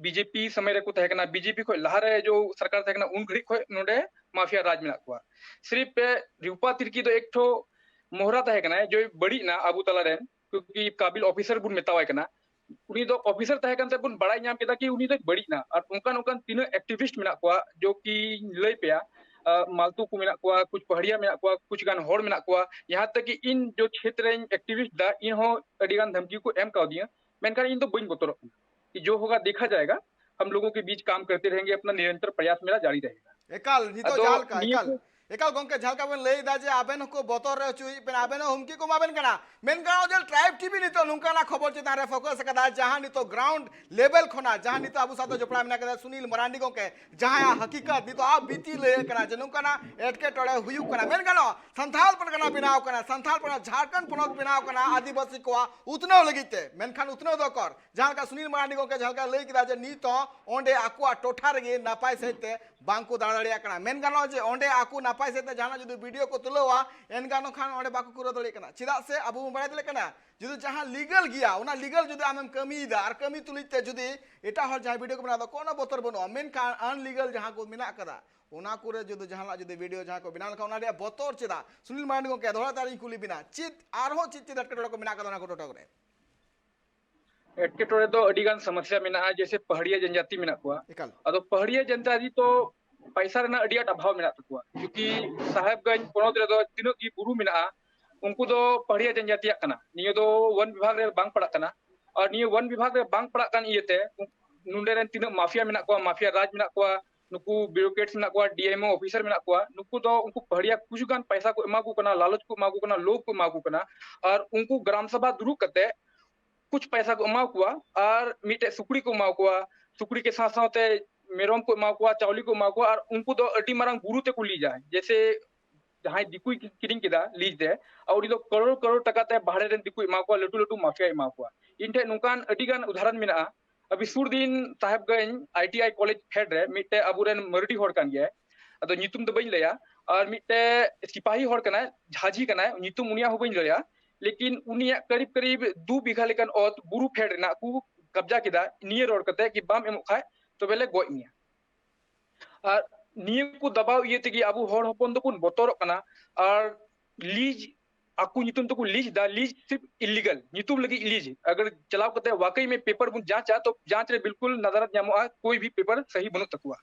ᱵᱤᱡᱮᱯᱤ ᱥᱚᱢᱚᱭ ᱨᱮᱠᱚ ᱛᱟᱦᱮᱸ ᱠᱟᱱᱟ, ᱵᱤᱡᱮᱯᱤ ᱠᱷᱚᱱ ᱞᱟᱦᱟ ᱨᱮ ᱡᱚ ᱥᱚᱨᱠᱟᱨ ᱛᱟᱦᱮᱸ ᱠᱟᱱᱟ, ᱩᱱ ᱜᱷᱟᱹᱲᱤᱡ ᱠᱷᱚᱱ ᱱᱚᱰᱮ ᱢᱟᱯᱷᱤᱭᱟ ᱨᱟᱡᱽ ᱢᱮᱱᱟᱜ ᱠᱚᱣᱟ᱾ ᱥᱤᱨᱯ ᱨᱩᱯᱟ ᱛᱤᱨᱠᱤ ᱫᱚ ᱮᱠᱴᱷᱚ ᱢᱚᱦᱨᱟ ᱛᱟᱦᱮᱸ ᱠᱟᱱᱟᱭ, ᱡᱚᱭ ᱵᱟᱹᱲᱤᱡ ᱮᱱᱟ ᱟᱵᱚ ᱛᱟᱞᱟᱨᱮ, ᱠᱤᱭᱩᱠᱤ ᱠᱟᱵᱤᱞ ᱚᱯᱷᱤᱥᱟᱨ ᱵᱚᱱ ᱢᱮᱛᱟᱣᱟᱭ ᱠᱟᱱᱟ᱾ ᱩᱱᱤ ᱫᱚ ᱚᱯᱷᱤᱥᱟᱨ ᱛᱟᱦᱮᱸ ᱠᱟᱱ ᱛᱮᱵᱚᱱ ᱵᱟᱲᱟᱭ ᱧᱟᱢ ᱠᱮᱫᱟ ᱠᱤ ᱩᱱᱤ ᱫᱚᱭ ᱵᱟᱹᱲᱤᱡ ᱮᱱᱟ᱾ ᱟᱨ ᱚᱱᱠᱟᱱ ᱚᱱᱠᱟᱱ ᱛᱤᱱᱟᱹᱜ ᱮᱠᱴᱤᱵᱷᱤᱥᱴ ᱢᱮᱱᱟᱜ ᱠᱚᱣᱟ, ᱡᱚ ᱠᱤ ᱞᱟᱹᱭ ᱯᱮᱭᱟ, ᱟᱨ ᱢᱟᱞᱛᱩ ᱠᱚ ᱢᱮᱱᱟᱜ ᱠᱚᱣᱟ, ᱠᱩᱪ ᱯᱟᱦᱟᱲᱤᱭᱟ ᱢᱮᱱᱟᱜ ᱠᱚᱣᱟ, ᱠᱩᱪ ᱜᱟᱱ ᱦᱚᱲ ᱢᱮᱱᱟᱜ ᱠᱚᱣᱟ, ᱭᱟᱦᱟᱸ ᱛᱟᱠ ᱠᱤ ᱤᱧ ᱡᱚ ᱪᱷᱮᱛᱨᱮ ᱨᱮᱧ ᱮᱠᱴᱤᱵᱷᱤᱥᱴ ᱫᱟ, ᱤᱧ ᱦᱚᱸ ᱟᱹᱰᱤ ᱜᱟᱱ ᱫᱷᱟᱢᱠᱤ ᱠᱚ ᱮᱢ ᱠᱟᱣᱫᱤᱧᱟ, ᱢᱮᱱᱠᱷᱟᱱ ᱤᱧ ᱫᱚ ᱵᱟᱹᱧ ᱵᱚᱛᱚᱨᱚᱜ ᱠᱟᱱᱟ᱾ ᱡᱚ ᱦᱳᱜᱟ ᱫᱮᱠᱷᱟ ᱡᱟᱭᱮᱜᱟ, ᱦᱟᱢ ᱞᱳᱜᱳ ᱠᱮ ᱵᱤᱪ ᱠᱟᱢ ᱠᱟᱨᱛᱮ ᱨᱮᱦᱮᱸᱜᱮ, ᱟᱯᱱᱟ ᱱᱤᱨᱚᱱᱛᱚᱨ ᱯᱨᱚᱭᱟᱥ ᱢᱮᱨᱟ ᱡᱟᱨᱤ ᱨᱮᱦᱮᱜᱟ᱾ ᱮᱠᱟᱞ, ᱱᱤᱛᱚᱜ ᱟᱫᱚ ᱡᱟᱦᱟᱸ ᱞᱮᱠᱟ, ᱱᱤᱭᱟᱹ ᱮᱠᱟᱞ, ᱠᱚ ᱮᱠᱟᱞ ᱜᱚᱝᱠᱮ, ᱡᱟᱦᱟᱸ ᱞᱮᱠᱟ ᱵᱮᱱ ᱞᱟᱹᱭ ᱮᱫᱟ ᱡᱮ ᱟᱵᱮᱱ ᱦᱚᱸᱠᱚ ᱵᱚᱛᱚᱨ ᱨᱮ ᱦᱚᱪᱚᱭᱮᱫ ᱵᱮᱱᱟ, ᱟᱵᱮᱱ ᱦᱚᱸ ᱦᱩᱢᱠᱤ ᱠᱚ ᱮᱢᱟ ᱵᱮᱱ ᱠᱟᱱᱟ, ᱢᱮᱱᱠᱷᱟᱱ ᱱᱚᱜᱼᱚᱭ ᱡᱮ ᱴᱨᱟᱭᱤᱵᱽ ᱴᱤᱵᱷᱤ ᱱᱤᱛᱚᱜ ᱱᱚᱝᱠᱟᱱᱟᱜ ᱠᱷᱚᱵᱚᱨ ᱪᱮᱛᱟᱱ ᱨᱮ ᱯᱷᱳᱠᱟᱥ ᱟᱠᱟᱫᱟ, ᱡᱟᱦᱟᱸ ᱱᱤᱛᱚᱜ ᱜᱨᱟᱣᱩᱱᱰ ᱞᱮᱵᱮᱞ ᱠᱷᱚᱱᱟᱜ, ᱡᱟᱦᱟᱸ ᱱᱤᱛᱚᱜ ᱟᱵᱚ ᱥᱟᱶᱛᱮ ᱡᱚᱯᱲᱟᱣ ᱢᱮᱱᱟᱜ ᱠᱟᱫᱟ ᱥᱩᱱᱤᱞ ᱢᱟᱨᱟᱱᱰᱤ ᱜᱚᱝᱠᱮ, ᱡᱟᱦᱟᱸᱭᱟᱜ ᱦᱟᱹᱠᱤᱠᱟᱛ ᱱᱤᱛᱚᱜ ᱟᱡ ᱵᱤᱛᱤ ᱞᱟᱹᱭ ᱠᱟᱱᱟ ᱡᱮ ᱱᱚᱝᱠᱟᱱᱟᱜ ᱮᱴᱠᱮᱴᱚᱬᱮ ᱦᱩᱭᱩᱜ ᱠᱟᱱᱟ, ᱢᱮᱱ ᱜᱟᱱᱚᱜᱼᱟ ᱥᱟᱱᱛᱟᱲ ᱯᱟᱨᱜᱟᱱᱟ ᱵᱮᱱᱟᱣ ᱠᱟᱱᱟ, ᱥᱟᱱᱛᱟᱲ ᱯᱟᱨᱜᱟᱱᱟ ᱡᱷᱟᱲᱠᱷᱚᱸᱰ ᱯᱚᱱᱚᱛ ᱵᱮᱱᱟᱣ ᱠᱟᱱᱟ ᱟᱹᱫᱤᱵᱟᱹᱥᱤ ᱠᱚᱣᱟᱜ ᱩᱛᱱᱟᱹᱣ ᱞᱟᱹᱜᱤᱫ ᱛᱮ, ᱢᱮᱱᱠᱷᱟᱱ ᱩᱛᱱᱟᱹᱣ ᱫᱚ ᱚᱠᱚᱨ? ᱡᱟᱦᱟᱸ ᱞᱮᱠᱟ ᱥᱩᱱᱤᱞ ᱢᱟᱨᱟᱱᱰᱤ ᱜᱚᱝᱠᱮ ᱡᱟᱦᱟᱸ ᱞᱮᱠᱟ ᱞᱟᱹᱭ ᱠᱮᱫᱟ ᱡᱮ ᱱᱤᱛ ᱦᱚᱸ ᱚᱸᱰᱮ ᱟᱠᱚᱣᱟᱜ ᱴᱚᱴᱷᱟ ᱨᱮᱜᱮ ᱱᱟᱯᱟᱭ ᱥᱟᱺᱦᱤᱡ ᱛᱮ ᱵᱟᱝ ᱠᱚ ᱫᱟᱬᱟ ᱫᱟᱲᱮᱭᱟᱜ ᱠᱟᱱᱟ᱾ ᱢᱮᱱ ᱜᱟᱱᱚᱜᱼᱟ ᱡᱮ ᱚᱸᱰᱮ ᱟᱠᱚ ᱱᱟᱯᱟᱭ ᱥᱟᱺᱦᱤᱡ ᱛᱮ ᱡᱟᱦᱟᱱᱟᱜ ᱡᱩᱫᱤ ᱵᱷᱤᱰᱤᱭᱳ ᱠᱚ ᱛᱩᱞᱟᱹᱣᱟ, ᱮᱱᱠᱷᱟᱱ ᱠᱷᱟᱱ ᱚᱸᱰᱮ ᱵᱟᱠᱚ ᱠᱩᱨᱟᱹᱣ ᱫᱟᱲᱮᱭᱟᱜ ᱠᱟᱱᱟ᱾ ᱪᱮᱫᱟᱜ ᱥᱮ ᱟᱵᱚ ᱵᱚᱱ ᱵᱟᱲᱟᱭ ᱫᱟᱲᱮᱭᱟᱜ ᱠᱟᱱᱟ, ᱡᱩᱫᱤ ᱡᱟᱦᱟᱸ ᱞᱤᱜᱟᱞ ᱜᱮᱭᱟ, ᱚᱱᱟ ᱞᱤᱜᱟᱞ ᱡᱩᱫᱤ ᱟᱢᱮᱢ ᱠᱟᱹᱢᱤᱭᱮᱫᱟ ᱟᱨ ᱠᱟᱹᱢᱤ ᱛᱩᱞᱩᱡ ᱛᱮ ᱡᱩᱫᱤ ᱮᱴᱟᱜ ᱦᱚᱲ ᱡᱟᱦᱟᱸᱭ ᱵᱷᱤᱰᱤᱭᱳ ᱠᱚ ᱵᱮᱱᱟᱣ ᱮᱫᱟ, ᱠᱳᱱᱳ ᱵᱚᱛᱚᱨ ᱵᱟᱹᱱᱩᱜᱼᱟ᱾ ᱢᱮᱱᱠᱷᱟᱱ ᱟᱱᱞᱤᱜᱟᱞ ᱡᱟᱦᱟᱸ ᱠᱚ ᱢᱮᱱᱟᱜ ᱠᱟᱫᱟ, ᱚᱱᱟ ᱠᱚᱨᱮ ᱡᱩᱫᱤ ᱡᱟᱦᱟᱱᱟᱜ ᱡᱩᱫᱤ ᱵᱷᱤᱰᱤᱭᱳ ᱡᱟᱦᱟᱸ ᱠᱚ ᱵᱮᱱᱟᱣ ᱞᱮᱠᱷᱟᱱ, ᱚᱱᱟ ᱨᱮᱭᱟᱜ ᱵᱚᱛᱚᱨ ᱪᱮᱫᱟᱜ? ᱥᱩᱱᱤᱞ ᱢᱟᱨᱟᱱᱰᱤ ᱜᱚᱝᱠᱮ, ᱫᱚᱦᱲᱟ ᱛᱮ ᱟᱨᱤᱧ ᱠᱩᱞᱤ ᱵᱮᱱᱟ, ᱪᱮᱫ ᱟᱨᱦᱚᱸ ᱪᱮᱫ ᱪᱮᱫ ᱮᱴᱠᱮᱴᱚᱬᱮ ᱠᱚ ᱢᱮᱱᱟᱜ ᱠᱟᱫᱟ ᱚᱱᱟ ᱠᱚ ᱴᱚᱴᱷᱟ ᱠᱚᱨᱮ? ᱮᱴᱠᱮᱴᱚᱬᱮ ᱫᱚ ᱟᱹᱰᱤ ᱜᱟᱱ ᱥᱚᱢᱚᱥᱥᱟ ᱢᱮᱱᱟᱜᱼᱟ, ᱡᱮᱭᱥᱮ ᱯᱟᱦᱟᱲᱤᱭᱟ ᱡᱚᱱᱡᱟᱛᱤ ᱢᱮᱱᱟᱜ ᱠᱚᱣᱟ᱾ ᱮᱠᱟᱞ᱾ ᱟᱫᱚ ᱯᱟᱦᱟᱲᱤᱭᱟ ᱡᱚᱱᱡᱟᱛᱤ ᱛᱚ ᱯᱟᱭᱥᱟ ᱨᱮᱱᱟᱜ ᱟᱹᱰᱤ ᱟᱸᱴ ᱚᱵᱷᱟᱵ ᱢᱮᱱᱟᱜ ᱛᱟᱠᱚᱣᱟ, ᱠᱤᱭᱩᱠᱤ ᱥᱟᱦᱮᱵᱽᱜᱚᱸᱡᱽ ᱯᱚᱱᱚᱛ ᱨᱮᱫᱚ ᱛᱤᱱᱟᱹᱜ ᱜᱮ ᱵᱩᱨᱩ ᱢᱮᱱᱟᱜᱼᱟ, ᱩᱱᱠᱩ ᱫᱚ ᱯᱟᱦᱟᱲᱤᱭᱟ ᱡᱚᱱᱡᱟᱛᱤᱭᱟᱜ ᱠᱟᱱᱟ᱾ ᱱᱤᱭᱟᱹ ᱫᱚ ᱣᱚᱱ ᱵᱤᱵᱷᱟᱜᱽ ᱨᱮ ᱵᱟᱝ ᱯᱟᱲᱟᱜ ᱠᱟᱱᱟ᱾ ᱟᱨ ᱱᱤᱭᱟᱹ ᱣᱚᱱ ᱵᱤᱵᱷᱟᱜᱽ ᱨᱮ ᱵᱟᱝ ᱯᱟᱲᱟᱜ ᱠᱟᱱ ᱤᱭᱟᱹᱛᱮ ᱩᱱ-, ᱱᱚᱸᱰᱮ ᱨᱮᱱ ᱛᱤᱱᱟᱹᱜ ᱢᱟᱯᱷᱤᱭᱟ ᱢᱮᱱᱟᱜ ᱠᱚᱣᱟ, ᱢᱟᱯᱷᱤᱭᱟ ᱨᱟᱡᱽ ᱢᱮᱱᱟᱜ ᱠᱚᱣᱟ, ᱱᱩᱠᱩ ᱵᱤᱭᱩᱨᱳᱠᱨᱮᱴᱥ ᱢᱮᱱᱟᱜ ᱠᱚᱣᱟ, ᱰᱤ ᱮᱢ ᱳ ᱚᱯᱷᱤᱥᱟᱨ ᱢᱮᱱᱟᱜ ᱠᱚᱣᱟ, ᱱᱩᱠᱩ ᱫᱚ ᱩᱱᱠᱩ ᱯᱟᱦᱟᱲᱤᱭᱟ ᱠᱩᱪ ᱜᱟᱱ ᱯᱟᱭᱥᱟ ᱠᱚ ᱮᱢᱟ ᱠᱚ ᱠᱟᱱᱟ, ᱞᱟᱞᱚᱪ ᱠᱚ ᱮᱢᱟ ᱠᱚ ᱠᱟᱱᱟ, ᱞᱳᱵᱷ ᱠᱚ ᱮᱢᱟ ᱠᱚ ᱠᱟᱱᱟ᱾ ᱟᱨ ᱩᱱᱠᱩ ᱜᱨᱟᱢ ᱥᱚᱵᱷᱟ ᱫᱩᱲᱩᱵ ᱠᱟᱛᱮ ᱠᱩᱪ ᱯᱟᱭᱥᱟ ᱠᱚ ᱮᱢᱟ ᱠᱚᱣᱟ ᱟᱨ ᱢᱤᱫᱴᱮᱡ ᱥᱩᱠᱨᱤ ᱠᱚ ᱮᱢᱟ ᱠᱚᱣᱟ, ᱥᱩᱠᱨᱤ ᱠᱮ ᱥᱟᱶ ᱥᱟᱶᱛᱮ ᱢᱮᱨᱚᱢ ᱠᱚ ᱮᱢᱟ ᱠᱚᱣᱟ, ᱪᱟᱣᱞᱮ ᱠᱚ ᱮᱢᱟ ᱠᱚᱣᱟ, ᱟᱨ ᱩᱱᱠᱩ ᱫᱚ ᱟᱹᱰᱤ ᱢᱟᱨᱟᱝ ᱵᱩᱨᱩ ᱛᱮᱠᱚ ᱞᱤᱡᱟ᱾ ᱡᱮᱭᱥᱮ ᱡᱟᱦᱟᱸᱭ ᱫᱤᱠᱩᱭ ᱠᱤᱨᱤᱧ ᱠᱮᱫᱟ ᱞᱤᱡ ᱛᱮ, ᱟᱨ ᱩᱱᱤ ᱫᱚ ᱠᱟᱨᱳᱲ ᱠᱟᱨᱳᱲ ᱴᱟᱠᱟ ᱛᱮ ᱵᱟᱦᱨᱮ ᱨᱮᱱ ᱫᱤᱠᱩᱭ ᱮᱢᱟ ᱠᱚᱣᱟ, ᱞᱟᱹᱴᱩ ᱞᱟᱹᱴᱩ ᱢᱟᱯᱷᱤᱭᱟᱭ ᱮᱢᱟ ᱠᱚᱣᱟ᱾ ᱤᱧ ᱴᱷᱮᱱ ᱱᱚᱝᱠᱟᱱ ᱟᱹᱰᱤ ᱜᱟᱱ ᱩᱫᱟᱦᱚᱨᱚᱱ ᱢᱮᱱᱟᱜᱼᱟ᱾ ᱟᱹᱵᱤ ᱥᱩᱨ ᱫᱤᱱ Sahebganj I T I college ᱯᱷᱮᱰ ᱨᱮ ᱢᱤᱫᱴᱮᱡ ᱟᱵᱚᱨᱮᱱ ᱢᱟᱨᱰᱤ ᱦᱚᱲ ᱠᱟᱱ ᱜᱮᱭᱟᱭ, ᱟᱫᱚ ᱧᱩᱛᱩᱢ ᱫᱚ ᱵᱟᱹᱧ ᱞᱟᱹᱭᱟ, ᱟᱨ ᱢᱤᱫᱴᱮᱡ ᱥᱤᱯᱟᱦᱤ ᱦᱚᱲ ᱠᱟᱱᱟᱭ, ᱡᱷᱟᱡᱤ ᱠᱟᱱᱟᱭ, ᱧᱩᱛᱩᱢ ᱩᱱᱤᱭᱟᱜ ᱦᱚᱸ ᱵᱟᱹᱧ ᱞᱟᱹᱭᱟ, ᱞᱮᱠᱤᱱ ᱩᱱᱤᱭᱟᱜ ᱠᱟᱨᱤᱵ ᱠᱟᱨᱤᱵ ᱫᱩ ᱵᱤᱜᱷᱟ ᱞᱮᱠᱟᱱ ᱚᱛ ᱵᱩᱨᱩ ᱯᱷᱮᱰ ᱨᱮᱱᱟᱜ ᱠᱚ ᱠᱟᱵᱽᱡᱟ ᱠᱮᱫᱟ, ᱱᱤᱭᱟᱹ ᱨᱚᱲ ᱠᱟᱛᱮ ᱠᱤ ᱵᱟᱢ ᱮᱢᱚᱜ ᱠᱷᱟᱡ ᱛᱚᱵᱮ ᱞᱮ ᱜᱚᱡ ᱢᱮᱭᱟ᱾ ᱟᱨ ᱱᱤᱭᱟᱹ ᱠᱚ ᱫᱟᱵᱟᱣ ᱤᱭᱟᱹ ᱛᱮᱜᱮ ᱟᱵᱚ ᱦᱚᱲ ᱦᱚᱯᱚᱱ ᱫᱚᱵᱚᱱ ᱵᱚᱛᱚᱨᱚᱜ ᱠᱟᱱᱟ᱾ ᱟᱨ ᱞᱤᱡ ᱟᱠᱚ ᱧᱩᱛᱩᱢ ᱛᱮᱠᱚ ᱞᱤᱡ ᱫᱟ, ᱞᱤᱡ ᱥᱤᱨᱯ ᱤᱞᱤᱜᱟᱞ ᱧᱩᱛᱩᱢ ᱞᱟᱹᱜᱤᱫ ᱞᱤᱡ᱾ ᱟᱜᱟᱨ ᱪᱟᱞᱟᱣ ᱠᱟᱛᱮ ᱣᱟᱠᱟᱭ ᱢᱮ, ᱯᱮᱯᱟᱨ ᱵᱚᱱ ᱡᱟᱸᱪᱟ, ᱛᱚ ᱡᱟᱸᱪ ᱨᱮ ᱵᱤᱞᱠᱩᱞ ᱱᱟᱫᱟᱨᱟᱛ ᱧᱟᱢᱚᱜᱼᱟ, ᱠᱳᱭ ᱵᱷᱤ ᱯᱮᱯᱟᱨ ᱥᱟᱦᱤ ᱵᱟᱹᱱᱩᱜ ᱛᱟᱠᱚᱣᱟ᱾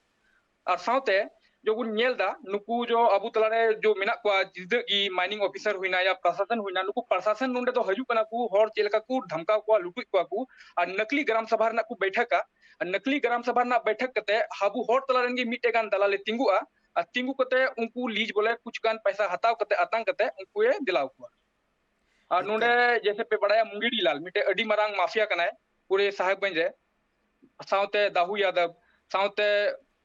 ᱟᱨ ᱥᱟᱶᱛᱮ ᱡᱚᱵᱚᱱ ᱧᱮᱞ ᱫᱟ, ᱱᱩᱠᱩ ᱡᱚ ᱟᱵᱚ ᱛᱟᱞᱟᱨᱮ ᱡᱚ ᱢᱮᱱᱟᱜ ᱠᱚᱣᱟ, ᱡᱩᱫᱟᱹ ᱜᱮ ᱢᱟᱭᱱᱤᱝ ᱚᱯᱷᱤᱥᱟᱨ ᱦᱩᱭᱱᱟ ᱭᱟ ᱯᱨᱚᱥᱟᱥᱚᱱ ᱦᱩᱭᱱᱟ, ᱱᱩᱠᱩ ᱯᱨᱚᱥᱟᱥᱚᱱ ᱱᱚᱰᱮ ᱫᱚ ᱦᱤᱡᱩᱜ ᱠᱟᱱᱟ ᱠᱚ, ᱦᱚᱲ ᱪᱮᱫ ᱞᱮᱠᱟ ᱠᱚ ᱫᱷᱟᱢᱠᱟᱣ ᱠᱚᱣᱟ, ᱞᱩᱴᱩᱡ ᱠᱚᱣᱟ ᱠᱚ, ᱟᱨ ᱱᱟᱠᱞᱤ ᱜᱨᱟᱢ ᱥᱟᱵᱷᱟ ᱨᱮᱱᱟᱜ ᱠᱚ ᱵᱟᱹᱭᱴᱷᱟᱹᱠᱟ᱾ ᱟᱨ ᱱᱟᱠᱞᱤ ᱜᱨᱟᱢ ᱥᱟᱵᱷᱟ ᱨᱮᱱᱟᱜ ᱵᱟᱹᱭᱴᱷᱟᱹᱠ ᱠᱟᱛᱮ ᱟᱵᱚ ᱦᱚᱲ ᱛᱟᱞᱟ ᱨᱮᱱ ᱜᱮ ᱢᱤᱫᱴᱮᱡ ᱜᱟᱱ ᱫᱟᱞᱟᱞᱮ ᱛᱤᱸᱜᱩᱜᱼᱟ, ᱟᱨ ᱛᱤᱸᱜᱩ ᱠᱟᱛᱮ ᱩᱱᱠᱩ ᱞᱤᱡ ᱵᱚᱞᱮ ᱠᱩᱪ ᱜᱟᱱ ᱯᱚᱭᱥᱟ ᱦᱟᱛᱟᱣ ᱠᱟᱛᱮ, ᱟᱛᱟᱝ ᱠᱟᱛᱮ ᱩᱱᱠᱩᱭᱮ ᱫᱮᱞᱟᱣ ᱠᱚᱣᱟ᱾ ᱟᱨ ᱱᱚᱰᱮ ᱮᱠᱟᱞ᱾ ᱡᱮᱥᱮ ᱯᱮ ᱵᱟᱲᱟᱭᱟ, ᱢᱩᱝᱜᱤᱰᱤ ᱞᱟᱞ ᱢᱤᱫᱴᱮᱡ ᱟᱹᱰᱤ ᱢᱟᱨᱟᱝ ᱢᱟᱯᱷᱤᱭᱟ ᱠᱟᱱᱟᱭ ᱯᱩᱨᱮ ᱥᱟᱦᱮᱵᱽᱜᱚᱸᱡᱽ ᱨᱮ, ᱥᱟᱶᱛᱮ ᱫᱟᱦᱩ ᱭᱟᱫᱚᱵ, ᱥᱟᱶᱛᱮ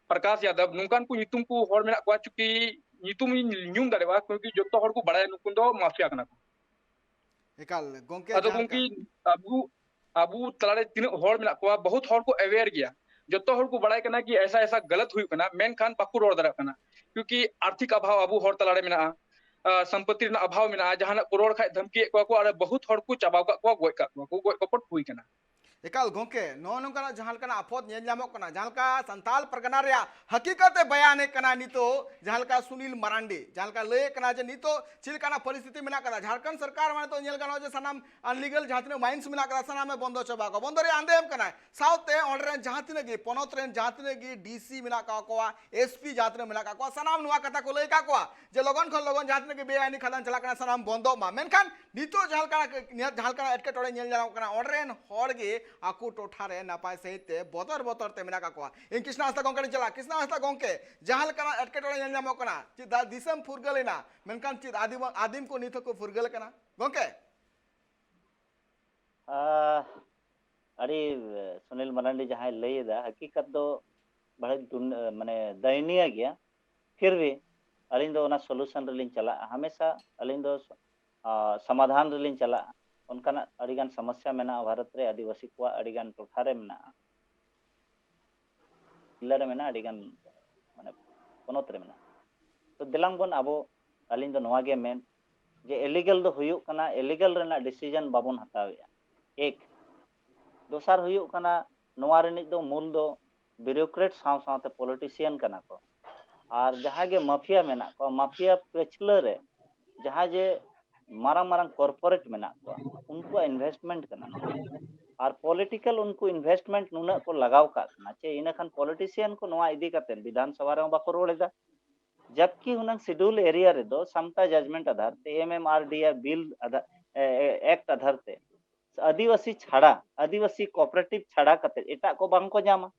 ᱯᱨᱚᱠᱟᱥ ᱭᱟᱫᱚᱵ, ᱱᱚᱝᱠᱟᱱ ᱠᱚ ᱧᱩᱛᱩᱢ ᱠᱚ ᱦᱚᱲ ᱢᱮᱱᱟᱜ ᱠᱚᱣᱟ, ᱪᱩᱸᱠᱤ ᱧᱩᱛᱩᱢ ᱤᱧ ᱧᱩᱢ ᱫᱟᱲᱮᱭᱟᱜᱼᱟ, ᱠᱤᱭᱩᱸᱠᱤ ᱡᱚᱛᱚ ᱦᱚᱲ ᱠᱚ ᱵᱟᱲᱟᱭᱟ ᱱᱩᱠᱩ ᱫᱚ ᱢᱟᱯᱷᱤᱭᱟ ᱠᱟᱱᱟ ᱠᱚ᱾ ᱮᱠᱟᱞ, ᱜᱚᱝᱠᱮ, ᱟᱫᱚ ᱡᱟᱦᱟᱸ ᱜᱚᱝᱠᱮ, ᱞᱮᱠᱟ ᱟᱵᱚ, ᱟᱵᱚ ᱛᱟᱞᱟᱨᱮ ᱛᱤᱱᱟᱹᱜ ᱦᱚᱲ ᱢᱮᱱᱟᱜ ᱠᱚᱣᱟ, ᱵᱚᱦᱩᱛ ᱦᱚᱲ ᱠᱚ aware ᱜᱮᱭᱟ, ᱡᱚᱛᱚ ᱦᱚᱲ ᱠᱚ ᱵᱟᱲᱟᱭ ᱠᱟᱱᱟ ᱠᱤ ᱮᱥᱟ ᱮᱥᱟ ᱜᱟᱞᱟᱛ ᱦᱩᱭᱩᱜ ᱠᱟᱱᱟ, ᱢᱮᱱᱠᱷᱟᱱ ᱵᱟᱠᱚ ᱨᱚᱲ ᱫᱟᱲᱮᱭᱟᱜ ᱠᱟᱱᱟ, ᱠᱤᱭᱩᱸᱠᱤ ᱟᱨᱛᱷᱤᱠ ᱚᱵᱷᱟᱵ ᱟᱵᱚ ᱦᱚᱲ ᱛᱟᱞᱟᱨᱮ ᱢᱮᱱᱟᱜᱼᱟ, ᱟᱸ, ᱥᱚᱢᱯᱚᱛᱤ ᱨᱮᱱᱟᱜ ᱚᱵᱷᱟᱵ ᱢᱮᱱᱟᱜᱼᱟ, ᱡᱟᱦᱟᱱᱟᱜ ᱠᱚ ᱨᱚᱲ ᱠᱷᱟᱡ ᱫᱷᱟᱢᱠᱤᱭᱮᱫ ᱠᱚᱣᱟ ᱠᱚ, ᱟᱨ ᱵᱚᱦᱩᱛ ᱦᱚᱲ ᱠᱚ ᱪᱟᱵᱟᱣ ᱠᱟᱜ ᱠᱚᱣᱟ, ᱜᱚᱡ ᱠᱟᱜ ᱠᱚᱣᱟ ᱠᱚ, ᱜᱚᱡ ᱜᱚᱯᱚᱴ ᱦᱩᱭ ᱠᱟᱱᱟ᱾ ᱮᱠᱟᱞ ᱜᱚᱝᱠᱮ, ᱱᱚᱜᱼᱚ ᱱᱚᱝᱠᱟᱱᱟᱜ ᱡᱟᱦᱟᱸ ᱞᱮᱠᱟᱱᱟᱜ ᱟᱯᱷᱚᱛ ᱧᱮᱞ ᱧᱟᱢᱚᱜ ᱠᱟᱱᱟ, ᱡᱟᱦᱟᱸ ᱞᱮᱠᱟ ᱥᱟᱱᱛᱟᱞ ᱯᱟᱨᱜᱟᱱᱟ ᱨᱮᱭᱟᱜ ᱦᱟᱹᱠᱤᱠᱟᱛ ᱮ ᱵᱟᱭᱟᱱᱮᱫ ᱠᱟᱱᱟ ᱱᱤᱛᱚᱜ, ᱡᱟᱦᱟᱸ ᱞᱮᱠᱟ ᱥᱩᱱᱤᱞ ᱢᱟᱨᱟᱱᱰᱤ, ᱡᱟᱦᱟᱸ ᱞᱮᱠᱟ ᱞᱟᱹᱭᱮᱫ ᱠᱟᱱᱟ ᱡᱮ ᱱᱤᱛᱚᱜ ᱪᱮᱫ ᱞᱮᱠᱟᱱᱟᱜ ᱯᱚᱨᱤᱥᱛᱷᱤᱛᱤ ᱢᱮᱱᱟᱜ ᱠᱟᱫᱟ᱾ ᱡᱷᱟᱲᱠᱷᱚᱸᱰ ᱥᱚᱨᱠᱟᱨ ᱢᱟ ᱱᱤᱛᱚᱜ ᱧᱮᱞ ᱜᱟᱱᱚᱜᱼᱟ ᱡᱮ ᱥᱟᱱᱟᱢ illegal ᱡᱟᱦᱟᱸ ᱛᱤᱱᱟᱹᱜ mines ᱢᱮᱱᱟᱜ ᱠᱟᱫᱟ, ᱥᱟᱱᱟᱢᱮ ᱵᱚᱱᱫᱚ ᱪᱟᱵᱟ ᱠᱚᱣᱟ, ᱵᱚᱱᱫᱚ ᱨᱮᱭᱟᱜ ᱟᱸᱫᱮ ᱮᱢ ᱠᱟᱱᱟᱭ᱾ ᱥᱟᱶᱛᱮ ᱚᱸᱰᱮ ᱨᱮᱱ ᱡᱟᱦᱟᱸ ᱛᱤᱱᱟᱹᱜ ᱜᱮ ᱯᱚᱱᱚᱛ ᱨᱮᱱ ᱡᱟᱦᱟᱸ ᱛᱤᱱᱟᱹᱜ ᱜᱮ ᱰᱤ ᱥᱤ ᱢᱮᱱᱟᱜ ᱠᱟᱜ ᱠᱚᱣᱟ, ᱮᱥ ᱯᱤ ᱡᱟᱦᱟᱸ ᱛᱤᱱᱟᱹᱜ ᱢᱮᱱᱟᱜ ᱠᱟᱜ ᱠᱚᱣᱟ, ᱥᱟᱱᱟᱢ ᱱᱚᱣᱟ ᱠᱟᱛᱷᱟ ᱠᱚ ᱞᱟᱹᱭ ᱠᱟᱜ ᱠᱚᱣᱟ ᱡᱮ ᱞᱚᱜᱚᱱ ᱠᱷᱚᱱ ᱞᱚᱜᱚᱱ ᱡᱟᱦᱟᱸ ᱛᱤᱱᱟᱹᱜ ᱜᱮ ᱵᱮᱟᱭᱤᱱᱤ ᱠᱷᱟᱫᱟᱱ ᱪᱟᱞᱟᱜ ᱠᱟᱱᱟ, ᱥᱟᱱᱟᱢ ᱵᱚᱱᱫᱚᱜ ᱢᱟ᱾ ᱢᱮᱱᱠᱷᱟᱱ ᱱᱤᱛᱚᱜ ᱡᱟᱦᱟᱸ ᱞᱮᱠᱟᱱᱟᱜ, ᱡᱟᱦᱟᱸ ᱞᱮᱠᱟᱱᱟᱜ ᱮᱴᱠᱮᱴᱚᱬᱮ ᱧᱮᱞ ᱧᱟᱢᱚᱜ ᱠᱟᱱᱟ, ᱚᱸᱰᱮ ᱨᱮᱱ ᱦᱚᱲ ᱜᱮ ᱟᱠᱚ ᱴᱚᱴᱷᱟ ᱨᱮ ᱱᱟᱯᱟᱭ ᱥᱟᱺᱦᱤᱡ ᱛᱮ ᱵᱚᱛᱚᱨ ᱵᱚᱛᱚᱨ ᱛᱮ ᱢᱮᱱᱟᱜ ᱠᱟᱜ ᱠᱚᱣᱟ᱾ ᱤᱧ ᱠᱨᱤᱥᱱᱟ ᱦᱟᱸᱥᱫᱟ ᱜᱚᱝᱠᱮ ᱴᱷᱮᱱ ᱪᱟᱞᱟᱜ᱾ ᱠᱨᱤᱥᱱᱟ ᱦᱟᱸᱥᱫᱟ ᱜᱚᱝᱠᱮ, ᱡᱟᱦᱟᱸ ᱞᱮᱠᱟᱱᱟᱜ ᱮᱴᱠᱮᱴᱚᱬᱮ ᱧᱮᱞ ᱧᱟᱢᱚᱜ ᱠᱟᱱᱟ, ᱪᱮᱫ ᱫᱟ-, ᱫᱤᱥᱚᱢ ᱯᱷᱩᱨᱜᱟᱹᱞ ᱮᱱᱟ, ᱢᱮᱱᱠᱷᱟᱱ ᱪᱮᱫ ᱟᱹᱫᱤᱢ, ᱟᱹᱫᱤᱢ ᱠᱚ ᱱᱤᱛ ᱦᱚᱸᱠᱚ ᱯᱷᱩᱨᱜᱟᱹᱞ ᱠᱟᱱᱟ ᱜᱚᱝᱠᱮ? ᱟᱦ, ᱟᱹᱰᱤ, ᱮ, ᱥᱩᱱᱤᱞ ᱢᱟᱨᱟᱱᱰᱤ ᱡᱟᱦᱟᱸᱭ ᱞᱟᱹᱭ ᱮᱫᱟ, ᱦᱟᱹᱠᱤᱠᱟᱛ ᱫᱚ ᱵᱟᱲᱟᱭ ᱫᱩᱱ-, ᱮ, ᱢᱟᱱᱮ ᱫᱟᱭᱱᱤᱭᱟ ᱜᱮᱭᱟ᱾ ᱯᱷᱤᱨ ᱵᱷᱤ ᱟᱹᱞᱤᱧ ᱫᱚ ᱚᱱᱟ solution ᱨᱮᱞᱤᱧ ᱪᱟᱞᱟᱜᱼᱟ᱾ ᱦᱟᱢᱮᱥᱟ ᱟᱹᱞᱤᱧ ᱫᱚ ᱟᱨ ᱥᱚᱢᱟᱫᱷᱟᱱ ᱨᱮᱞᱤᱧ ᱪᱟᱞᱟᱜᱼᱟ᱾ ᱚᱱᱠᱟᱱᱟᱜ ᱟᱹᱰᱤᱜᱟᱱ ᱥᱚᱢᱚᱥᱥᱟ ᱢᱮᱱᱟᱜᱼᱟ ᱵᱷᱟᱨᱚᱛ ᱨᱮ, ᱟᱹᱫᱤᱵᱟᱹᱥᱤ ᱠᱚᱣᱟᱜ ᱟᱹᱰᱤᱜᱟᱱ ᱴᱚᱴᱷᱟ ᱨᱮ ᱢᱮᱱᱟᱜᱼᱟ, ᱡᱮᱞᱟ ᱨᱮ ᱢᱮᱱᱟᱜᱼᱟ, ᱟᱹᱰᱤᱜᱟᱱ ᱢᱟᱱᱮ ᱯᱚᱱᱚᱛ ᱨᱮ ᱢᱮᱱᱟᱜᱼᱟ᱾ ᱛᱚ ᱫᱮᱞᱟᱝ ᱵᱚᱱ ᱟᱵᱚ, ᱟᱹᱞᱤᱧ ᱫᱚ ᱱᱚᱣᱟ ᱜᱮ ᱢᱮᱱ ᱡᱮ illegal ᱫᱚ ᱦᱩᱭᱩᱜ ᱠᱟᱱᱟ, illegal ᱨᱮᱱᱟᱜ decision ᱵᱟᱵᱚᱱ ᱦᱟᱛᱟᱣᱮᱫᱼᱟ, ᱮᱠ᱾ ᱫᱚᱥᱟᱨ ᱦᱩᱭᱩᱜ ᱠᱟᱱᱟ, ᱱᱚᱣᱟ ᱨᱤᱱᱤᱡ ᱫᱚ ᱢᱩᱞ ᱫᱚ bureaucrat ᱥᱟᱶ ᱥᱟᱶᱛᱮ politician ᱠᱟᱱᱟ ᱠᱚ᱾ ᱟᱨ ᱡᱟᱦᱟᱸ ᱜᱮ mafia ᱢᱮᱱᱟᱜ ᱠᱚᱣᱟ, mafia ᱯᱟᱹᱪᱷᱞᱟᱹ ᱨᱮ ᱡᱟᱦᱟᱸ ᱡᱮ ᱢᱟᱨᱟᱝ ᱢᱟᱨᱟᱝ corporate ᱢᱮᱱᱟᱜ ᱠᱚᱣᱟ, ᱩᱱᱠᱩᱣᱟᱜ investment ᱠᱟᱱᱟ᱾ ᱟᱨ political ᱩᱱᱠᱩ investment ᱱᱩᱱᱟᱹᱜ ᱠᱚ ᱞᱟᱜᱟᱣ ᱠᱟᱜ ᱠᱟᱱᱟ ᱪᱮ ᱤᱱᱟᱹ ᱠᱷᱟᱱ politician ᱠᱚ ᱱᱚᱣᱟ ᱤᱫᱤ ᱠᱟᱛᱮ ᱵᱤᱫᱷᱟᱱ ᱥᱚᱵᱷᱟ ᱨᱮᱦᱚᱸ ᱵᱟᱠᱚ ᱨᱚᱲ ᱮᱫᱟ᱾ ᱡᱟᱵᱠᱤ ᱦᱩᱱᱟᱹᱝ schedule area ᱨᱮᱫᱚ ᱥᱟᱢᱛᱟ judgment ᱟᱫᱷᱟᱨ ᱛᱮ, MMRDA bill ᱟᱫᱷᱟᱨ, ᱮ, ᱮ, act ᱟᱫᱷᱟᱨ ᱛᱮ ᱟᱹᱫᱤᱵᱟᱹᱥᱤ ᱪᱷᱟᱲᱟ, ᱟᱹᱫᱤᱵᱟᱹᱥᱤ cooperative ᱪᱷᱟᱲᱟ ᱠᱟᱛᱮ ᱮᱴᱟᱜ ᱠᱚ ᱵᱟᱝ ᱠᱚ ᱧᱟᱢᱟ᱾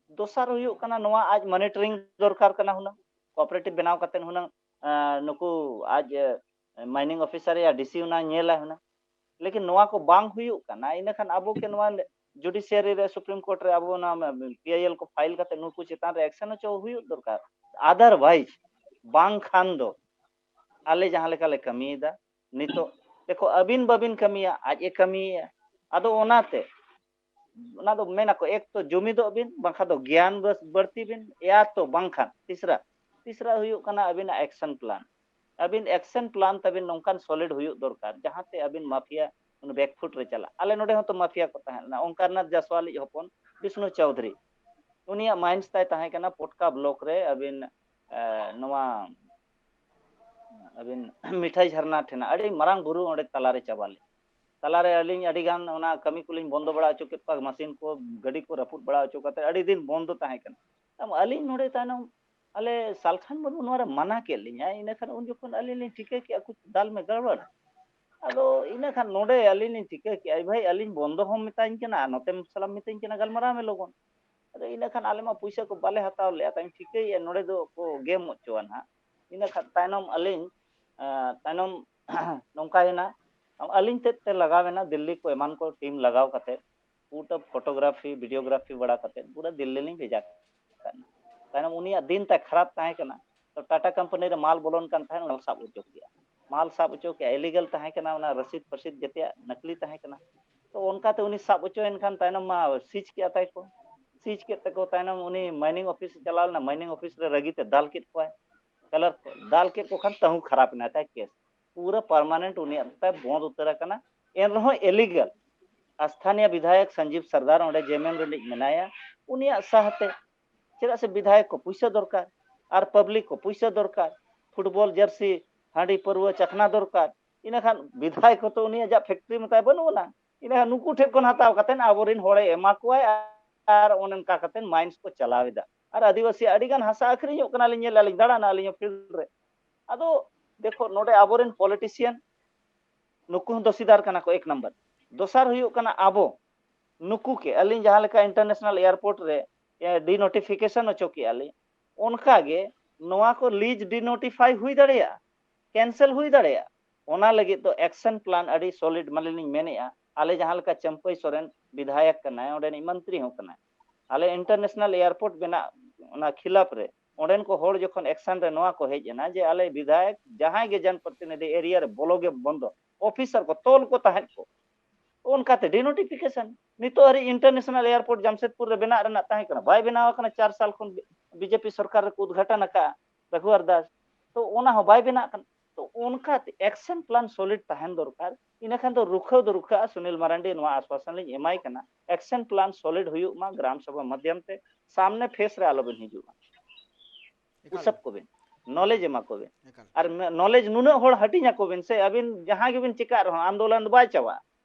ᱫᱚᱥᱟᱨ ᱦᱩᱭᱩᱜ ᱠᱟᱱᱟ, ᱱᱚᱣᱟ ᱟᱡ monitoring ᱫᱚᱨᱠᱟᱨ ᱠᱟᱱᱟ ᱦᱩᱱᱟᱹᱝ, cooperative ᱵᱮᱱᱟᱣ ᱠᱟᱛᱮ ᱦᱩᱱᱟᱹᱝ ᱟᱸ, ᱱᱩᱠᱩ ᱟᱡ, ᱮ, mining officer ᱭᱟ DC ᱚᱱᱟ ᱧᱮᱞᱟᱭ ᱦᱩᱱᱟᱹᱝ᱾ ᱞᱮᱠᱤᱱ ᱱᱚᱣᱟ ᱠᱚ ᱵᱟᱝ ᱦᱩᱭᱩᱜ ᱠᱟᱱᱟ, ᱤᱱᱟᱹᱠᱷᱟᱱ ᱟᱵᱚ ᱠᱮ ᱱᱚᱣᱟ judiciary ᱨᱮ, Supreme Court ᱨᱮ ᱟᱵᱚ ᱚᱱᱟ PIL ᱠᱚ file ᱠᱟᱛᱮ ᱱᱩᱠᱩ ᱪᱮᱛᱟᱱ ᱨᱮ action ᱦᱚᱪᱚ ᱦᱩᱭᱩᱜ ᱫᱚᱨᱠᱟᱨ᱾ Otherwise ᱵᱟᱝᱠᱷᱟᱱ ᱫᱚ ᱟᱞᱮ ᱡᱟᱦᱟᱸ ᱞᱮᱠᱟ ᱞᱮ ᱠᱟᱹᱢᱤᱭᱮᱫᱟ ᱱᱤᱛᱚᱜ, ᱫᱮᱠᱷᱚ, ᱟᱹᱵᱤᱱ ᱵᱟᱹᱵᱤᱱ ᱠᱟᱹᱢᱤᱭᱟ, ᱟᱡ ᱮ ᱠᱟᱹᱢᱤᱭᱮᱫᱼᱟ᱾ ᱟᱫᱚ ᱚᱱᱟᱛᱮ ᱚᱱᱟ ᱫᱚ ᱢᱮᱱᱟᱠᱚ, ᱮᱠ ᱛᱚ ᱡᱩᱢᱤᱫᱚᱜ ᱵᱤᱱ, ᱵᱟᱝᱠᱷᱟᱱ ᱫᱚ ᱜᱮᱭᱟᱱ ᱵᱟᱹᱲᱛᱤ ᱵᱤᱱ, ᱮᱭᱟ ᱛᱚ ᱵᱟᱝᱠᱷᱟᱱ ᱛᱤᱥᱨᱟ, ᱛᱤᱥᱨᱟ ᱦᱩᱭᱩᱜ ᱠᱟᱱᱟ ᱟᱹᱵᱤᱱᱟᱜ action plan᱾ ᱟᱹᱵᱤᱱ action plan ᱛᱟᱹᱵᱤᱱ ᱱᱚᱝᱠᱟᱱ solid ᱦᱩᱭᱩᱜ ᱫᱚᱨᱠᱟᱨ, ᱡᱟᱦᱟᱸᱛᱮ ᱟᱹᱵᱤᱱ mafia ᱩᱱᱤ back foot ᱨᱮ ᱪᱟᱞᱟᱜ᱾ ᱟᱞᱮ ᱱᱚᱰᱮ ᱦᱚᱸᱛᱚ mafia ᱠᱚ ᱛᱟᱦᱮᱸ ᱞᱮᱱᱟ, ᱳᱢᱠᱟᱨᱱᱟᱛᱷ ᱡᱟᱥᱣᱟᱞᱤᱡ ᱦᱚᱯᱚᱱ ᱵᱤᱥᱱᱩ ᱪᱳᱣᱫᱷᱩᱨᱤ, ᱩᱱᱤᱭᱟᱜ mines ᱛᱟᱭ ᱛᱟᱦᱮᱸ ᱠᱟᱱᱟ ᱯᱚᱴᱠᱟ block ᱨᱮ ᱟᱹᱵᱤᱱ, ᱮ, ᱱᱚᱣᱟ ᱟᱹᱵᱤᱱ ᱢᱤᱴᱷᱟᱹᱭ ᱡᱷᱟᱨᱱᱟ ᱴᱷᱮᱱᱟᱜ ᱟᱹᱰᱤ ᱢᱟᱨᱟᱝ ᱵᱩᱨᱩ ᱚᱸᱰᱮ ᱛᱟᱞᱟᱨᱮ ᱪᱟᱵᱟ ᱞᱮᱫ᱾ ᱛᱟᱞᱟᱨᱮ ᱟᱹᱞᱤᱧ ᱟᱹᱰᱤ ᱜᱟᱱ ᱚᱱᱟ ᱠᱟᱹᱢᱤ ᱠᱚᱞᱤᱧ ᱵᱚᱱᱫᱚ ᱵᱟᱲᱟ ᱦᱚᱪᱚ ᱠᱮᱫ ᱠᱚᱣᱟ, machine ᱠᱚ, ᱜᱟᱹᱰᱤ ᱠᱚ ᱨᱟᱹᱯᱩᱫ ᱵᱟᱲᱟ ᱦᱚᱪᱚ ᱠᱟᱛᱮ ᱟᱹᱰᱤ ᱫᱤᱱ ᱵᱚᱱᱫᱚ ᱛᱟᱦᱮᱸ ᱠᱟᱱᱟ᱾ ᱛᱟᱭᱚᱢ ᱟᱹᱞᱤᱧ ᱱᱚᱰᱮ ᱛᱟᱭᱱᱚᱢ ᱟᱞᱮ ᱥᱟᱞᱠᱷᱟᱱ ᱢᱩᱨᱢᱩ ᱱᱚᱣᱟ ᱨᱮ ᱢᱟᱱᱟ ᱠᱮᱫ ᱞᱤᱧᱟᱭ, ᱤᱱᱟᱹ ᱠᱷᱟᱱ ᱩᱱ ᱡᱚᱠᱷᱚᱱ ᱟᱹᱞᱤᱧ ᱞᱤᱧ ᱴᱷᱤᱠᱟᱹ ᱠᱮᱫᱼᱟ, ᱠᱩᱪ ᱫᱟᱞ ᱢᱮ ᱜᱟᱲᱵᱟᱲ᱾ ᱟᱫᱚ ᱤᱱᱟᱹ ᱠᱷᱟᱱ ᱱᱚᱰᱮ ᱟᱹᱞᱤᱧ ᱞᱤᱧ ᱴᱷᱤᱠᱟᱹ ᱠᱮᱫᱼᱟ, ᱵᱷᱟᱹᱭ, ᱟᱹᱞᱤᱧ ᱵᱚᱱᱫᱚ ᱦᱚᱸᱢ ᱢᱮᱛᱟᱧ ᱠᱟᱱᱟ ᱟᱨ ᱱᱚᱛᱮᱢ ᱥᱟᱞᱟᱜ ᱢᱤᱛᱟᱹᱧ ᱠᱟᱱᱟ ᱜᱟᱞᱢᱟᱨᱟᱣ ᱢᱮ ᱞᱚᱜᱚᱱ᱾ ᱟᱫᱚ ᱤᱱᱟᱹ ᱠᱷᱟᱱ ᱟᱞᱮ ᱢᱟ ᱯᱩᱭᱥᱟᱹ ᱠᱚ ᱵᱟᱞᱮ ᱦᱟᱛᱟᱣ ᱞᱮᱫᱼᱟ, ᱛᱟᱭᱚᱢ ᱴᱷᱤᱠᱟᱹᱭᱮᱫᱼᱟ ᱱᱚᱰᱮ ᱫᱚ ᱠᱚ ᱜᱮᱢ ᱦᱚᱪᱚᱣᱟ ᱱᱟᱦᱟᱜ᱾ ᱤᱱᱟᱹ ᱠᱷᱟᱱ ᱛᱟᱭᱱᱚᱢ ᱟᱹᱞᱤᱧ, ᱮᱸ, ᱛᱟᱭᱱᱚᱢ ᱱᱚᱝᱠᱟᱭᱮᱱᱟ, ᱟᱹᱞᱤᱧ ᱛᱮᱫ ᱛᱮ ᱞᱟᱜᱟᱣᱮᱱᱟ ᱫᱤᱞᱞᱤ ᱠᱚ ᱮᱢᱟᱱ ᱠᱚ team ᱞᱟᱜᱟᱣ ᱠᱟᱛᱮ, ᱯᱩᱨᱟᱹ photography, videography ᱵᱟᱲᱟ ᱠᱟᱛᱮ ᱯᱩᱨᱟᱹ ᱫᱤᱞᱞᱤ ᱞᱤᱧ ᱵᱷᱮᱡᱟ ᱠᱟᱜ ᱠᱟᱱᱟ᱾ ᱛᱟᱭᱱᱚᱢ ᱩᱱᱤᱭᱟᱜ ᱫᱤᱱ ᱛᱟᱭ ᱠᱷᱟᱨᱟᱯ ᱛᱟᱦᱮᱸ ᱠᱟᱱᱟ, ᱛᱚ ᱴᱟᱴᱟ ᱠᱳᱢᱯᱟᱱᱤ ᱨᱮ ᱢᱟᱞ ᱵᱚᱞᱚᱱ ᱠᱟᱱ ᱛᱟᱦᱮᱸᱫ, ᱚᱱᱟ ᱥᱟᱵ ᱦᱚᱪᱚ ᱠᱮᱜᱼᱟ᱾ ᱢᱟᱞ ᱥᱟᱵ ᱦᱚᱪᱚ ᱠᱮᱜᱼᱟ, ᱤᱞᱤᱜᱟᱞ ᱛᱟᱦᱮᱸ ᱠᱟᱱᱟ, ᱚᱱᱟ ᱨᱚᱥᱤᱫ ᱯᱚᱥᱤᱫ ᱡᱮᱛᱮᱭᱟᱜ ᱱᱟᱠᱞᱤ ᱛᱟᱦᱮᱸ ᱠᱟᱱᱟ᱾ ᱛᱚ ᱚᱱᱠᱟᱛᱮ ᱩᱱᱤ ᱥᱟᱵ ᱦᱚᱪᱚᱭᱮᱱ ᱠᱷᱟᱱ ᱛᱟᱭᱱᱚᱢ ᱢᱟ ᱥᱤᱡᱽ ᱠᱮᱜᱼᱟ ᱛᱟᱭ ᱠᱚ᱾ ᱥᱤᱡᱽ ᱠᱮᱫ ᱛᱮᱠᱚ ᱛᱟᱭᱱᱚᱢ ᱩᱱᱤ ᱢᱟᱭᱱᱤᱝ ᱚᱯᱷᱤᱥ ᱮ ᱪᱟᱞᱟᱣ ᱞᱮᱱᱟ, ᱢᱟᱭᱱᱤᱝ ᱚᱯᱷᱤᱥ ᱨᱮ ᱨᱟᱹᱜᱤ ᱛᱮ ᱫᱟᱞ ᱠᱮᱫ ᱠᱚᱣᱟᱭ᱾ ᱠᱟᱞᱟᱨ ᱠᱚ ᱫᱟᱞ ᱠᱮᱫ ᱠᱚ ᱠᱷᱟᱱ ᱛᱟᱹᱦᱩ ᱠᱷᱟᱨᱟᱯ ᱮᱱᱟ ᱛᱟᱭ ᱠᱮᱥ᱾ ᱯᱩᱨᱟᱹ ᱯᱟᱨᱢᱟᱱᱮᱱᱴ ᱩᱱᱤᱭᱟᱜ ᱛᱟᱭ ᱵᱚᱸᱫ ᱩᱛᱟᱹᱨ ᱟᱠᱟᱱᱟ᱾ ᱮᱱ ᱨᱮᱦᱚᱸ ᱤᱞᱤᱜᱟᱞ ᱥᱛᱷᱟᱱᱤᱭ ᱵᱤᱫᱷᱟᱭᱚᱠ ᱥᱚᱧᱡᱤᱵ ᱥᱚᱨᱫᱟᱨ ᱚᱸᱰᱮ ᱡᱮᱢᱮᱢ ᱨᱤᱱᱤᱡ ᱢᱮᱱᱟᱭᱟ, ᱩᱱᱤᱭᱟᱜ ᱥᱟᱦᱛᱮ᱾ ᱪᱮᱫᱟᱜ ᱥᱮ ᱵᱤᱫᱷᱟᱭᱚᱠ ᱠᱚ ᱯᱩᱭᱥᱟᱹ ᱫᱚᱨᱠᱟᱨ ᱟᱨ ᱯᱟᱵᱽᱞᱤᱠ ᱠᱚ ᱯᱩᱭᱥᱟᱹ ᱫᱚᱨᱠᱟᱨ, ᱯᱷᱩᱴᱵᱚᱞ ᱡᱟᱹᱨᱥᱤ, ᱦᱟᱺᱰᱤ ᱯᱟᱹᱨᱣᱟᱹ ᱪᱟᱠᱷᱱᱟ ᱫᱚᱨᱠᱟᱨ᱾ ᱤᱱᱟᱹᱠᱷᱟᱱ ᱵᱤᱫᱷᱟᱭᱚᱠ ᱠᱚ ᱛᱚ ᱩᱱᱤᱭᱟᱜ ᱡᱟ ᱯᱷᱮᱠᱴᱨᱤ ᱢᱮᱛᱟᱭ ᱵᱟᱹᱱᱩᱜ ᱟᱱᱟ, ᱤᱱᱟᱹᱠᱷᱟᱱ ᱱᱩᱠᱩ ᱴᱷᱮᱱ ᱠᱷᱚᱱ ᱦᱟᱛᱟᱣ ᱠᱟᱛᱮᱫ ᱟᱵᱚᱨᱮᱱ ᱦᱚᱲᱮ ᱮᱢᱟ ᱠᱚᱣᱟᱭ᱾ ᱟᱨ ᱚᱱᱮ ᱚᱱᱠᱟ ᱠᱟᱛᱮᱫ ᱢᱟᱭᱤᱱᱥ ᱠᱚ ᱪᱟᱞᱟᱣ ᱮᱫᱟ᱾ ᱟᱨ ᱟᱹᱫᱤᱵᱟᱹᱥᱤ ᱟᱹᱰᱤ ᱜᱟᱱ ᱦᱟᱥᱟ ᱟᱹᱠᱷᱨᱤᱧᱚᱜ ᱠᱟᱱᱟ, ᱞᱤᱧ ᱧᱮᱞ ᱟᱹᱞᱤᱧ, ᱫᱟᱬᱟᱱᱟ ᱟᱹᱞᱤᱧ ᱦᱚᱸ ᱯᱷᱤᱞᱰ ᱨᱮ᱾ ᱟᱫᱚ ᱫᱮᱠᱷᱚ, ᱱᱚᱰᱮ ᱟᱵᱚᱨᱮᱱ ᱯᱚᱞᱤᱴᱤᱥᱤᱭᱟᱱ ᱱᱩᱠᱩ ᱦᱚᱸ ᱫᱚᱥᱤᱫᱟᱨ ᱠᱟᱱᱟ ᱠᱚ, ᱮᱠ ᱱᱟᱢᱵᱟᱨ᱾ ᱫᱚᱥᱟᱨ ᱦᱩᱭᱩᱜ ᱠᱟᱱᱟ ᱟᱵᱚ ᱱᱩᱠᱩ ᱠᱮ ᱟᱹᱞᱤᱧ ᱡᱟᱦᱟᱸ ᱞᱮᱠᱟ ᱤᱱᱴᱟᱨᱱᱮᱥᱱᱟᱞ ᱮᱭᱟᱨᱯᱳᱨᱴ ᱨᱮ ᱰᱤᱱᱳᱴᱤᱯᱷᱤᱠᱮᱥᱚᱱ ᱦᱚᱪᱚ ᱠᱮᱜᱼᱟ ᱞᱤᱧ, ᱚᱱᱠᱟ ᱜᱮ ᱱᱚᱣᱟ ᱠᱚ ᱞᱤᱡᱽ ᱰᱤᱱᱳᱴᱤᱯᱷᱟᱭ ᱦᱩᱭ ᱫᱟᱲᱮᱭᱟᱜᱼᱟ, ᱠᱮᱱᱥᱮᱞ ᱦᱩᱭ ᱫᱟᱲᱮᱭᱟᱜᱼᱟ᱾ ᱚᱱᱟ ᱞᱟᱹᱜᱤᱫ ᱫᱚ ᱮᱠᱥᱚᱱ ᱯᱞᱟᱱ ᱟᱹᱰᱤ ᱥᱚᱞᱤᱰ ᱢᱟᱱᱮ ᱞᱤᱧ ᱢᱮᱱᱮᱜᱼᱟ᱾ ᱟᱞᱮ ᱡᱟᱦᱟᱸ ᱞᱮᱠᱟ ᱪᱟᱹᱢᱯᱟᱹᱭ ᱥᱚᱨᱮᱱ ᱵᱤᱫᱷᱟᱭᱚᱠ ᱠᱟᱱᱟᱭ, ᱚᱸᱰᱮᱱᱤᱡ ᱢᱚᱱᱛᱨᱤ ᱦᱚᱸ ᱠᱟᱱᱟᱭ, ᱟᱞᱮ ᱤᱱᱴᱟᱨᱱᱮᱥᱱᱟᱞ ᱮᱭᱟᱨᱯᱳᱨᱴ ᱵᱮᱱᱟᱜ ᱚᱱᱟ ᱠᱷᱤᱞᱟᱯ ᱨᱮ ᱚᱸᱰᱮᱱ ᱠᱚ ᱦᱚᱲ ᱡᱚᱠᱷᱚᱱ ᱮᱠᱥᱚᱱ ᱨᱮ ᱱᱚᱣᱟ ᱠᱚ ᱦᱮᱡ ᱮᱱᱟ ᱡᱮ ᱟᱞᱮ ᱵᱤᱫᱷᱟᱭᱚᱠ ᱡᱟᱦᱟᱸᱭ ᱜᱮ ᱡᱚᱱ ᱯᱨᱚᱛᱤᱱᱤᱫᱷᱤ ᱮᱨᱤᱭᱟ ᱨᱮ ᱵᱚᱞᱚ ᱜᱮ ᱵᱚᱱᱫᱚ, ᱚᱯᱷᱤᱥᱟᱨ ᱠᱚ ᱛᱚᱞ ᱠᱚ ᱛᱟᱦᱮᱸᱫ ᱠᱚ, ᱚᱱᱠᱟᱛᱮ ᱰᱤᱱᱳᱴᱤᱯᱷᱤᱠᱮᱥᱚᱱ᱾ ᱱᱤᱛᱚᱜ ᱦᱟᱹᱨᱤᱡ ᱤᱱᱴᱟᱨᱱᱮᱥᱱᱟᱞ ᱮᱭᱟᱨᱯᱳᱨᱴ ᱡᱟᱢᱥᱮᱫᱽᱯᱩᱨ ᱨᱮ ᱵᱮᱱᱟᱜ ᱨᱮᱱᱟᱜ ᱛᱟᱦᱮᱸ ᱠᱟᱱᱟ, ᱵᱟᱭ ᱵᱮᱱᱟᱣ ᱟᱠᱟᱱᱟ᱾ ᱪᱟᱨ ᱥᱟᱞ ᱠᱷᱚᱱ ᱵᱤᱡᱮᱯᱤ ᱥᱚᱨᱠᱟᱨ ᱨᱮᱠᱚ ᱩᱫᱽᱜᱷᱟᱴᱚᱱ ᱟᱠᱟᱫᱼᱟ ᱨᱟᱜᱷᱩᱣᱟᱨ ᱫᱟᱥ, ᱛᱚ ᱚᱱᱟ ᱦᱚᱸ ᱵᱟᱭ ᱵᱮᱱᱟᱜ ᱠᱟᱱᱟ᱾ ᱛᱚ ᱚᱱᱠᱟᱛᱮ ᱮᱠᱥᱚᱱ ᱯᱞᱟᱱ ᱥᱚᱞᱤᱰ ᱛᱟᱦᱮᱱ ᱫᱚᱨᱠᱟᱨ, ᱤᱱᱟᱹᱠᱷᱟᱱ ᱫᱚ ᱨᱩᱠᱷᱟᱹᱣ ᱫᱚ ᱨᱩᱠᱷᱟᱹᱜᱼᱟ᱾ ᱥᱩᱱᱤᱞ ᱢᱟᱨᱟᱱᱰᱤ ᱱᱚᱣᱟ ᱟᱥᱣᱟᱥᱚᱱ ᱞᱤᱧ ᱮᱢᱟᱭ ᱠᱟᱱᱟ, ᱮᱠᱥᱚᱱ ᱯᱞᱟᱱ ᱥᱚᱞᱤᱰ ᱦᱩᱭᱩᱜ ᱢᱟ ᱜᱨᱟᱢ ᱥᱚᱵᱷᱟ ᱢᱟᱫᱽᱫᱷᱚᱢ ᱛᱮ, ᱥᱟᱢᱱᱮ ᱯᱷᱮᱥ ᱨᱮ ᱟᱞᱚᱵᱤᱱ ᱦᱤᱡᱩᱜᱼᱟ᱾ ᱮᱠᱟᱞ᱾ ᱩᱥᱟᱵ ᱠᱚᱵᱤᱱ, ᱱᱚᱞᱮᱡᱽ ᱮᱢᱟ ᱠᱚᱵᱤᱱ᱾ ᱮᱠᱟᱞ᱾ ᱟᱨ ᱱᱚᱞᱮᱡᱽ ᱱᱩᱱᱟᱹᱜ ᱦᱚᱲ ᱦᱟᱹᱴᱤᱧ ᱟᱠᱚ ᱵᱤᱱ ᱥᱮ, ᱟᱹᱵᱤᱱ ᱡᱟᱦᱟᱸ ᱜᱮᱵᱤᱱ ᱪᱤᱠᱟᱜ ᱨᱮᱦᱚᱸ ᱟᱱᱫᱳᱞᱚᱱ ᱫᱚ ᱵᱟᱭ ᱪᱟᱵᱟᱜᱼᱟ᱾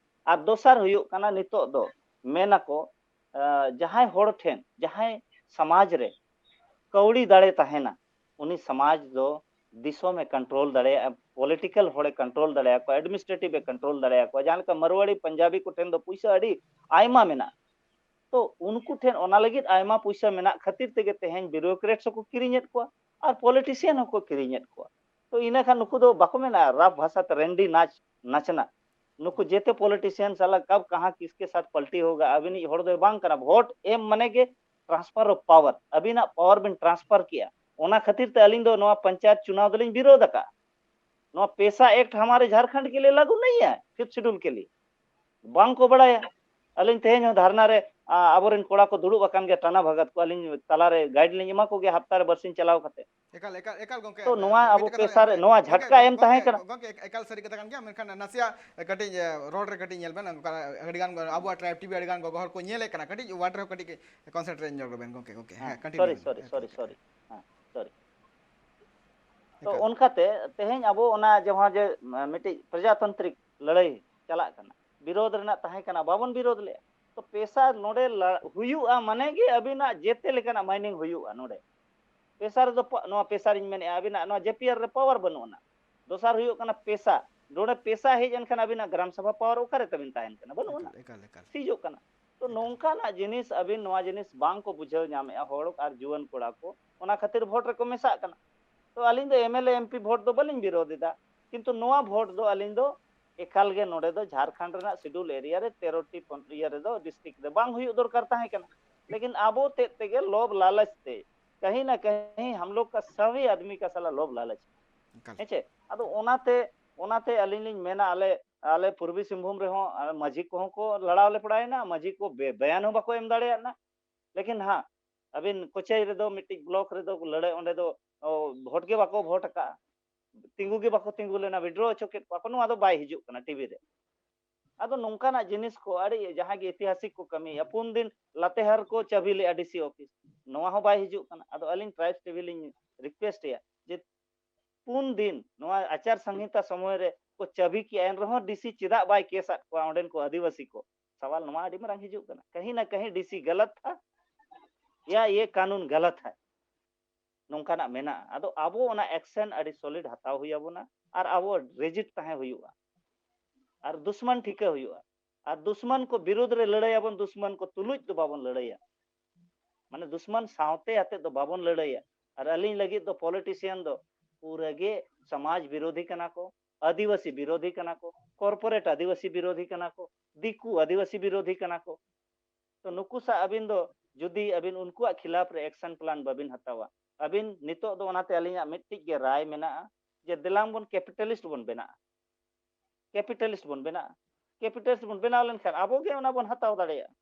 ᱟᱨ ᱫᱚᱥᱟᱨ ᱦᱩᱭᱩᱜ ᱠᱟᱱᱟ, ᱱᱤᱛᱚᱜ ᱫᱚ ᱢᱮᱱᱟᱠᱚ, ᱟᱸ, ᱡᱟᱦᱟᱸᱭ ᱦᱚᱲ ᱴᱷᱮᱱ, ᱡᱟᱦᱟᱸᱭ ᱥᱚᱢᱟᱡᱽ ᱨᱮ ᱠᱟᱹᱣᱰᱤ ᱫᱟᱲᱮ ᱛᱟᱦᱮᱱᱟ, ᱩᱱᱤ ᱥᱚᱢᱟᱡᱽ ᱫᱚ ᱫᱤᱥᱚᱢ ᱮ ᱠᱚᱱᱴᱨᱳᱞ ᱫᱟᱲᱮᱭᱟᱜᱼᱟ, ᱯᱚᱞᱤᱴᱤᱠᱟᱞ ᱦᱚᱲ ᱮ ᱠᱚᱱᱴᱨᱳᱞ ᱫᱟᱲᱮᱭᱟᱠᱚᱣᱟ, ᱮᱰᱢᱤᱱᱤᱥᱴᱨᱮᱴᱤᱵᱷ ᱮ ᱠᱚᱱᱴᱨᱳᱞ ᱫᱟᱲᱮᱭᱟᱠᱚᱣᱟ᱾ ᱡᱟᱦᱟᱸ ᱞᱮᱠᱟ ᱢᱟᱨᱣᱟᱲᱤ ᱯᱟᱧᱡᱟᱵᱤ ᱠᱚ ᱴᱷᱮᱱ ᱫᱚ ᱯᱩᱭᱥᱟᱹ ᱟᱹᱰᱤ ᱟᱭᱢᱟ ᱢᱮᱱᱟᱜᱼᱟ, ᱛᱚ ᱩᱱᱠᱩ ᱴᱷᱮᱱ ᱚᱱᱟ ᱞᱟᱹᱜᱤᱫ ᱟᱭᱢᱟ ᱯᱩᱭᱥᱟᱹ ᱢᱮᱱᱟᱜ ᱠᱷᱟᱹᱛᱤᱨ ᱛᱮᱜᱮ ᱛᱮᱦᱮᱧ ᱵᱤᱭᱩᱨᱳᱠᱨᱮᱴᱥ ᱦᱚᱸᱠᱚ ᱠᱤᱨᱤᱧᱮᱫ ᱠᱚᱣᱟ ᱟᱨ ᱯᱚᱞᱤᱴᱤᱥᱤᱭᱟᱱ ᱦᱚᱸᱠᱚ ᱠᱤᱨᱤᱧᱮᱫ ᱠᱚᱣᱟ᱾ ᱛᱚ ᱤᱱᱟᱹ ᱠᱷᱟᱱ ᱱᱩᱠᱩ ᱫᱚ ᱵᱟᱠᱚ ᱢᱮᱱᱟ ᱨᱟᱯ ᱵᱷᱟᱥᱟ ᱛᱮ ᱨᱮᱱᱰᱤ ᱱᱟᱪ ᱱᱟᱪᱱᱟ᱾ ᱱᱩᱠᱩ ᱡᱮᱛᱮ ᱯᱚᱞᱤᱴᱤᱥᱤᱭᱟᱱ ᱥᱟᱞᱟ ᱠᱟᱵ ᱠᱟᱦᱟᱸ ᱠᱤᱥᱠᱮ ᱥᱟᱛ ᱯᱟᱞᱴᱤ ᱦᱳᱜᱟ, ᱟᱹᱵᱤᱱᱤᱡ ᱦᱚᱲ ᱫᱚᱭ ᱵᱟᱝ ᱠᱟᱱᱟ᱾ ᱵᱷᱳᱴ ᱮᱢ ᱢᱟᱱᱮ ᱜᱮ ᱴᱨᱟᱱᱥᱯᱷᱟᱨ ᱚᱯᱷ ᱯᱟᱣᱟᱨ, ᱟᱹᱵᱤᱱᱟᱜ ᱯᱟᱣᱟᱨ ᱵᱤᱱ ᱴᱨᱟᱱᱥᱯᱷᱟᱨ ᱠᱮᱜᱼᱟ᱾ ᱚᱱᱟ ᱠᱷᱟᱹᱛᱤᱨ ᱛᱮ ᱟᱹᱞᱤᱧ ᱫᱚ ᱱᱚᱣᱟ ᱯᱚᱧᱪᱟᱭᱮᱛ ᱪᱩᱱᱟᱣ ᱫᱚᱞᱤᱧ ᱵᱤᱨᱳᱫᱷ ᱟᱠᱟᱫᱼᱟ᱾ ᱱᱚᱣᱟ ᱯᱮᱥᱟ ᱮᱠᱴ ᱦᱟᱢᱟᱨᱮ ᱡᱷᱟᱨᱠᱷᱚᱸᱰ ᱠᱮ ᱞᱤᱭᱮ ᱞᱟᱜᱩ ᱱᱟᱦᱤ ᱦᱟᱭ, ᱯᱷᱤᱯᱛᱷ ᱥᱤᱰᱩᱞ ᱠᱮ ᱞᱤᱭᱮ᱾ ᱵᱟᱝ ᱠᱚ ᱵᱟᱲᱟᱭᱟ᱾ ᱟᱹᱞᱤᱧ ᱛᱮᱦᱮᱧ ᱦᱚᱸ ᱫᱷᱟᱨᱱᱟ ᱨᱮ, ᱟ, ᱟᱵᱚᱨᱮᱱ ᱠᱚᱲᱟ ᱠᱚ ᱫᱩᱲᱩᱵ ᱟᱠᱟᱱ ᱜᱮᱭᱟ, ᱴᱟᱱᱟ ᱵᱷᱟᱜᱟᱛ ᱠᱚ, ᱟᱹᱞᱤᱧ ᱛᱟᱞᱟᱨᱮ ᱜᱟᱭᱤᱰ ᱞᱤᱧ ᱮᱢᱟ ᱠᱚᱜᱮᱭᱟ ᱦᱟᱯᱛᱟ ᱨᱮ ᱵᱟᱨᱥᱤᱧ ᱪᱟᱞᱟᱣ ᱠᱟᱛᱮ᱾ ᱮᱠᱟᱞ, ᱮᱠᱟᱞ, ᱮᱠᱟᱞ ᱜᱚᱝᱠᱮ, ᱛᱚ ᱱᱚᱣᱟ ᱢᱤᱫᱴᱮᱡ ᱟᱵᱚ ᱠᱟᱛᱷᱟ ᱯᱮᱥᱟ ᱨᱮ ᱞᱤᱧ, ᱱᱚᱣᱟ ᱜᱚᱝᱠᱮ, ᱡᱷᱟᱴᱠᱟ ᱮᱢ ᱜᱚᱝᱠᱮ, ᱛᱟᱦᱮᱸ ᱠᱟᱱᱟ᱾ ᱜᱚᱝᱠᱮ, ᱮᱠ-, ᱮᱠᱟᱞ ᱥᱟᱹᱨᱤ ᱠᱟᱛᱷᱟ ᱠᱟᱱ ᱜᱮᱭᱟ, ᱢᱮᱱᱠᱷᱟᱱ ᱱᱟᱥᱮᱭᱟᱜ ᱠᱟᱹᱴᱤᱡ, ᱮ, ᱨᱚᱲ ᱨᱮ ᱠᱟᱹᱴᱤᱡ ᱧᱮᱞ ᱵᱮᱱ, ᱚᱱᱠᱟ ᱟᱹᱰᱤ ᱜᱟᱱ ᱟᱵᱚᱣᱟᱜ ᱴᱨᱟᱭᱤᱵᱽ ᱴᱤᱵᱷᱤ ᱟᱹᱰᱤ ᱜᱟᱱ ᱜᱚᱜᱚ ᱦᱚᱲ ᱠᱚ ᱧᱮᱞᱮᱫ ᱠᱟᱱᱟ, ᱠᱟᱹᱴᱤᱡ ᱣᱟᱨᱰ ᱨᱮᱦᱚᱸ ᱠᱟᱹᱴᱤᱡ ᱠᱚᱱᱥᱮᱱᱴᱨᱮᱴ ᱧᱚᱜ ᱵᱮᱱ ᱜᱚᱝᱠᱮ, ᱜᱚᱝᱠᱮ, ᱦᱮᱸ, ᱦᱮᱸ, ᱠᱟᱹᱴᱤᱡ ᱥᱚᱨᱤ, ᱧᱮᱞ ᱵᱮᱱ, ᱥᱚᱨᱤ, ᱦᱮᱸ, ᱥᱚᱨᱤ, ᱠᱟᱹᱴᱤᱡ᱾ ᱥᱚᱨᱤ, ᱦᱮᱸ, ᱥᱚᱨᱤ᱾ ᱛᱚ ᱮᱠᱟᱞ᱾ ᱚᱱᱠᱟᱛᱮ ᱛᱮᱦᱮᱧ ᱟᱵᱚ ᱚᱱᱟ ᱡᱟᱦᱟᱸ ᱡᱮ, ᱢ-, ᱢᱤᱫᱴᱤᱡ ᱯᱨᱚᱡᱟᱛᱟᱱᱛᱨᱤᱠ ᱞᱟᱹᱲᱦᱟᱹᱭ ᱪᱟᱞᱟᱜ ᱠᱟᱱᱟ, ᱵᱤᱨᱳᱫᱷ ᱨᱮᱱᱟᱜ ᱛᱟᱦᱮᱸ ᱠᱟᱱᱟ, ᱵᱟᱵᱚᱱ ᱵᱤᱨᱳᱫᱷ ᱞᱮᱫᱼᱟ᱾ ᱛᱚ ᱯᱮᱥᱟ ᱱᱚᱰᱮ ᱞᱟ-, ᱦᱩᱭᱩᱜᱼᱟ, ᱢᱟᱱᱮ ᱜᱮ ᱟᱹᱵᱤᱱᱟᱜ ᱡᱮᱛᱮ ᱞᱮᱠᱟᱱᱟᱜ ᱢᱟᱭᱱᱤᱝ ᱦᱩᱭᱩᱜᱼᱟ ᱱᱚᱰᱮ᱾ ᱯᱮᱥᱟ ᱨᱮᱫᱚ ᱯᱟ-, ᱱᱚᱣᱟ ᱯᱮᱥᱟᱨᱤᱧ ᱢᱮᱱᱮᱫᱼᱟ, ᱟᱹᱵᱤᱱᱟᱜ ᱱᱚᱣᱟ ᱡᱮ ᱯᱤ ᱟᱨ ᱨᱮ ᱯᱟᱣᱟᱨ ᱵᱟᱹᱱᱩᱜ ᱟᱱᱟ᱾ ᱫᱚᱥᱟᱨ ᱦᱩᱭᱩᱜ ᱠᱟᱱᱟ ᱯᱮᱥᱟ, ᱱᱚᱰᱮ ᱯᱮᱥᱟ ᱦᱮᱡ ᱮᱱᱠᱷᱟᱱ ᱟᱹᱵᱤᱱᱟᱜ ᱜᱨᱟᱢ ᱥᱟᱵᱷᱟ ᱯᱟᱣᱟᱨ ᱚᱠᱟᱨᱮ ᱛᱟᱹᱵᱤᱱ ᱛᱟᱦᱮᱱ ᱠᱟᱱᱟ? ᱵᱟᱹᱱᱩᱜ ᱟᱱᱟ, ᱮᱠᱟᱞ, ᱮᱠᱟᱞ, ᱮᱠᱟᱞ᱾ ᱥᱤᱡᱚᱜ ᱠᱟᱱᱟ᱾ ᱛᱚ ᱮᱠᱟᱞ᱾ ᱱᱚᱝᱠᱟᱱᱟᱜ ᱡᱤᱱᱤᱥ ᱟᱹᱵᱤᱱ ᱱᱚᱣᱟ ᱡᱤᱱᱤᱥ ᱵᱟᱝ ᱠᱚ ᱵᱩᱡᱷᱟᱹᱣ ᱧᱟᱢᱮᱫᱼᱟ ᱦᱚᱲ ᱟᱨ ᱡᱩᱣᱟᱹᱱ ᱠᱚᱲᱟ ᱠᱚ, ᱚᱱᱟ ᱠᱷᱟᱹᱛᱤᱨ ᱵᱷᱳᱴ ᱨᱮᱠᱚ ᱢᱮᱥᱟᱜ ᱠᱟᱱᱟ᱾ ᱛᱚ ᱟᱹᱞᱤᱧ ᱫᱚ M L A, M P ᱵᱷᱳᱴ ᱫᱚ ᱵᱟᱹᱞᱤᱧ ᱵᱤᱨᱳᱫᱷ ᱮᱫᱟ, ᱠᱤᱱᱛᱩ ᱱᱚᱣᱟ ᱵᱷᱳᱴ ᱫᱚ ᱟᱹᱞᱤᱧ ᱫᱚ ᱮᱠᱟᱞ ᱜᱮ ᱱᱚᱰᱮ ᱫᱚ ᱡᱷᱟᱲᱠᱷᱚᱸᱰ ᱨᱮᱱᱟᱜ ᱥᱤᱰᱩᱞ ᱮᱨᱤᱭᱟ ᱨᱮ ᱛᱮᱨᱚ ᱴᱤ ᱯᱚᱱ-, ᱤᱭᱟᱹ ᱨᱮᱫᱚ, ᱰᱤᱥᱴᱨᱤᱠᱴ ᱨᱮ ᱵᱟᱝ ᱦᱩᱭᱩᱜ ᱫᱚᱨᱠᱟᱨ ᱛᱟᱦᱮᱸ ᱠᱟᱱᱟ᱾ ᱞᱮᱠᱤᱱ ᱟᱵᱚ ᱛᱮᱫ ᱛᱮᱜᱮ ᱞᱳᱵᱷ ᱞᱟᱞᱚᱪ ᱛᱮ, ᱠᱟᱹᱦᱤ ᱱᱟ ᱠᱟᱹᱦᱤ ᱦᱟᱢ ᱞᱳᱜ ᱠᱟ ᱥᱟᱵᱷᱤ ᱟᱫᱢᱤ ᱠᱟ ᱥᱟᱞᱟ ᱞᱳᱵᱷ ᱞᱟᱞᱚᱪ᱾ ᱮᱠᱟᱞ᱾ ᱦᱮᱸ ᱪᱮ? ᱟᱫᱚ ᱚᱱᱟᱛᱮ, ᱚᱱᱟᱛᱮ ᱟᱹᱞᱤᱧ ᱞᱤᱧ ᱢᱮᱱᱟ, ᱟᱞᱮ, ᱟᱞᱮ ᱯᱩᱨᱵᱤ ᱥᱤᱝᱵᱷᱩᱢ ᱨᱮᱦᱚᱸ, ᱟ, ᱢᱟᱹᱡᱷᱤ ᱠᱚᱦᱚᱸ ᱠᱚ ᱞᱟᱲᱟᱣ ᱞᱮᱯᱲᱟᱭᱮᱱᱟ, ᱢᱟᱹᱡᱷᱤ ᱠᱚ ᱵᱮ-, ᱵᱮᱭᱟᱱ ᱦᱚᱸ ᱵᱟᱠᱚ ᱮᱢ ᱫᱟᱲᱮᱭᱟᱜ ᱠᱟᱱᱟ᱾ ᱞᱮᱠᱤᱱ ᱦᱟᱸ, ᱟᱹᱵᱤᱱ ᱠᱚᱪᱟᱭ ᱨᱮᱫᱚ ᱢᱤᱫᱴᱤᱡ ᱵᱞᱚᱠ ᱨᱮᱫᱚ ᱞᱟᱹᱲᱦᱟᱹᱭ, ᱚᱸᱰᱮ ᱫᱚ, ᱚ, ᱵᱷᱳᱴ ᱜᱮ ᱵᱟᱠᱚ ᱵᱷᱳᱴ ᱟᱠᱟᱫᱼᱟ, ᱛᱤᱸᱜᱩ ᱜᱮ ᱵᱟᱠᱚ ᱛᱤᱸᱜᱩ ᱞᱮᱱᱟ, ᱣᱤᱰᱨᱚ ᱦᱚᱪᱚ ᱠᱮᱫ ᱠᱚᱣᱟ ᱠᱚ, ᱱᱚᱣᱟ ᱫᱚ ᱵᱟᱭ ᱦᱤᱡᱩᱜ ᱠᱟᱱᱟ ᱴᱤᱵᱷᱤ ᱨᱮ᱾ ᱟᱫᱚ ᱱᱚᱝᱠᱟᱱᱟᱜ ᱡᱤᱱᱤᱥ ᱠᱚ ᱟᱹᱰᱤ ᱡᱟᱦᱟᱸ ᱜᱮ ᱤᱛᱤᱦᱟᱥᱤᱠ ᱠᱚ ᱠᱟᱹᱢᱤᱭᱮᱫᱼᱟ, ᱯᱩᱱ ᱫᱤᱱ ᱞᱟᱛᱮᱦᱟᱨ ᱠᱚ ᱪᱟᱹᱵᱤ ᱞᱮᱫᱼᱟ ᱰᱤ ᱥᱤ ᱚᱯᱷᱤᱥ, ᱱᱚᱣᱟ ᱦᱚᱸ ᱵᱟᱭ ᱦᱤᱡᱩᱜ ᱠᱟᱱᱟ᱾ ᱟᱫᱚ ᱟᱹᱞᱤᱧ ᱴᱨᱟᱭᱤᱵᱥ ᱴᱤᱵᱷᱤ ᱞᱤᱧ ᱨᱤᱠᱩᱭᱮᱥᱴ ᱮᱭᱟ ᱡᱮ ᱯᱩᱱ ᱫᱤᱱ ᱱᱚᱣᱟ ᱟᱪᱟᱨ ᱥᱚᱝᱦᱤᱛᱟ ᱥᱚᱢᱚᱭ ᱨᱮ ᱠᱚ ᱪᱟᱹᱵᱤ ᱠᱮᱜᱼᱟ, ᱮᱱ ᱨᱮᱦᱚᱸ ᱰᱤ ᱥᱤ ᱪᱮᱫᱟᱜ ᱵᱟᱭ ᱠᱮᱥ ᱟᱫ ᱠᱚᱣᱟ ᱚᱸᱰᱮᱱ ᱠᱚ ᱟᱹᱫᱤᱵᱟᱹᱥᱤ ᱠᱚ? ᱥᱟᱣᱟᱞ ᱱᱚᱣᱟ ᱟᱹᱰᱤ ᱢᱟᱨᱟᱝ ᱦᱤᱡᱩᱜ ᱠᱟᱱᱟ, ᱠᱟᱹᱦᱤ ᱱᱟ ᱠᱟᱹᱦᱤ ᱰᱤ ᱥᱤ ᱜᱟᱞᱟᱛ ᱛᱷᱟ ᱭᱟ ᱭᱮ ᱠᱟᱱᱩᱱ ᱜᱟᱞᱟᱛ ᱦᱟᱭ, ᱱᱚᱝᱠᱟᱱᱟᱜ ᱢᱮᱱᱟᱜᱼᱟ᱾ ᱟᱫᱚ ᱟᱵᱚ ᱚᱱᱟ ᱮᱠᱥᱮᱱ ᱟᱹᱰᱤ ᱥᱚᱞᱤᱰ ᱦᱟᱛᱟᱣ ᱦᱩᱭ ᱟᱵᱚᱱᱟ ᱟᱨ ᱟᱵᱚ ᱨᱮᱡᱤᱴ ᱛᱟᱦᱮᱸ ᱦᱩᱭᱩᱜᱼᱟ ᱟᱨ ᱫᱩᱥᱢᱟᱱ ᱴᱷᱤᱠᱟᱹ ᱦᱩᱭᱩᱜᱼᱟ᱾ ᱟᱨ ᱫᱩᱥᱢᱟᱱ ᱠᱚ ᱵᱤᱨᱩᱫᱷ ᱨᱮ ᱞᱟᱹᱲᱦᱟᱹᱭ ᱟᱵᱚᱱ, ᱫᱩᱥᱢᱟᱱ ᱠᱚ ᱛᱩᱞᱩᱡ ᱫᱚ ᱵᱟᱵᱚᱱ ᱞᱟᱹᱲᱦᱟᱹᱭᱟ, ᱢᱟᱱᱮ ᱫᱩᱥᱢᱟᱱ ᱥᱟᱶᱛᱮ ᱟᱛᱮᱫ ᱫᱚ ᱵᱟᱵᱚᱱ ᱞᱟᱹᱲᱦᱟᱹᱭᱟ᱾ ᱟᱨ ᱟᱹᱞᱤᱧ ᱞᱟᱹᱜᱤᱫ ᱫᱚ ᱯᱚᱞᱤᱴᱤᱥᱤᱭᱟᱱ ᱫᱚ ᱯᱩᱨᱟᱹ ᱜᱮ ᱥᱚᱢᱟᱡᱽ ᱵᱤᱨᱳᱫᱷᱤ ᱠᱟᱱᱟ ᱠᱚ, ᱟᱹᱫᱤᱵᱟᱹᱥᱤ ᱵᱤᱨᱳᱫᱷᱤ ᱠᱟᱱᱟ ᱠᱚ, ᱠᱚᱨᱯᱳᱨᱮᱴ ᱟᱹᱫᱤᱵᱟᱹᱥᱤ ᱵᱤᱨᱳᱫᱷᱤ ᱠᱟᱱᱟ ᱠᱚ, ᱫᱤᱠᱩ ᱟᱹᱫᱤᱵᱟᱹᱥᱤ ᱵᱤᱨᱳᱫᱷᱤ ᱠᱟᱱᱟ ᱠᱚ᱾ ᱛᱚ ᱱᱩᱠᱩ ᱥᱟᱶ ᱟᱹᱵᱤᱱ ᱫᱚ ᱡᱩᱫᱤ ᱟᱹᱵᱤᱱ ᱩᱱᱠᱩᱣᱟᱜ ᱠᱷᱤᱞᱟᱯ ᱨᱮ ᱮᱠᱥᱮᱱ ᱯᱞᱟᱱ ᱵᱟᱹᱵᱤᱱ ᱦᱟᱛᱟᱣᱟ, ᱟᱹᱵᱤᱱ ᱱᱤᱛᱚᱜ ᱫᱚ ᱚᱱᱟᱛᱮ ᱟᱹᱞᱤᱧᱟᱜ ᱢᱤᱫᱴᱤᱡ ᱜᱮ ᱨᱟᱭ ᱢᱮᱱᱟᱜᱼᱟ ᱡᱮ ᱫᱮᱞᱟᱝ ᱵᱚᱱ capitalist ᱵᱚᱱ ᱵᱮᱱᱟᱜᱼᱟ᱾ Capitalist ᱵᱚᱱ ᱵᱮᱱᱟᱜᱼᱟ᱾ Capitalist ᱵᱚᱱ ᱵᱮᱱᱟᱣ ᱞᱮᱱᱠᱷᱟᱱ ᱟᱵᱚ ᱜᱮ ᱚᱱᱟ ᱵᱚᱱ ᱦᱟᱛᱟᱣ ᱫᱟᱲᱮᱭᱟᱜᱼᱟ᱾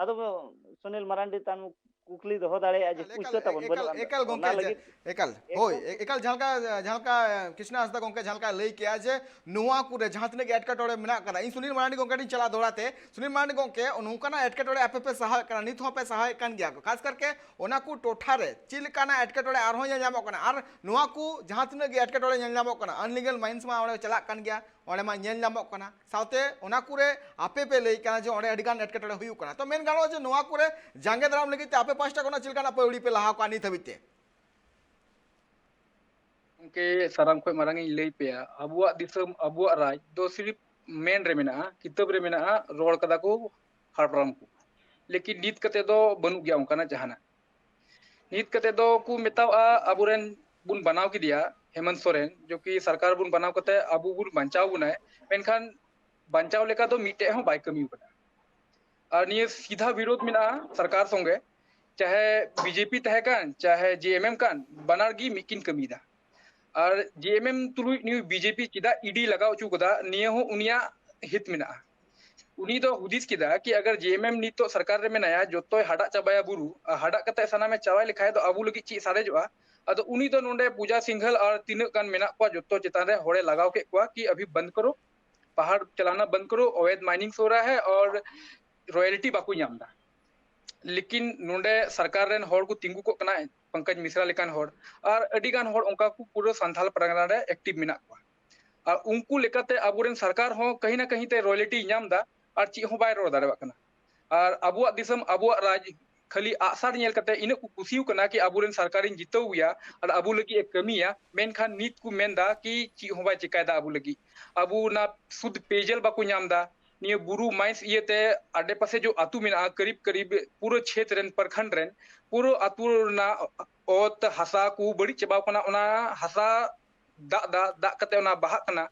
ᱟᱫᱚ ᱵᱚ-, ᱥᱩᱱᱤᱞ ᱢᱟᱨᱟᱱᱰᱤ ᱛᱟᱢ ᱠᱩᱠᱞᱤ ᱫᱚᱦᱚ ᱫᱟᱲᱮᱭᱟᱜᱼᱟ ᱡᱮ ᱮᱠᱟᱞ, ᱯᱩᱭᱥᱟᱹ ᱛᱟᱵᱚᱱ ᱮᱠᱟᱞ, ᱵᱟᱹᱱᱩᱜᱼᱟ᱾ ᱮᱠᱟᱞ ᱚᱱᱟ ᱜᱚᱝᱠᱮ, ᱞᱟᱹᱜᱤᱫ ᱮᱠᱟᱞ, ᱦᱳᱭ, ᱮᱠᱟᱞ᱾ ᱮ-, ᱮᱠᱟᱞ ᱡᱟᱦᱟᱸ ᱞᱮᱠᱟ, ᱡᱟᱦᱟᱸ ᱞᱮᱠᱟ ᱠᱨᱤᱥᱱᱟ ᱦᱟᱸᱥᱫᱟ ᱜᱚᱝᱠᱮ ᱡᱟᱦᱟᱸ ᱞᱮᱠᱟ ᱞᱟᱹᱭ ᱠᱮᱜᱼᱟ ᱡᱮ ᱱᱚᱣᱟ ᱠᱚᱨᱮ ᱡᱟᱦᱟᱸ ᱛᱤᱱᱟᱹᱜ ᱜᱮ ᱮᱴᱠᱮᱴᱚᱬᱮ ᱢᱮᱱᱟᱜ ᱠᱟᱫᱟ, ᱤᱧ ᱥᱩᱱᱤᱞ ᱢᱟᱨᱟᱱᱰᱤ ᱜᱚᱝᱠᱮ ᱴᱷᱮᱱ ᱪᱟᱞᱟᱣ ᱫᱚᱦᱲᱟ ᱛᱮ, ᱥᱩᱱᱤᱞ ᱢᱟᱨᱟᱱᱰᱤ ᱜᱚᱝᱠᱮ, ᱱᱚᱝᱠᱟᱱᱟᱜ ᱮᱴᱠᱮᱴᱚᱬᱮ ᱟᱯᱮ ᱯᱮ ᱥᱟᱦᱟᱣᱮᱫ ᱠᱟᱱᱟ, ᱱᱤᱛ ᱦᱚᱸ ᱯᱮ ᱥᱟᱦᱟᱣᱮᱫ ᱠᱟᱱ ᱜᱮᱭᱟ ᱠᱚ, ᱠᱷᱟᱥ ᱠᱟᱨᱠᱮ ᱚᱱᱟ ᱠᱚ ᱴᱚᱴᱷᱟ ᱨᱮ ᱪᱮᱫ ᱞᱮᱠᱟᱱᱟᱜ ᱮᱴᱠᱮᱴᱚᱬᱮ ᱟᱨᱦᱚᱸ ᱧᱮᱞ ᱧᱟᱢᱚᱜ ᱠᱟᱱᱟ? ᱟᱨ ᱱᱚᱣᱟ ᱠᱚ ᱡᱟᱦᱟᱸ ᱛᱤᱱᱟᱹᱜ ᱜᱮ ᱮᱴᱠᱮᱴᱚᱬᱮ ᱧᱮᱞ ᱧᱟᱢᱚᱜ ᱠᱟᱱᱟ, unlegal mines ᱢᱟ ᱚᱸᱰᱮ ᱪᱟᱞᱟᱜ ᱠᱟᱱ ᱜᱮᱭᱟ, ᱚᱸᱰᱮ ᱢᱟ ᱧᱮᱞ ᱧᱟᱢᱚᱜ ᱠᱟᱱᱟ, ᱥᱟᱶᱛᱮ ᱚᱱᱟ ᱠᱚᱨᱮ ᱟᱯᱮ ᱯᱮ ᱞᱟᱹᱭ ᱠᱟᱱᱟ ᱡᱮ ᱚᱸᱰᱮ ᱟᱹᱰᱤ ᱜᱟᱱ ᱮᱴᱠᱮᱴᱚᱬᱮ ᱦᱩᱭᱩᱜ ᱠᱟᱱᱟ᱾ ᱛᱚ ᱢᱮᱱ ᱜᱟᱱᱚᱜᱼᱟ ᱡᱮ ᱱᱚᱣᱟ ᱠᱚᱨᱮ ᱡᱟᱸᱜᱮ ᱫᱟᱨᱟᱢ ᱞᱟᱹᱜᱤᱫ ᱛᱮ ᱟᱯᱮ ᱯᱟᱦᱴᱟ ᱠᱷᱚᱱᱟᱜ ᱪᱮᱫ ᱞᱮᱠᱟᱱᱟᱜ ᱯᱟᱹᱣᱲᱤ ᱯᱮ ᱞᱟᱦᱟ ᱠᱚᱣᱟ ᱱᱤᱛ ᱦᱟᱹᱵᱤᱡ ᱛᱮ? ᱜᱚᱝᱠᱮ, ᱥᱟᱱᱟᱢ ᱠᱷᱚᱱ ᱢᱟᱨᱟᱝ ᱤᱧ ᱞᱟᱹᱭ ᱯᱮᱭᱟ, ᱟᱵᱚᱣᱟᱜ ᱫᱤᱥᱚᱢ, ᱟᱵᱚᱣᱟᱜ ᱨᱟᱡᱽ ᱫᱚ ᱥᱤᱨᱤᱯ ᱢᱮᱱ ᱨᱮ ᱢᱮᱱᱟᱜᱼᱟ, ᱠᱤᱛᱟᱹᱵ ᱨᱮ ᱢᱮᱱᱟᱜᱼᱟ, ᱨᱚᱲ ᱠᱟᱫᱟ ᱠᱚ ᱦᱟᱯᱲᱟᱢ ᱠᱚ, ᱞᱮᱠᱤᱱ ᱱᱤᱛ ᱠᱟᱛᱮ ᱫᱚ ᱵᱟᱹᱱᱩᱜ ᱜᱮᱭᱟ ᱚᱱᱠᱟᱱᱟᱜ ᱡᱟᱦᱟᱱᱟᱜ᱾ ᱱᱤᱛ ᱠᱟᱛᱮ ᱫᱚ ᱠᱚ ᱢᱮᱛᱟᱣᱟᱜᱼᱟ, ᱟᱵᱚᱨᱮᱱ ᱵᱚᱱ ᱵᱟᱱᱟᱣ ᱠᱮᱫᱮᱭᱟ ᱦᱮᱢᱚᱱᱛ ᱥᱚᱨᱮᱱ, ᱡᱚᱠᱤ ᱥᱚᱨᱠᱟᱨ ᱵᱚᱱ ᱵᱟᱱᱟᱣ ᱠᱟᱛᱮ ᱟᱵᱚ ᱵᱚᱱ ᱵᱟᱧᱪᱟᱣ ᱵᱚᱱᱟᱭ, ᱢᱮᱱᱠᱷᱟᱱ ᱵᱟᱧᱪᱟᱣ ᱞᱮᱠᱟ ᱫᱚ ᱢᱤᱫᱴᱮᱡ ᱦᱚᱸ ᱵᱟᱭ ᱠᱟᱹᱢᱤ ᱠᱟᱫᱟ᱾ ᱟᱨ ᱱᱤᱭᱟᱹ ᱥᱤᱫᱷᱟ ᱵᱤᱨᱳᱫᱷ ᱢᱮᱱᱟᱜᱼᱟ ᱥᱚᱨᱠᱟᱨ ᱥᱚᱸᱜᱮ, ᱪᱟᱦᱮ ᱵᱤᱡᱮᱯᱤ ᱛᱟᱦᱮᱸ ᱠᱟᱱ, ᱪᱟᱦᱮ ᱡᱮᱮᱢᱮᱢ ᱠᱟᱱ, ᱵᱟᱱᱟᱨ ᱜᱮ ᱢᱤᱫ ᱠᱤᱱ ᱠᱟᱹᱢᱤᱭᱮᱫᱟ᱾ ᱟᱨ ᱡᱮᱮᱢᱮᱢ ᱛᱩᱞᱩᱡ ᱱᱤᱭᱟᱹ ᱵᱤᱡᱮᱯᱤ ᱪᱮᱫᱟᱜ ᱤᱰᱤ ᱞᱟᱜᱟᱣ ᱦᱚᱪᱚ ᱠᱟᱫᱟ, ᱱᱤᱭᱟᱹ ᱦᱚᱸ ᱩᱱᱤᱭᱟᱜ ᱦᱤᱛ ᱢᱮᱱᱟᱜᱼᱟ᱾ ᱩᱱᱤ ᱫᱚ ᱦᱩᱫᱤᱥ ᱠᱮᱫᱟ ᱠᱤ ᱟᱜᱟᱨ ᱡᱮᱮᱢᱮᱢ ᱱᱤᱛᱚᱜ ᱥᱚᱨᱠᱟᱨ ᱨᱮ ᱢᱮᱱᱟᱭᱟ, ᱡᱚᱛᱚᱭ ᱦᱟᱰᱟᱜ ᱪᱟᱵᱟᱭᱟ ᱵᱩᱨᱩ, ᱟᱨ ᱦᱟᱰᱟᱜ ᱠᱟᱛᱮ ᱥᱟᱱᱟᱢᱮ ᱪᱟᱵᱟᱭ ᱞᱮᱠᱷᱟᱡ ᱫᱚ ᱟᱵᱚ ᱞᱟᱹᱜᱤᱫ ᱪᱮᱫ ᱥᱟᱨᱮᱡᱚᱜᱼᱟ? ᱟᱫᱚ ᱩᱱᱤ ᱫᱚ ᱱᱚᱰᱮ ᱯᱩᱡᱟ ᱥᱤᱝᱜᱷᱟᱞ ᱟᱨ ᱛᱤᱱᱟᱹᱜ ᱜᱟᱱ ᱢᱮᱱᱟᱜ ᱠᱚᱣᱟ, ᱡᱚᱛᱚ ᱪᱮᱛᱟᱱ ᱨᱮ ᱦᱚᱲᱮ ᱞᱟᱜᱟᱣ ᱠᱮᱫ ᱠᱚᱣᱟ ᱠᱤ ᱟᱵᱷᱤ ᱵᱚᱱᱫ ᱠᱟᱨᱳ, ᱯᱟᱦᱟᱲ ᱪᱟᱞᱟᱱᱟ ᱵᱚᱱᱫ ᱠᱟᱨᱳ, ᱚᱵᱮᱫ mining ᱥᱳ ᱨᱟᱦᱟ ᱦᱟᱭ ᱟᱨ royalty ᱵᱟᱠᱚ ᱧᱟᱢ ᱮᱫᱟ᱾ ᱞᱮᱠᱤᱱ ᱱᱚᱰᱮ ᱥᱚᱨᱠᱟᱨ ᱨᱮᱱ ᱦᱚᱲ ᱠᱚ ᱛᱤᱸᱜᱩ ᱠᱚᱜ ᱠᱟᱱᱟ, ᱯᱚᱝᱠᱚᱡᱽ ᱢᱤᱥᱨᱟ ᱞᱮᱠᱟᱱ ᱦᱚᱲ, ᱟᱨ ᱟᱹᱰᱤ ᱜᱟᱱ ᱦᱚᱲ ᱚᱱᱠᱟ ᱠᱚ ᱯᱩᱨᱟᱹ ᱥᱟᱱᱛᱷᱟᱞ ᱯᱟᱨᱜᱟᱱᱟ ᱨᱮ active ᱢᱮᱱᱟᱜ ᱠᱚᱣᱟ᱾ ᱟᱨ ᱩᱱᱠᱩ ᱞᱮᱠᱟᱛᱮ ᱟᱵᱚᱨᱮᱱ ᱥᱚᱨᱠᱟᱨ ᱦᱚᱸ ᱠᱟᱹᱦᱤ ᱱᱟ ᱠᱟᱹᱦᱤ ᱛᱮ royalty ᱧᱟᱢ ᱮᱫᱟ, ᱟᱨ ᱪᱮᱫ ᱦᱚᱸ ᱵᱟᱭ ᱨᱚᱲ ᱫᱟᱲᱮᱭᱟᱜ ᱠᱟᱱᱟ᱾ ᱟᱨ ᱟᱵᱚᱣᱟᱜ ᱫᱤᱥᱚᱢ, ᱟᱵᱚᱣᱟᱜ ᱨᱟᱡᱽ ᱠᱷᱟᱹᱞᱤ ᱟᱜᱼᱥᱟᱨ ᱧᱮᱞ ᱠᱟᱛᱮ ᱤᱱᱟᱹᱜ ᱠᱚ ᱠᱩᱥᱤ ᱠᱟᱱᱟ ᱠᱤ ᱟᱵᱚᱨᱮᱱ ᱥᱚᱨᱠᱟᱨᱤᱧ ᱡᱤᱛᱟᱹᱣ ᱮᱭᱟ ᱟᱨ ᱟᱵᱚ ᱞᱟᱹᱜᱤᱫ ᱮ ᱠᱟᱹᱢᱤᱭᱟ, ᱢᱮᱱᱠᱷᱟᱱ ᱱᱤᱛ ᱠᱚ ᱢᱮᱱᱫᱟ ᱠᱤ ᱪᱮᱫ ᱦᱚᱸ ᱵᱟᱭ ᱪᱮᱠᱟᱭᱮᱫᱟ ᱟᱵᱚ ᱞᱟᱹᱜᱤᱫ᱾ ᱟᱵᱚ ᱚᱱᱟ ᱥᱩᱫᱷ ᱯᱮᱭᱡᱚᱞ ᱵᱟᱠᱚ ᱧᱟᱢ ᱮᱫᱟ᱾ ᱱᱤᱭᱟᱹ ᱵᱩᱨᱩ mines ᱤᱭᱟᱹᱛᱮ ᱟᱰᱮᱯᱟᱥᱮ ᱡᱚ ᱟᱹᱛᱩ ᱢᱮᱱᱟᱜᱼᱟ, ᱠᱟᱨᱤᱵ ᱠᱟᱨᱤᱵ ᱯᱩᱨᱟᱹ ᱪᱷᱮᱛ ᱨᱮᱱ, ᱯᱨᱚᱠᱷᱚᱸᱰ ᱨᱮᱱ ᱯᱩᱨᱟᱹ ᱟᱹᱛᱩ ᱨᱮᱱᱟᱜ ᱚᱛ ᱦᱟᱥᱟ ᱠᱚ ᱵᱟᱹᱲᱤᱡ ᱪᱟᱵᱟᱣ ᱠᱟᱱᱟ᱾ ᱚᱱᱟ ᱦᱟᱥᱟ ᱫᱟᱜ ᱫᱟ, ᱫᱟᱜ ᱠᱟᱛᱮ ᱚᱱᱟ ᱵᱟᱦᱟᱜ ᱠᱟᱱᱟ,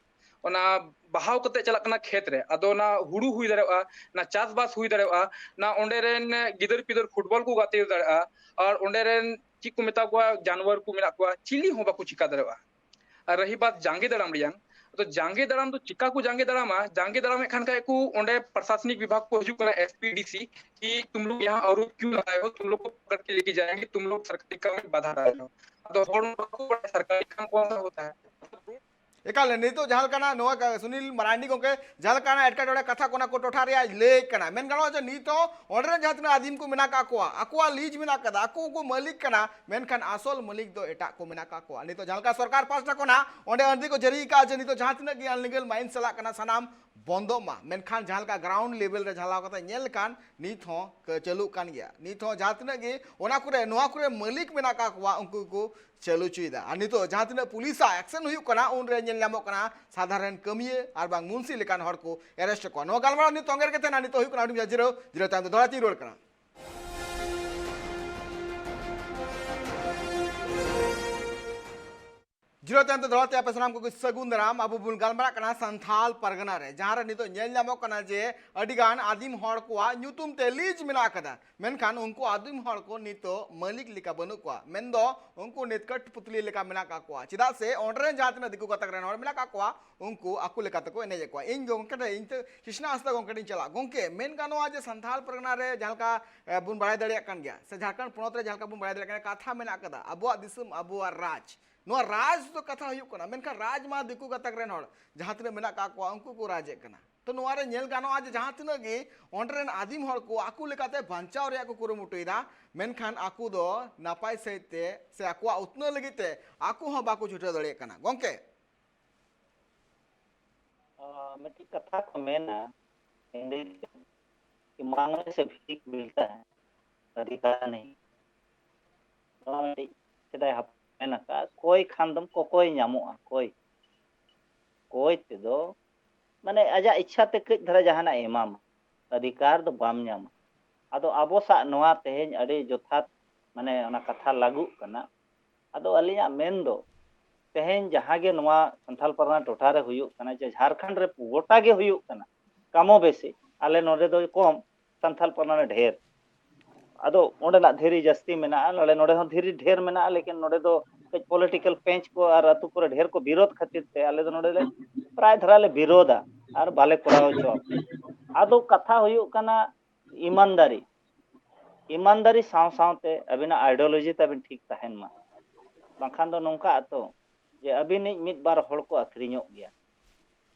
ᱚᱱᱟ ᱵᱟᱦᱟᱣ ᱠᱟᱛᱮ ᱪᱟᱞᱟᱜ ᱠᱟᱱᱟ ᱠᱷᱮᱛ ᱨᱮ᱾ ᱟᱫᱚ ᱚᱱᱟ ᱦᱩᱲᱩ ᱦᱩᱭ ᱫᱟᱲᱮᱭᱟᱜᱼᱟ, ᱚᱱᱟ ᱪᱟᱥᱵᱟᱥ ᱦᱩᱭ ᱫᱟᱲᱮᱭᱟᱜᱼᱟ, ᱚᱱᱟ ᱚᱸᱰᱮ ᱨᱮᱱ ᱜᱤᱫᱟᱹᱨ ᱯᱤᱫᱟᱹᱨ ᱯᱷᱩᱴᱵᱚᱞ ᱠᱚ ᱜᱟᱛᱮ ᱫᱟᱲᱮᱭᱟᱜᱼᱟ, ᱟᱨ ᱚᱸᱰᱮ ᱨᱮᱱ ᱪᱮᱫ ᱠᱚ ᱢᱮᱛᱟ ᱠᱚᱣᱟ, ᱡᱟᱱᱣᱟᱨ ᱠᱚ ᱢᱮᱱᱟᱜ ᱠᱚᱣᱟ, ᱪᱤᱞᱤ ᱦᱚᱸ ᱵᱟᱠᱚ ᱪᱤᱠᱟ ᱫᱟᱲᱮᱭᱟᱜᱼᱟ᱾ ᱟᱨ ᱨᱟᱦᱤ ᱵᱟᱛ ᱡᱟᱸᱜᱮ ᱫᱟᱨᱟᱢ ᱨᱮᱭᱟᱝ, ᱛᱚ ᱡᱟᱸᱜᱮ ᱫᱟᱨᱟᱢ ᱫᱚ ᱪᱤᱠᱟ ᱠᱚ ᱡᱟᱸᱜᱮ ᱫᱟᱨᱟᱢᱟ? ᱡᱟᱸᱜᱮ ᱫᱟᱨᱟᱢᱮᱫ ᱠᱷᱟᱱ ᱠᱷᱟᱡ ᱠᱚ, ᱚᱸᱰᱮ ᱯᱨᱚᱥᱟᱥᱚᱱᱤᱠ ᱵᱤᱵᱷᱟᱜᱽ ᱠᱚ ᱦᱤᱡᱩᱜ ᱠᱟᱱᱟ, ᱮᱥ ᱯᱤ ᱰᱤ ᱥᱤ, ᱠᱤ ᱛᱩᱢ ᱞᱳᱜ ᱭᱟᱦᱟᱸ ᱟᱨᱳᱯ ᱠᱭᱩ ᱞᱟᱜᱟᱭᱮ ᱦᱳ, ᱛᱩᱢ ᱞᱳᱜ ᱠᱚ ᱯᱚᱠᱚᱲ ᱠᱮ ᱞᱮᱠᱮ ᱡᱟᱭᱮᱸᱜᱮ, ᱛᱩᱢ ᱞᱳᱜ ᱥᱚᱨᱠᱟᱨᱤ ᱠᱟᱢ ᱢᱮ ᱵᱟᱫᱷᱟ ᱰᱟᱞ ᱨᱮ ᱦᱳ᱾ ᱟᱫᱚ ᱦᱚᱲ ᱢᱟ ᱵᱟᱠᱚ ᱵᱟᱲᱟᱭᱟ ᱥᱚᱨᱠᱟᱨᱤ ᱠᱟᱢ ᱠᱚᱱ ᱥᱟ ᱦᱳᱛᱟ ᱦᱟᱭ᱾ ᱮᱠᱟᱞ, ᱱᱤᱛᱚᱜ ᱡᱟᱦᱟᱸ ᱞᱮᱠᱟᱱᱟᱜ ᱱᱚᱣᱟ ᱠᱟ-, ᱥᱩᱱᱤᱞ ᱢᱟᱨᱟᱱᱰᱤ ᱜᱚᱢᱠᱮ ᱡᱟᱦᱟᱸ ᱞᱮᱠᱟᱱᱟᱜ ᱮᱴᱠᱮᱴᱚᱬᱮ ᱠᱟᱛᱷᱟ ᱠᱚ ᱚᱱᱟ ᱠᱚ ᱴᱚᱴᱷᱟ ᱨᱮᱭᱟᱜ ᱞᱟᱹᱭ ᱠᱟᱱᱟ, ᱢᱮᱱ ᱜᱟᱱᱚᱜᱼᱟ ᱡᱮ ᱱᱤᱛ ᱦᱚᱸ ᱚᱸᱰᱮ ᱨᱮᱱ ᱡᱟᱦᱟᱸ ᱛᱤᱱᱟᱹᱜ ᱟᱹᱫᱤᱢ ᱠᱚ ᱢᱮᱱᱟᱜ ᱠᱟᱜ ᱠᱚᱣᱟ, ᱟᱠᱚᱣᱟᱜ ᱞᱤᱡᱽ ᱢᱮᱱᱟᱜ ᱠᱟᱫᱟ, ᱟᱠᱚ ᱠᱚ ᱢᱟᱹᱞᱤᱠ ᱠᱟᱱᱟ, ᱢᱮᱱᱠᱷᱟᱱ ᱟᱥᱚᱞ ᱢᱟᱹᱞᱤᱠ ᱫᱚ ᱮᱴᱟᱜ ᱠᱚ ᱢᱮᱱᱟᱜ ᱠᱟᱜ ᱠᱚᱣᱟ᱾ ᱱᱤᱛᱚᱜ ᱡᱟᱦᱟᱸ ᱞᱮᱠᱟ ᱥᱚᱨᱠᱟᱨ ᱯᱟᱥᱴᱟ ᱠᱷᱚᱱᱟᱜ ᱚᱸᱰᱮ ᱟᱹᱨᱫᱤ ᱠᱚ ᱡᱟᱹᱨᱤ ᱟᱠᱟᱫᱼᱟ ᱡᱮ ᱱᱤᱛᱚᱜ ᱡᱟᱦᱟᱸ ᱛᱤᱱᱟᱹᱜ ᱜᱮ ᱟᱱᱞᱤᱜᱟᱞ ᱢᱟᱭᱤᱱ ᱪᱟᱞᱟᱜ ᱠᱟᱱᱟ ᱥᱟᱱᱟᱢ ᱵᱚᱱᱫᱚᱜ ᱢᱟ, ᱢᱮᱱᱠᱷᱟᱱ ᱡᱟᱦᱟᱸ ᱞᱮᱠᱟ ᱜᱨᱟᱣᱩᱱᱰ ᱞᱮᱵᱮᱞ ᱨᱮ ᱡᱟᱦᱟᱸ ᱞᱮᱠᱟ ᱠᱟᱛᱮ ᱧᱮᱞ ᱞᱮᱠᱷᱟᱱ ᱱᱤᱛ ᱦᱚᱸ ᱠᱟᱹ-, ᱪᱟᱹᱞᱩᱜ ᱠᱟᱱ ᱜᱮᱭᱟ᱾ ᱱᱤᱛ ᱦᱚᱸ ᱡᱟᱦᱟᱸ ᱛᱤᱱᱟᱹᱜ ᱜᱮ ᱚᱱᱟ ᱠᱚᱨᱮ, ᱱᱚᱣᱟ ᱠᱚᱨᱮ ᱢᱟᱹᱞᱤᱠ ᱢᱮᱱᱟᱜ ᱠᱟᱜ ᱠᱚᱣᱟ, ᱩᱱᱠᱩ ᱠᱚ ᱪᱟᱹᱞᱩ ᱦᱚᱪᱚᱭᱮᱫᱟ᱾ ᱟᱨ ᱱᱤᱛᱚᱜ ᱡᱟᱦᱟᱸ ᱛᱤᱱᱟᱹᱜ ᱯᱩᱞᱤᱥᱟᱜ ᱮᱠᱥᱮᱱ ᱦᱩᱭᱩᱜ ᱠᱟᱱᱟ, ᱩᱱᱨᱮ ᱧᱮᱞ ᱧᱟᱢᱚᱜ ᱠᱟᱱᱟ ᱥᱟᱫᱷᱟᱨᱚᱱ ᱠᱟᱹᱢᱤᱭᱟᱹ ᱟᱨ ᱵᱟᱝ ᱢᱩᱱᱥᱤ ᱞᱮᱠᱟᱱ ᱦᱚᱲ ᱠᱚ ᱮᱨᱮᱥᱴ ᱠᱚᱣᱟ᱾ ᱱᱚᱣᱟ ᱜᱟᱞᱢᱟᱨᱟᱣ ᱱᱤᱛ ᱛᱚᱸᱜᱮ ᱨᱮᱜᱮ ᱛᱟᱦᱮᱱᱟ᱾ ᱱᱤᱛᱚᱜ ᱦᱩᱭᱩᱜ ᱠᱟᱱᱟ ᱟᱹᱰᱤ ᱡᱤᱨᱟᱹᱣ, ᱡᱤᱨᱟᱹᱣ ᱛᱟᱭᱚᱢ ᱛᱮ ᱫᱚᱦᱲᱟ ᱛᱤᱧ ᱨᱩᱣᱟᱹᱲ ᱠᱟᱱᱟ᱾ ᱡᱤᱨᱟᱹᱣ ᱛᱟᱭᱚᱢ ᱛᱮ ᱫᱚᱦᱲᱟ ᱛᱮ ᱟᱯᱮ ᱥᱟᱱᱟᱢ ᱠᱚᱜᱮ ᱥᱟᱹᱜᱩᱱ ᱫᱟᱨᱟᱢ᱾ ᱟᱵᱚ ᱵᱚᱱ ᱜᱟᱞᱢᱟᱨᱟᱜ ᱠᱟᱱᱟ ᱥᱟᱱᱛᱷᱟᱞ ᱯᱟᱨᱜᱟᱱᱟ ᱨᱮ, ᱡᱟᱦᱟᱸ ᱨᱮ ᱱᱤᱛᱚᱜ ᱧᱮᱞ ᱧᱟᱢᱚᱜ ᱠᱟᱱᱟ ᱡᱮ ᱟᱹᱰᱤ ᱜᱟᱱ ᱟᱹᱫᱤᱢ ᱦᱚᱲ ᱠᱚᱣᱟᱜ ᱧᱩᱛᱩᱢ ᱛᱮ ᱞᱤᱡᱽ ᱢᱮᱱᱟᱜ ᱟᱠᱟᱫᱟ, ᱢᱮᱱᱠᱷᱟᱱ ᱩᱱᱠᱩ ᱟᱹᱫᱤᱢ ᱦᱚᱲ ᱠᱚ ᱱᱤᱛᱚᱜ ᱢᱟᱹᱞᱤᱠ ᱞᱮᱠᱟ ᱵᱟᱹᱱᱩᱜ ᱠᱚᱣᱟ, ᱢᱮᱱᱫᱚ ᱩᱱᱠᱩ ᱱᱤᱛ ᱠᱟᱴᱯᱩᱛᱞᱤ ᱞᱮᱠᱟ ᱢᱮᱱᱟᱜ ᱠᱟᱜ ᱠᱚᱣᱟ᱾ ᱪᱮᱫᱟᱜ ᱥᱮ ᱚᱸᱰᱮ ᱨᱮᱱ ᱡᱟᱦᱟᱸ ᱛᱤᱱᱟᱹᱜ ᱫᱤᱠᱩ ᱜᱟᱛᱟᱠ ᱨᱮᱱ ᱦᱚᱲ ᱢᱮᱱᱟᱜ ᱠᱟᱜ ᱠᱚᱣᱟ, ᱩᱱᱠᱩ ᱟᱠᱚ ᱞᱮᱠᱟ ᱛᱮᱠᱚ ᱮᱱᱮᱡᱮᱫ ᱠᱚᱣᱟ᱾ ᱤᱧ ᱜᱚᱢᱠᱮ ᱴᱷᱮᱱ, ᱤᱧ ᱛᱮ ᱠᱨᱤᱥᱱᱟ ᱦᱟᱸᱥᱫᱟ ᱜᱚᱢᱠᱮ ᱴᱷᱮᱱ ᱤᱧ ᱪᱟᱞᱟᱜᱼᱟ᱾ ᱜᱚᱢᱠᱮ, ᱢᱮᱱ ᱜᱟᱱᱚᱜᱼᱟ ᱡᱮ ᱥᱟᱱᱛᱷᱟᱞ ᱯᱟᱨᱜᱟᱱᱟ ᱨᱮ ᱡᱟᱦᱟᱸ ᱞᱮᱠᱟ, ᱮ, ᱵᱚᱱ ᱵᱟᱲᱟᱭ ᱫᱟᱲᱮᱭᱟᱜ ᱠᱟᱱ ᱜᱮᱭᱟ, ᱥᱮ ᱡᱷᱟᱲᱠᱷᱚᱸᱰ ᱯᱚᱱᱚᱛ ᱨᱮ ᱡᱟᱦᱟᱸ ᱞᱮᱠᱟ ᱵᱚᱱ ᱵᱟᱲᱟᱭ ᱫᱟᱲᱮᱭᱟᱜ ᱠᱟᱱᱟ, ᱠᱟᱛᱷᱟ ᱢᱮᱱᱟᱜ ᱠᱟᱫᱟ, ᱟᱵᱚᱣᱟᱜ ᱫᱤᱥᱚᱢ, ᱟᱵᱚᱣᱟᱜ ᱨᱟᱡᱽ᱾ ᱱᱚᱣᱟ ᱨᱟᱡᱽ ᱫᱚ ᱠᱟᱛᱷᱟ ᱦᱩᱭᱩᱜ ᱠᱟᱱᱟ, ᱢᱮᱱᱠᱷᱟᱱ ᱨᱟᱡᱽ ᱢᱟ ᱫᱤᱠᱩ ᱜᱟᱛᱟᱠ ᱨᱮᱱ ᱦᱚᱲ ᱡᱟᱦᱟᱸ ᱛᱤᱱᱟᱹᱜ ᱢᱮᱱᱟᱜ ᱠᱟᱜ ᱠᱚᱣᱟ, ᱩᱱᱠᱩ ᱠᱚ ᱨᱟᱡᱽ ᱮᱫ ᱠᱟᱱᱟ᱾ ᱛᱚ ᱱᱚᱣᱟ ᱨᱮ ᱧᱮᱞ ᱜᱟᱱᱚᱜᱼᱟ ᱡᱮ ᱡᱟᱦᱟᱸ ᱛᱤᱱᱟᱹᱜ ᱜᱮ ᱚᱸᱰᱮ ᱨᱮᱱ ᱟᱹᱫᱤᱢ ᱦᱚᱲ ᱠᱚ ᱟᱠᱚ ᱞᱮᱠᱟᱛᱮ ᱵᱟᱧᱪᱟᱣ ᱨᱮᱭᱟᱜ ᱠᱚ ᱠᱩᱨᱩᱢᱩᱴᱩᱭᱮᱫᱟ, ᱢᱮᱱᱠᱷᱟᱱ ᱟᱠᱚ ᱫᱚ ᱱᱟᱯᱟᱭ ᱥᱟᱺᱦᱤᱡ ᱛᱮ ᱥᱮ ᱟᱠᱚᱣᱟᱜ ᱩᱛᱱᱟᱹᱣ ᱞᱟᱹᱜᱤᱫ ᱛᱮ ᱟᱠᱚ ᱦᱚᱸ ᱵᱟᱠᱚ ᱪᱷᱩᱴᱟᱹᱣ ᱫᱟᱲᱮᱭᱟᱜ ᱠᱟᱱᱟ᱾ ᱜᱚᱢᱠᱮ, ᱟᱨ ᱢᱤᱫᱴᱤᱡ ᱠᱟᱛᱷᱟ ᱠᱚ ᱢᱮᱱᱟ, ᱦᱤᱱᱫᱤ ᱛᱮ, ᱠᱤ ᱢᱟᱝᱜᱽᱱᱮ ᱥᱮ ᱵᱷᱤᱠ ᱢᱤᱞᱛᱟ ᱦᱮ, ᱚᱫᱷᱤᱠᱟᱨ ᱱᱟᱦᱤᱸ᱾ ᱱᱚᱣᱟ ᱢᱤᱫᱴᱤᱡ ᱥᱮᱫᱟᱭ ᱦᱟᱯᱲᱟᱢ ᱢᱮᱱ ᱟᱠᱟᱫ, ᱠᱚᱭ ᱠᱷᱟᱱ ᱫᱚᱢ ᱠᱚᱠᱚᱭ ᱧᱟᱢᱚᱜᱼᱟ, ᱠᱚᱭ᱾ ᱠᱚᱭ ᱛᱮᱫᱚ, ᱢᱟᱱᱮ, ᱟᱡᱟᱜ ᱤᱪᱪᱷᱟ ᱛᱮ ᱠᱟᱹᱡ ᱫᱷᱟᱨᱟ ᱡᱟᱦᱟᱱᱟᱜ ᱮ ᱮᱢᱟᱢᱟ, ᱚᱫᱷᱤᱠᱟᱨ ᱫᱚ ᱵᱟᱢ ᱧᱟᱢᱟ᱾ ᱟᱫᱚ ᱟᱵᱚ ᱥᱟᱜ ᱱᱚᱣᱟ ᱛᱮᱦᱮᱧ ᱟᱹᱰᱤ ᱡᱚᱛᱷᱟᱛ, ᱢᱟᱱᱮ, ᱚᱱᱟ ᱠᱟᱛᱷᱟ ᱞᱟᱹᱜᱩᱜ ᱠᱟᱱᱟ᱾ ᱟᱫᱚ ᱟᱹᱞᱤᱧᱟᱜ ᱢᱮᱱ ᱫᱚ, ᱛᱮᱦᱮᱧ ᱡᱟᱦᱟᱸ ᱜᱮ ᱱᱚᱣᱟ ᱥᱟᱱᱛᱟᱞ ᱯᱟᱨᱜᱟᱱᱟ ᱴᱚᱴᱷᱟ ᱨᱮ ᱦᱩᱭᱩᱜ ᱠᱟᱱᱟ, ᱡᱮ ᱡᱷᱟᱲᱠᱷᱚᱸᱰ ᱨᱮ ᱜᱚᱴᱟ ᱜᱮ ᱦᱩᱭᱩᱜ ᱠᱟᱱᱟ, ᱠᱟᱢᱚ ᱵᱮᱥᱤ, ᱟᱞᱮ ᱱᱚᱰᱮ ᱫᱚ ᱠᱚᱢ, ᱥᱟᱱᱛᱟᱞ ᱯᱟᱨᱜᱟᱱᱟ ᱨᱮ ᱰᱷᱮᱨ᱾ ᱟᱫᱚ ᱚᱸᱰᱮᱱᱟᱜ ᱫᱷᱤᱨᱤ ᱡᱟᱹᱥᱛᱤ ᱢᱮᱱᱟᱜᱼᱟ, ᱟᱞᱮ ᱱᱚᱰᱮ ᱦᱚᱸ ᱫᱷᱤᱨᱤ ᱰᱷᱮᱨ ᱢᱮᱱᱟᱜᱼᱟ, ᱞᱮᱠᱤᱱ ᱱᱚᱰᱮ ᱫᱚ ᱠᱟᱹᱡ ᱯᱚᱞᱤᱴᱤᱠᱟᱞ ᱯᱮᱸᱪ ᱠᱚ ᱟᱨ ᱟᱹᱛᱩ ᱠᱚᱨᱮ ᱰᱷᱮᱨ ᱠᱚ ᱵᱤᱨᱳᱫ ᱠᱷᱟᱹᱛᱤᱨ ᱛᱮ ᱟᱞᱮ ᱫᱚ ᱱᱚᱰᱮ ᱞᱮ ᱯᱨᱟᱭ ᱫᱷᱟᱨᱟ ᱞᱮ ᱵᱤᱨᱳᱫᱟ ᱟᱨ ᱵᱟᱞᱮ ᱠᱚᱨᱟᱣ ᱦᱚᱪᱚᱣᱟᱜᱼᱟ᱾ ᱟᱫᱚ ᱠᱟᱛᱷᱟ ᱦᱩᱭᱩᱜ ᱠᱟᱱᱟ ᱤᱢᱟᱱᱫᱟᱨᱤ᱾ ᱤᱢᱟᱱᱫᱟᱨᱤ ᱥᱟᱶ ᱥᱟᱶᱛᱮ ᱟᱹᱵᱤᱱᱟᱜ ᱟᱭᱰᱤᱭᱳᱞᱚᱡᱤ ᱛᱟᱵᱤᱱ ᱴᱷᱤᱠ ᱛᱟᱦᱮᱱ ᱢᱟ, ᱵᱟᱝᱠᱷᱟᱱ ᱫᱚ ᱱᱚᱝᱠᱟ ᱟᱛᱚ ᱡᱮ ᱟᱹᱵᱤᱱᱤᱡ ᱢᱤᱫ ᱵᱟᱨ ᱦᱚᱲ ᱠᱚ ᱟᱹᱠᱷᱨᱤᱧᱚᱜ ᱜᱮᱭᱟ,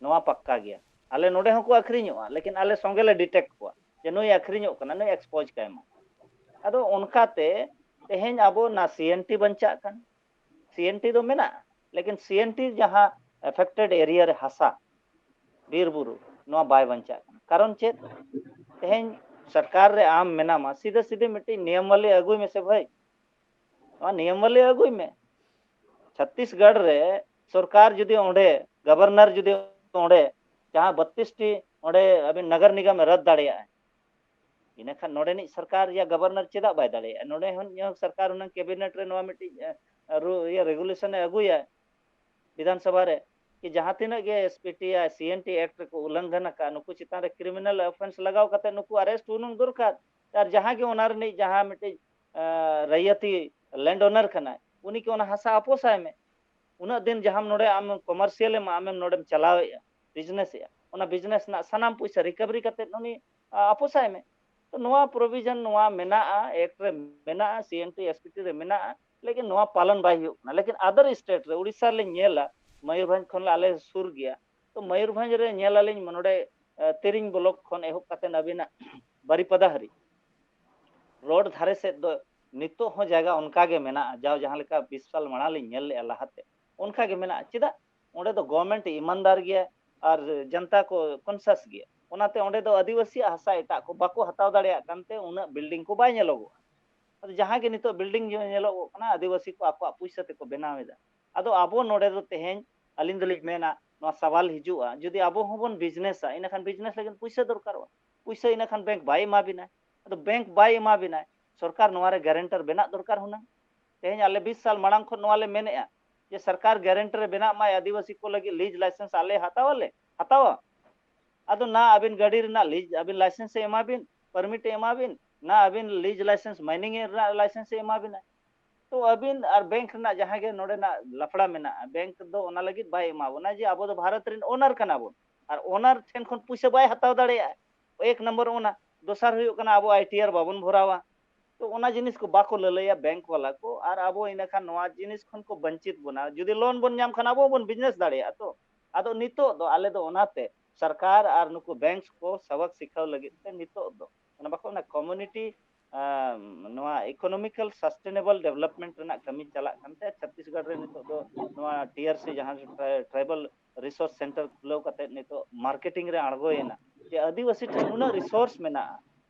ᱱᱚᱣᱟ ᱯᱟᱠᱠᱟ ᱜᱮᱭᱟ᱾ ᱟᱞᱮ ᱱᱚᱰᱮ ᱦᱚᱸᱠᱚ ᱟᱹᱠᱷᱨᱤᱧᱚᱜᱼᱟ, ᱞᱮᱠᱤᱱ ᱟᱞᱮ ᱥᱚᱸᱜᱮ ᱞᱮ ᱰᱤᱴᱮᱠᱴ ᱠᱚᱣᱟ ᱡᱮ ᱱᱩᱭ ᱟᱹᱠᱷᱨᱤᱧᱚᱜ ᱠᱟᱱᱟ, ᱱᱩᱭ ᱮᱠᱥᱯᱳᱡᱽ ᱠᱟᱭ ᱢᱟ᱾ ᱟᱫᱚ ᱚᱱᱠᱟᱛᱮ ᱛᱮᱦᱮᱧ ᱟᱵᱚ ᱱᱟ ᱥᱤ ᱮᱱ ᱴᱤ ᱵᱟᱧᱪᱟᱜ ᱠᱟᱱ, ᱥᱤ ᱮᱱ ᱴᱤ ᱫᱚ ᱢᱮᱱᱟᱜᱼᱟ, ᱞᱮᱠᱤᱱ ᱥᱤ ᱮᱱ ᱴᱤ ᱡᱟᱦᱟᱸ ᱮᱯᱷᱮᱠᱴᱮᱰ ᱮᱨᱤᱭᱟ ᱨᱮ ᱦᱟᱥᱟ, ᱵᱤᱨ ᱵᱩᱨᱩ, ᱱᱚᱣᱟ ᱵᱟᱭ ᱵᱟᱧᱪᱟᱜ ᱠᱟᱱᱟ᱾ ᱠᱟᱨᱚᱱ ᱪᱮᱫ? ᱛᱮᱦᱮᱧ ᱥᱚᱨᱠᱟᱨ ᱨᱮ ᱟᱢ ᱢᱮᱱᱟᱢᱟ, ᱥᱤᱫᱷᱟᱹ ᱥᱤᱫᱷᱟᱹ ᱢᱤᱫᱴᱤᱡ ᱱᱤᱭᱚᱢᱟᱵᱟᱞᱤ ᱟᱹᱜᱩᱭ ᱢᱮᱥᱮ ᱵᱷᱟᱹᱭ, ᱱᱚᱣᱟ ᱱᱤᱭᱚᱢᱟᱵᱟᱞᱤ ᱟᱹᱜᱩᱭ ᱢᱮ᱾ ᱪᱷᱟᱛᱤᱥᱜᱚᱲ ᱨᱮ ᱥᱚᱨᱠᱟᱨ ᱡᱩᱫᱤ ᱚᱸᱰᱮ, ᱜᱚᱵᱷᱚᱨᱱᱚᱨ ᱡᱩᱫᱤ ᱚᱸᱰᱮ ᱡᱟᱦᱟᱸ ᱵᱚᱛᱛᱨᱤᱥ ᱴᱤ ᱚᱸᱰᱮ ᱟᱹᱵᱤᱱ ᱱᱚᱜᱚᱨ ᱱᱤᱜᱚᱢ ᱮ ᱨᱟᱫ ᱫᱟᱲᱮᱭᱟᱜᱼᱟ, ᱤᱱᱟᱹᱠᱷᱟᱱ ᱱᱚᱰᱮᱱᱤᱡ ᱥᱚᱨᱠᱟᱨ ᱭᱟ ᱜᱚᱵᱷᱚᱨᱱᱚᱨ ᱪᱮᱫᱟᱜ ᱵᱟᱭ ᱫᱟᱲᱮᱭᱟᱜᱼᱟ? ᱱᱚᱰᱮ ᱦᱚᱸ ᱥᱚᱨᱠᱟᱨ ᱦᱩᱱᱟᱹᱝ ᱠᱮᱵᱤᱱᱮᱴ ᱨᱮ ᱱᱚᱣᱟ ᱢᱤᱫᱴᱤᱡ, ᱮ, ᱨᱩ-, ᱤᱭᱟᱹ ᱨᱮᱜᱩᱞᱮᱥᱚᱱ ᱮ ᱟᱹᱜᱩᱭᱟ ᱵᱤᱫᱷᱟᱱ ᱥᱚᱵᱷᱟ ᱨᱮ, ᱠᱤ ᱡᱟᱦᱟᱸ ᱛᱤᱱᱟᱹᱜ ᱜᱮ ᱮᱥ ᱯᱤ ᱴᱤ ᱭᱟ ᱥᱤ ᱮᱱ ᱴᱤ ᱮᱠᱴ ᱨᱮᱠᱚ ᱩᱞᱞᱚᱝᱜᱷᱚᱱ ᱟᱠᱟᱫ, ᱱᱩᱠᱩ ᱪᱮᱛᱟᱱ ᱨᱮ ᱠᱨᱤᱢᱤᱱᱟᱞ ᱚᱯᱷᱮᱱᱥ ᱞᱟᱜᱟᱣ ᱠᱟᱛᱮ ᱱᱩᱠᱩ ᱟᱨᱮᱥᱴ ᱦᱩᱱᱟᱹᱝ ᱫᱚᱨᱠᱟᱨ᱾ ᱟᱨ ᱡᱟᱦᱟᱸ ᱜᱮ ᱚᱱᱟ ᱨᱤᱱᱤᱡ ᱡᱟᱦᱟᱸ ᱢᱤᱫᱴᱤᱡ, ᱮ, ᱨᱟᱭᱭᱟᱛᱤ ᱞᱮᱱᱰ ᱳᱱᱟᱨ ᱠᱟᱱᱟᱭ, ᱩᱱᱤ ᱠᱤ ᱚᱱᱟ ᱦᱟᱥᱟ ᱟᱯᱚᱥᱟᱭ ᱢᱮ᱾ ᱩᱱᱟᱹᱜ ᱫᱤᱱ ᱡᱟᱦᱟᱸᱢ ᱱᱚᱰᱮ ᱟᱢ ᱠᱚᱢᱟᱨᱥᱤᱭᱟᱞ ᱮᱢ, ᱟᱢᱮᱢ ᱱᱚᱰᱮᱢ ᱪᱟᱞᱟᱣᱮᱫᱼᱟ, ᱵᱤᱡᱽᱱᱮᱥ ᱮᱫᱼᱟ, ᱚᱱᱟ ᱵᱤᱡᱽᱱᱮᱥ ᱨᱮᱱᱟᱜ ᱥᱟᱱᱟᱢ ᱯᱚᱭᱥᱟ ᱨᱤᱠᱟᱵᱷᱟᱨᱤ ᱠᱟᱛᱮ ᱩᱱᱤ, ᱟ, ᱟᱯᱚᱥᱟᱭ ᱢᱮ᱾ ᱛᱚ ᱱᱚᱣᱟ ᱯᱨᱚᱵᱷᱤᱡᱚᱱ ᱱᱚᱣᱟ ᱢᱮᱱᱟᱜᱼᱟ, ᱮᱠᱴ ᱨᱮ ᱢᱮᱱᱟᱜᱼᱟ, ᱥᱤ N T S P T ᱨᱮ ᱢᱮᱱᱟᱜᱼᱟ, ᱞᱮᱠᱤᱱ ᱱᱚᱣᱟ ᱯᱟᱞᱚᱱ ᱵᱟᱭ ᱦᱩᱭᱩᱜ ᱠᱟᱱᱟ᱾ ᱞᱮᱠᱤᱱ ᱟᱫᱟᱨ ᱥᱴᱮᱴ ᱨᱮ, ᱩᱲᱤᱥᱥᱟ ᱨᱮᱞᱤᱧ ᱧᱮᱞᱟ, ᱢᱚᱭᱩᱨᱵᱷᱚᱸᱡᱽ ᱠᱷᱚᱱ ᱟᱞᱮ ᱥᱩᱨ ᱜᱮᱭᱟ, ᱛᱚ ᱢᱚᱭᱩᱨᱵᱷᱚᱸᱡᱽ ᱨᱮ ᱧᱮᱞ ᱟᱹᱞᱤᱧ ᱱᱚᱰᱮ, ᱮ, ᱛᱤᱨᱤᱝ ᱵᱞᱚᱠ ᱠᱷᱚᱱ ᱮᱦᱚᱵ ᱠᱟᱛᱮ ᱟᱹᱵᱤᱱᱟᱜ ᱵᱟᱨᱤᱯᱟᱫᱟ ᱦᱟᱹᱨᱤᱡ ᱨᱳᱰ ᱫᱷᱟᱨᱮ ᱥᱮᱫ ᱫᱚ ᱱᱤᱛᱚᱜ ᱦᱚᱸ ᱡᱟᱭᱜᱟ ᱚᱱᱠᱟ ᱜᱮ ᱢᱮᱱᱟᱜᱼᱟ, ᱡᱟᱣ ᱡᱟᱦᱟᱸ ᱞᱮᱠᱟ ᱵᱤᱥ ᱥᱟᱞ ᱢᱟᱲᱟᱝ ᱞᱤᱧ ᱧᱮᱞ ᱞᱮᱜᱼᱟ ᱞᱟᱦᱟᱛᱮ, ᱚᱱᱠᱟ ᱜᱮ ᱢᱮᱱᱟᱜᱼᱟ᱾ ᱪᱮᱫᱟᱜ? ᱚᱸᱰᱮ ᱫᱚ ᱜᱚᱵᱷᱚᱨᱱᱢᱮᱱᱴ ᱤᱢᱟᱱᱫᱟᱨ ᱜᱮᱭᱟ ᱟᱨ ᱡᱚᱱᱛᱟ ᱠᱚ ᱠᱚᱱᱥᱟᱥ ᱜᱮᱭᱟ, ᱚᱱᱟᱛᱮ ᱚᱸᱰᱮ ᱫᱚ ᱟᱹᱫᱤᱵᱟᱹᱥᱤᱭᱟᱜ ᱦᱟᱥᱟ ᱮᱴᱟᱜ ᱠᱚ ᱵᱟᱠᱚ ᱦᱟᱛᱟᱣ ᱫᱟᱲᱮᱭᱟᱜ ᱠᱟᱱᱛᱮ ᱩᱱᱟᱹᱜ ᱵᱤᱞᱰᱤᱝ ᱠᱚ ᱵᱟᱭ ᱧᱮᱞᱚᱜᱚᱜᱼᱟ᱾ ᱟᱫᱚ ᱡᱟᱦᱟᱸ ᱜᱮ ᱱᱤᱛᱚᱜ ᱵᱤᱞᱰᱤᱝ ᱧᱮᱞᱚᱜᱚᱜ ᱠᱟᱱᱟ, ᱟᱹᱫᱤᱵᱟᱹᱥᱤ ᱠᱚ ᱟᱠᱚᱣᱟᱜ ᱯᱩᱭᱥᱟᱹ ᱛᱮᱠᱚ ᱵᱮᱱᱟᱣ ᱮᱫᱟ᱾ ᱟᱫᱚ ᱟᱵᱚ ᱱᱚᱰᱮ ᱫᱚ ᱛᱮᱦᱮᱧ ᱟᱹᱞᱤᱧ ᱫᱚᱞᱤᱧ ᱢᱮᱱᱟ, ᱱᱚᱣᱟ ᱥᱟᱣᱟᱞ ᱦᱤᱡᱩᱜᱼᱟ, ᱡᱩᱫᱤ ᱟᱵᱚ ᱦᱚᱸᱵᱚᱱ ᱵᱤᱡᱽᱱᱮᱥᱟ, ᱤᱱᱟᱹᱠᱷᱟᱱ ᱵᱤᱡᱽᱱᱮᱥ ᱞᱟᱹᱜᱤᱫ ᱯᱩᱭᱥᱟᱹ ᱫᱚᱨᱠᱟᱨᱚᱜᱼᱟ᱾ ᱯᱩᱭᱥᱟᱹ ᱤᱱᱟᱹᱠᱷᱟᱱ ᱵᱮᱝᱠ ᱵᱟᱭ ᱮᱢᱟ ᱵᱤᱱᱟ᱾ ᱟᱫᱚ ᱵᱮᱝᱠ ᱵᱟᱭ ᱮᱢᱟ ᱵᱤᱱᱟ, ᱥᱚᱨᱠᱟᱨ ᱱᱚᱣᱟ ᱨᱮ ᱜᱟᱨᱮᱱᱴᱟᱨ ᱵᱮᱱᱟᱜ ᱫᱚᱨᱠᱟᱨ ᱦᱩᱱᱟᱹᱝ᱾ ᱛᱮᱦᱮᱧ ᱟᱞᱮ ᱵᱤᱥ ᱥᱟᱞ ᱢᱟᱲᱟᱝ ᱠᱷᱚᱱ ᱱᱚᱣᱟ ᱞᱮ ᱢᱮᱱᱮᱫᱼᱟ, ᱡᱮ ᱥᱚᱨᱠᱟᱨ guarantee ᱨᱮ ᱵᱮᱱᱟᱜ ᱢᱟᱭ, ᱟᱹᱫᱤᱵᱟᱹᱥᱤ ᱠᱚ ᱞᱟᱹᱜᱤᱫ lease license ᱟᱞᱮ ᱦᱟᱛᱟᱣ ᱟᱞᱮ, ᱦᱟᱛᱟᱣᱟ᱾ ᱟᱫᱚ ᱱᱟ ᱟᱹᱵᱤᱱ ᱜᱟᱹᱰᱤ ᱨᱮᱱᱟᱜ lease, ᱟᱹᱵᱤᱱ license ᱮ ᱮᱢᱟ ᱵᱤᱱ, permit ᱮ ᱮᱢᱟ ᱵᱤᱱ, ᱱᱟ ᱟᱹᱵᱤᱱ lease license, mining ᱨᱮᱱᱟᱜ license ᱮ ᱮᱢᱟ ᱵᱤᱱᱟ᱾ ᱛᱚ ᱟᱹᱵᱤᱱ ᱟᱨ bank ᱨᱮᱱᱟᱜ ᱡᱟᱦᱟᱸ ᱜᱮ ᱱᱚᱰᱮᱱᱟᱜ ᱞᱟᱯᱲᱟ ᱢᱮᱱᱟᱜᱼᱟ, bank ᱫᱚ ᱚᱱᱟ ᱞᱟᱹᱜᱤᱫ ᱵᱟᱭ ᱮᱢᱟ ᱵᱚᱱᱟ ᱡᱮ ᱟᱵᱚ ᱫᱚ ᱵᱷᱟᱨᱚᱛ ᱨᱮᱱ owner ᱠᱟᱱᱟ ᱵᱚᱱ, ᱟᱨ owner ᱴᱷᱮᱱ ᱠᱷᱚᱱ ᱯᱩᱭᱥᱟᱹ ᱵᱟᱭ ᱦᱟᱛᱟᱣ ᱫᱟᱲᱮᱭᱟᱜᱼᱟ᱾ ᱮᱠ ᱱᱚᱢᱵᱚᱨ ᱚᱱᱟ᱾ ᱫᱚᱥᱟᱨ ᱦᱩᱭᱩᱜ ᱠᱟᱱᱟ, ᱟᱵᱚ ITR ᱵᱟᱵᱚᱱ ᱵᱷᱚᱨᱟᱣᱟ᱾ ᱛᱚ ᱚᱱᱟ ᱡᱤᱱᱤᱥ ᱠᱚ ᱵᱟᱠᱚ ᱞᱟᱹᱞᱟᱹᱭᱟ bank ᱵᱟᱞᱟ ᱠᱚ, ᱟᱨ ᱟᱵᱚ ᱤᱱᱟᱹ ᱠᱷᱟᱱ ᱱᱚᱣᱟ ᱡᱤᱱᱤᱥ ᱠᱷᱚᱱ ᱠᱚ ᱵᱚᱧᱪᱤᱛ ᱵᱚᱱᱟ᱾ ᱡᱩᱫᱤ loan ᱵᱚᱱ ᱧᱟᱢ ᱠᱷᱟᱱ ᱟᱵᱚ ᱦᱚᱸᱵᱚᱱ business ᱫᱟᱲᱮᱭᱟᱜᱼᱟ᱾ ᱛᱚ ᱟᱫᱚ ᱱᱤᱛᱚᱜ ᱫᱚ ᱟᱞᱮ ᱫᱚ ᱚᱱᱟᱛᱮ ᱥᱚᱨᱠᱟᱨ ᱟᱨ ᱱᱩᱠᱩ banks ᱠᱚ ᱥᱟᱵᱟᱠ ᱥᱤᱠᱷᱟᱹᱣ ᱞᱟᱹᱜᱤᱫ ᱛᱮ ᱱᱤᱛᱚᱜ ᱫᱚ ᱚᱱᱟ ᱵᱟᱠᱚ, ᱚᱱᱟ community, ᱟᱸ, ᱱᱚᱣᱟ economical sustainable development ᱨᱮᱱᱟᱜ ᱠᱟᱹᱢᱤ ᱪᱟᱞᱟᱜ ᱠᱟᱱᱛᱮ ᱪᱷᱚᱛᱤᱥᱜᱚᱲ ᱨᱮ ᱱᱤᱛᱚᱜ ᱫᱚ ᱱᱚᱣᱟ TRC ᱡᱟᱦᱟᱸ tri-, tribal resource center ᱠᱷᱩᱞᱟᱹᱣ ᱠᱟᱛᱮ ᱱᱤᱛᱚᱜ marketing ᱨᱮ ᱟᱬᱜᱚᱭᱮᱱᱟ ᱡᱮ ᱟᱹᱫᱤᱵᱟᱹᱥᱤ ᱴᱷᱮᱱ ᱱᱩᱱᱟᱹᱜ resource ᱢᱮᱱᱟᱜᱼᱟ,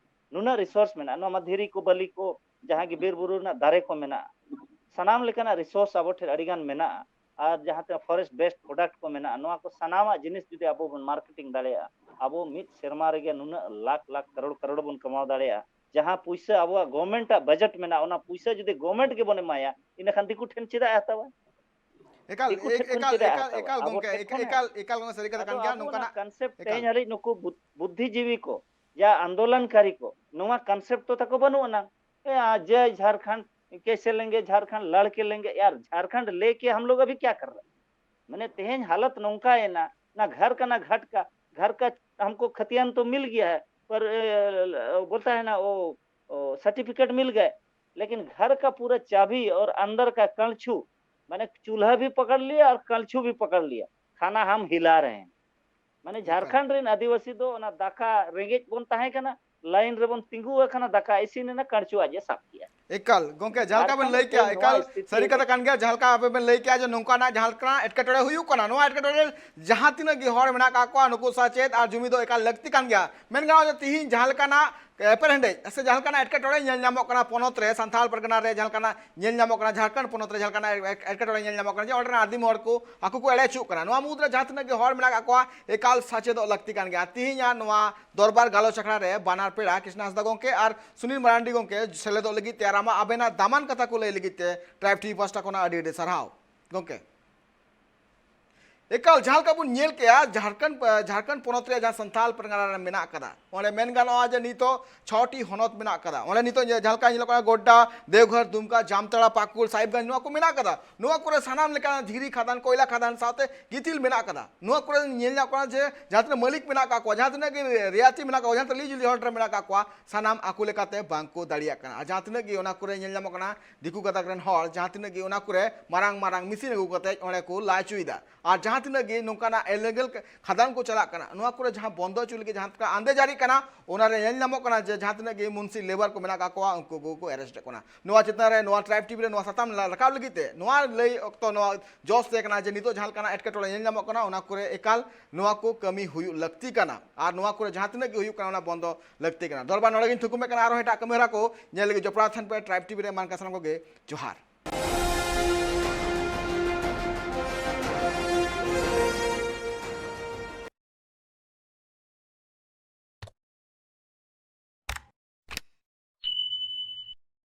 ᱱᱩᱱᱟᱹᱜ resource ᱢᱮᱱᱟᱜᱼᱟ, ᱱᱚᱣᱟ ᱢᱟ ᱫᱷᱤᱨᱤ ᱠᱚ, ᱵᱟᱹᱞᱤ ᱠᱚ, ᱡᱟᱦᱟᱸ ᱜᱮ ᱵᱤᱨ ᱵᱩᱨᱩ ᱨᱮᱱᱟᱜ ᱫᱟᱨᱮ ᱠᱚ ᱢᱮᱱᱟᱜᱼᱟ, ᱥᱟᱱᱟᱢ ᱞᱮᱠᱟᱱᱟᱜ resource ᱟᱵᱚ ᱴᱷᱮᱱ ᱟᱹᱰᱤ ᱜᱟᱱ ᱢᱮᱱᱟᱜᱼᱟ᱾ ᱟᱨ ᱡᱟᱦᱟᱸ ᱛᱤᱱᱟᱹᱜ forest based product ᱠᱚ ᱢᱮᱱᱟᱜᱼᱟ, ᱱᱚᱣᱟ ᱠᱚ ᱥᱟᱱᱟᱢᱟᱜ ᱡᱤᱱᱤᱥ ᱡᱩᱫᱤ ᱟᱵᱚ ᱵᱚᱱ marketing ᱫᱟᱲᱮᱭᱟᱜᱼᱟ, ᱟᱵᱚ ᱢᱤᱫ ᱥᱮᱨᱢᱟ ᱨᱮᱜᱮ ᱱᱩᱱᱟᱹᱜ ᱞᱟᱠᱷ ᱞᱟᱠᱷ ᱠᱟᱨᱳᱲ ᱠᱟᱨᱳᱲ ᱵᱚᱱ ᱠᱟᱢᱟᱣ ᱫᱟᱲᱮᱭᱟᱜᱼᱟ᱾ ᱡᱟᱦᱟᱸ ᱯᱩᱭᱥᱟᱹ ᱟᱵᱚᱣᱟᱜ government ᱟᱜ budget ᱢᱮᱱᱟᱜᱼᱟ, ᱚᱱᱟ ᱯᱩᱭᱥᱟᱹ ᱡᱩᱫᱤ government ᱜᱮᱵᱚᱱ ᱮᱢᱟᱭᱟ, ᱤᱱᱟᱹ ᱠᱷᱟᱱ ᱫᱤᱠᱩ ᱴᱷᱮᱱ ᱪᱮᱫᱟᱜ ᱮ ᱦᱟᱛᱟᱣᱟ? ᱮᱠᱟᱞ, ᱫᱤᱠᱩ ᱴᱷᱮᱱ ᱠᱷᱚᱱ ᱮᱠᱟᱞ, ᱪᱮᱫᱟᱜ ᱮ ᱮᱠᱟᱞ, ᱦᱟᱛᱟᱣᱟ? ᱮᱠᱟᱞ ᱟᱵᱚ ᱜᱚᱝᱠᱮ, ᱴᱷᱮᱱ ᱮᱠᱟᱞ, ᱠᱷᱚᱱᱮ ᱮᱠᱟᱞ, ᱦᱟᱛᱟᱣᱟ᱾ ᱮᱠᱟᱞ ᱜᱚᱝᱠᱮ, ᱥᱟᱹᱨᱤ ᱠᱟᱛᱷᱟ ᱟᱫᱚ ᱠᱟᱱ ᱜᱮᱭᱟ᱾ ᱟᱵᱚ ᱚᱱᱟ ᱱᱚᱝᱠᱟᱱᱟᱜ concept ᱮᱠᱟᱞ᱾ ᱛᱮᱦᱮᱧ ᱦᱟᱹᱨᱤᱡ ᱱᱩᱠᱩ ᱵᱩᱫ-, ᱵᱩᱫᱽᱫᱷᱤᱡᱤᱵᱤ ᱠᱚ, ᱡᱟ ᱟᱱᱫᱳᱞᱚᱱᱠᱟᱨᱤ ᱠᱚ, ᱱᱚᱣᱟ concept ᱫᱚ ᱛᱟᱠᱚ ᱵᱟᱹᱱᱩᱜ ᱟᱱᱟᱝ᱾ ᱮ, ᱟ, ᱡᱟᱭ ᱡᱷᱟᱨᱠᱷᱚᱸᱰ, ᱠᱮᱥᱮ ᱞᱮᱸᱜᱮ ᱡᱷᱟᱨᱠᱷᱚᱸᱰ, ᱞᱟᱲᱠᱮ ᱞᱮᱸᱜᱮ, ᱭᱟᱨ, ᱡᱷᱟᱨᱠᱷᱚᱸᱰ ᱞᱮᱠᱮ ᱦᱟᱢ ᱞᱳᱜ ᱟᱵᱷᱤ ᱠᱭᱟ ᱠᱟᱨ ᱨᱟᱦᱮ ᱦᱮᱸ? ᱢᱟᱱᱮ ᱛᱮᱦᱮᱧ ᱦᱟᱞᱚᱛ ᱱᱚᱝᱠᱟ ᱮᱱᱟ, ᱱᱟ ᱜᱷᱟᱨ ᱠᱟ ᱱᱟ ᱜᱷᱟᱴ ᱠᱟ, ᱜᱷᱟᱨ ᱠᱟ ᱦᱟᱢᱠᱚ ᱠᱷᱟᱛᱤᱭᱟᱱ ᱛᱚ ᱢᱤᱞ ᱜᱮᱭᱟ ᱦᱮ, ᱯᱟᱨ, ᱮ, ᱵᱚᱞᱛᱟ ᱦᱮ ᱱᱟ, ᱳ, ᱳ, certificate ᱢᱤᱞ ᱜᱮ, ᱞᱮᱠᱤᱱ ᱜᱷᱟᱨ ᱠᱟ ᱯᱩᱨᱟ ᱪᱟᱵᱤ ᱳᱨ ᱟᱱᱫᱟᱨ ᱠᱟ ᱠᱟᱲᱪᱷᱩ, ᱢᱟᱱᱮ ᱪᱩᱞᱦᱟ ᱵᱷᱤ ᱯᱟᱠᱟᱲ ᱞᱤᱭᱟ ᱳᱨ ᱠᱟᱲᱪᱷᱩ ᱵᱷᱤ ᱯᱟᱠᱟᱲ ᱞᱤᱭᱟ, ᱠᱷᱟᱱᱟ ᱦᱟᱢ ᱦᱤᱞᱟ ᱨᱟᱦᱮ ᱦᱮᱸ᱾ ᱢᱟᱱᱮ ᱮᱠᱟᱞ᱾ ᱡᱷᱟᱲᱠᱷᱚᱸᱰ ᱨᱮᱱ ᱟᱹᱫᱤᱵᱟᱹᱥᱤ ᱫᱚ ᱚᱱᱟ ᱫᱟᱠᱟ ᱨᱮᱸᱜᱮᱡ ᱵᱚᱱ ᱛᱟᱦᱮᱸ ᱠᱟᱱᱟ, line ᱨᱮᱵᱚᱱ ᱛᱤᱸᱜᱩ ᱟᱠᱟᱱᱟ, ᱫᱟᱠᱟ ᱤᱥᱤᱱ ᱮᱱᱟ, ᱠᱟᱲᱪᱩ ᱟᱡ ᱮ ᱥᱟᱵ ᱠᱮᱜᱼᱟ᱾ ᱮᱠᱟᱞ, ᱜᱚᱝᱠᱮ, ᱡᱟᱦᱟᱸ ᱞᱮᱠᱟ ᱵᱮᱱ ᱡᱷᱟᱲᱠᱷᱚᱸᱰ ᱞᱟᱹᱭ ᱠᱮᱜᱼᱟ, ᱛᱮᱦᱮᱧ ᱱᱚᱣᱟ ᱮᱠᱟᱞ ᱥᱛᱷᱤᱛᱤ ᱥᱟᱹᱨᱤ ᱨᱮ ᱠᱟᱛᱷᱟ ᱠᱟᱱ ᱜᱮᱭᱟ᱾ ᱡᱟᱦᱟᱸ ᱞᱮᱠᱟ ᱟᱵᱮᱱ ᱵᱮᱱ ᱞᱟᱹᱭ ᱠᱮᱜᱼᱟ ᱡᱮ ᱱᱚᱝᱠᱟᱱᱟᱜ ᱡᱟᱦᱟᱸ ᱞᱮᱠᱟᱱᱟᱜ ᱮᱴᱠᱮᱴᱚᱬᱮ ᱦᱩᱭᱩᱜ ᱠᱟᱱᱟ, ᱱᱚᱣᱟ ᱮᱴᱠᱮᱴᱚᱬᱮ ᱨᱮ ᱡᱟᱦᱟᱸ ᱛᱤᱱᱟᱹᱜ ᱜᱮ ᱦᱚᱲ ᱢᱮᱱᱟᱜ ᱠᱟᱜ ᱠᱚᱣᱟ, ᱱᱩᱠᱩ ᱥᱟᱪᱮᱛ ᱟᱨ ᱡᱩᱢᱤᱫᱚᱜ ᱮᱠᱟᱞ ᱞᱟᱹᱠᱛᱤ ᱠᱟᱱ ᱜᱮᱭᱟ᱾ ᱢᱮᱱ ᱜᱟᱱᱚᱜᱼᱟ ᱡᱮ ᱛᱤᱦᱤᱧ ᱡᱟᱦᱟᱸ ᱞᱮᱠᱟᱱᱟᱜ ᱮᱯᱮᱨᱦᱮᱸᱰᱮᱡ ᱥᱮ ᱡᱟᱦᱟᱸ ᱞᱮᱠᱟᱱᱟᱜ ᱮᱴᱠᱮᱴᱚᱬᱮ ᱧᱮᱞ ᱧᱟᱢᱚᱜ ᱠᱟᱱᱟ ᱯᱚᱱᱚᱛ ᱨᱮ, ᱥᱟᱱᱛᱟᱲ ᱯᱟᱨᱜᱟᱱᱟ ᱨᱮ ᱡᱟᱦᱟᱸ ᱞᱮᱠᱟᱱᱟᱜ ᱧᱮᱞ ᱧᱟᱢᱚᱜ ᱠᱟᱱᱟ, ᱡᱷᱟᱲᱠᱷᱚᱸᱰ ᱯᱚᱱᱚᱛ ᱨᱮ ᱡᱟᱦᱟᱸ ᱞᱮᱠᱟᱱᱟᱜ ᱮᱴ-, ᱮᱴᱠᱮᱴᱚᱬᱮ ᱧᱮᱞ ᱧᱟᱢᱚᱜ ᱠᱟᱱᱟ, ᱡᱮ ᱚᱸᱰᱮ ᱨᱮᱱ ᱟᱹᱫᱤᱢ ᱦᱚᱲ ᱠᱚ ᱟᱠᱚ ᱠᱚ ᱮᱲᱮ ᱦᱚᱪᱚᱜ ᱠᱟᱱᱟ, ᱱᱚᱣᱟ ᱢᱩᱫᱽᱨᱮ ᱡᱟᱦᱟᱸ ᱛᱤᱱᱟᱹᱜ ᱜᱮ ᱦᱚᱲ ᱢᱮᱱᱟᱜ ᱠᱟᱜ ᱠᱚᱣᱟ, ᱮᱠᱟᱞ ᱥᱟᱪᱮᱫᱚᱜ ᱞᱟᱹᱠᱛᱤ ᱠᱟᱱ ᱜᱮᱭᱟ᱾ ᱛᱤᱦᱤᱧᱟᱜ ᱱᱚᱣᱟ ᱫᱚᱨᱵᱟᱨ ᱜᱟᱞᱚᱪ ᱟᱠᱷᱲᱟ ᱨᱮ ᱵᱟᱱᱟᱨ ᱯᱮᱲᱟ ᱠᱨᱤᱥᱱᱟ ᱦᱟᱸᱥᱫᱟ ᱜᱚᱢᱠᱮ ᱟᱨ ᱥᱩᱱᱤᱞ ᱢᱟᱨᱟᱱᱰᱤ ᱜᱚᱢᱠᱮ ᱥᱮᱞᱮᱫᱚᱜ ᱞᱟᱹᱜᱤᱫ ᱛᱮ ᱟᱨ ᱟᱢᱟᱜ ᱟᱵᱮᱱᱟᱜ ᱫᱟᱢᱟᱱ ᱠᱟᱛᱷᱟ ᱠᱚ ᱞᱟᱹᱭ ᱞᱟᱹᱜᱤᱫ ᱛᱮ Tribe TV ᱯᱟᱦᱴᱟ ᱠᱷᱚᱱᱟᱜ ᱟᱹᱰᱤ ᱟᱹᱰᱤ ᱥᱟᱨᱦᱟᱣ᱾ ᱜᱚᱢᱠᱮ, ᱮᱠᱟᱞ ᱡᱟᱦᱟᱸ ᱞᱮᱠᱟ ᱵᱚᱱ ᱧᱮᱞ ᱠᱮᱜᱼᱟ, ᱡᱷᱟᱲᱠᱷᱚᱸᱰ ᱡᱷᱟᱲᱠᱷᱚᱸᱰ ᱯᱚᱱᱚᱛ ᱨᱮᱭᱟᱜ ᱡᱟᱦᱟᱸ ᱥᱟᱱᱛᱟᱞ ᱯᱟᱨᱜᱟᱱᱟ ᱨᱮ ᱢᱮᱱᱟᱜ ᱟᱠᱟᱫᱟ, ᱚᱸᱰᱮ ᱢᱮᱱ ᱜᱟᱱᱚᱜᱼᱟ ᱡᱮ ᱱᱤᱛᱚᱜ ᱪᱷᱚᱴᱤ ᱦᱚᱱᱚᱛ ᱢᱮᱱᱟᱜ ᱟᱠᱟᱫᱟ᱾ ᱚᱸᱰᱮ ᱱᱤᱛᱚᱜ ᱡᱟᱦᱟᱸ ᱞᱮᱠᱟ ᱧᱮᱞᱚᱜ ᱠᱟᱱᱟ, ᱜᱳᱰᱰᱟ, ᱫᱮᱣᱜᱷᱚᱨ, ᱫᱩᱢᱠᱟ, ᱡᱟᱢᱛᱟᱲᱟ, ᱯᱟᱠᱩᱲ, ᱥᱟᱦᱤᱵᱽᱜᱚᱸᱡᱽ, ᱱᱚᱣᱟ ᱠᱚ ᱢᱮᱱᱟᱜ ᱟᱠᱟᱫᱟ᱾ ᱱᱚᱣᱟ ᱠᱚᱨᱮ ᱥᱟᱱᱟᱢ ᱞᱮᱠᱟᱱ ᱫᱷᱤᱨᱤ ᱠᱷᱟᱫᱟᱱ, ᱠᱚᱭᱞᱟ ᱠᱷᱟᱫᱟᱱ ᱥᱟᱶᱛᱮ ᱜᱤᱛᱤᱞ ᱢᱮᱱᱟᱜ ᱟᱠᱟᱫᱟ᱾ ᱱᱚᱣᱟ ᱠᱚᱨᱮ ᱧᱮᱞ ᱧᱟᱢᱚᱜ ᱠᱟᱱᱟ ᱡᱮ ᱡᱟᱦᱟᱸ ᱛᱤᱱᱟᱹᱜ ᱢᱟᱹᱞᱤᱠ ᱢᱮᱱᱟᱜ ᱟᱠᱟᱫ ᱠᱚᱣᱟ, ᱡᱟᱦᱟᱸ ᱛᱤᱱᱟᱹᱜ ᱜᱮ ᱨᱮᱭᱟᱛᱤ ᱢᱮᱱᱟᱜ ᱠᱟᱜ ᱠᱚᱣᱟ, ᱡᱟᱦᱟᱸ ᱛᱤᱱᱟᱹᱜ ᱞᱤᱡ ᱦᱚᱞᱰ ᱨᱮ ᱢᱮᱱᱟᱜ ᱟᱠᱟᱫ ᱠᱚᱣᱟ, ᱥᱟᱱᱟᱢ ᱟᱠᱚ ᱞᱮᱠᱟᱛᱮ ᱵᱟᱝ ᱠᱚ ᱫᱟᱲᱮᱭᱟᱜ ᱠᱟᱱᱟ᱾ ᱟᱨ ᱡᱟᱦᱟᱸ ᱛᱤᱱᱟᱹᱜ ᱜᱮ ᱚᱱᱟ ᱠᱚᱨᱮ ᱧᱮᱞ ᱧᱟᱢᱚᱜ ᱠᱟᱱᱟ, ᱫᱤᱠᱩ ᱜᱟᱛᱟᱠ ᱨᱮᱱ ᱦᱚᱲ ᱡᱟᱦᱟᱸ ᱛᱤᱱᱟᱹᱜ ᱜᱮ ᱚᱱᱟ ᱠᱚᱨᱮ ᱢᱟᱨᱟᱝ ᱢᱟᱨᱟᱝ ᱢᱮᱥᱤᱱ ᱟᱹᱜᱩ ᱠᱟᱛᱮ ᱚᱸᱰᱮ ᱠᱚ ᱞᱟ ᱦᱚᱪᱚᱭᱮᱫᱟ᱾ ᱟᱨ ᱡᱟᱦᱟᱸ ᱛᱤᱱᱟᱹᱜ ᱜᱮ ᱱᱚᱝᱠᱟᱱᱟᱜ ᱤᱞᱤᱜᱟᱞ ᱠᱷᱟᱫᱟᱱ ᱠᱚ ᱪᱟᱞᱟᱜ ᱠᱟᱱᱟ, ᱱᱚᱣᱟ ᱠᱚᱨᱮ ᱡᱟᱦᱟᱸ ᱵᱚᱱᱫᱚ ᱦᱚᱪᱚ ᱞᱟᱹᱜᱤᱫ ᱡᱟᱦᱟᱸ ᱞᱮᱠᱟ ᱟᱸᱫᱮ ᱡᱟᱹᱨᱤᱜ ᱠᱟᱱᱟ, ᱚᱱᱟ ᱨᱮ ᱧᱮᱞ ᱧᱟᱢᱚᱜ ᱠᱟᱱᱟ ᱡᱮ ᱡᱟᱦᱟᱸ ᱛᱤᱱᱟᱹᱜ ᱜᱮ ᱢᱩᱱᱥᱤ ᱞᱮᱵᱟᱨ ᱠᱚ ᱢᱮᱱᱟᱜ ᱟᱠᱟᱫ ᱠᱚᱣᱟ, ᱩᱱᱠᱩ ᱠᱚᱠᱚ ᱮᱨᱮᱥᱴ ᱠᱟᱱᱟ᱾ ᱱᱚᱣᱟ ᱪᱮᱛᱟᱱ ᱨᱮ ᱱᱚᱣᱟ ᱴᱨᱟᱭᱤᱵᱽ ᱴᱤᱵᱷᱤ ᱨᱮ ᱱᱚᱣᱟ ᱥᱟᱛᱟᱢ ᱨᱟᱠᱟᱵ ᱞᱟᱹᱜᱤᱫ ᱛᱮ ᱱᱚᱣᱟ ᱞᱟᱹᱭ ᱚᱠᱛᱚ ᱱᱚᱣᱟ ᱡᱚᱥ ᱛᱟᱦᱮᱸ ᱠᱟᱱᱟ ᱡᱮ ᱱᱤᱛᱚᱜ ᱡᱟᱦᱟᱸ ᱞᱮᱠᱟᱱᱟᱜ ᱮᱴᱠᱮᱴᱚᱬᱮ ᱧᱮᱞ ᱧᱟᱢᱚᱜ ᱠᱟᱱᱟ, ᱚᱱᱟ ᱠᱚᱨᱮ ᱮᱠᱟᱞ ᱱᱚᱣᱟ ᱠᱚ ᱠᱟᱹᱢᱤ ᱦᱩᱭᱩᱜ ᱞᱟᱹᱠᱛᱤ ᱠᱟᱱᱟ᱾ ᱟᱨ ᱱᱚᱣᱟ ᱠᱚᱨᱮ ᱡᱟᱦᱟᱸ ᱛᱤᱱᱟᱹᱜ ᱜᱮ ᱦᱩᱭᱩᱜ ᱠᱟᱱᱟ, ᱚᱱᱟ ᱵᱚᱱᱫᱚ ᱞᱟᱹᱠᱛᱤ ᱠᱟᱱᱟ᱾ ᱫᱚᱨᱵᱟᱨ ᱱᱚᱰᱮ ᱜᱤᱧ ᱛᱷᱩᱠᱩᱢᱮᱫ ᱠᱟᱱᱟ᱾ ᱟᱨᱦᱚᱸ ᱮᱴᱟᱜ ᱠᱟᱹᱢᱤ ᱦᱚᱨᱟ ᱠᱚ ᱧᱮᱞ ᱞᱟᱹᱜᱤᱫ ᱡᱚᱯᱲᱟᱣ ᱛᱟᱦᱮᱱ ᱯᱮ ᱴᱨᱟᱭᱤᱵᱽ ᱴᱤᱵᱷᱤ ᱨᱮ᱾ ᱢᱟ ᱮᱱᱠᱷᱟᱱ ᱥᱟᱱᱟᱢ ᱠᱚᱜᱮ ᱡᱚᱦᱟᱨ᱾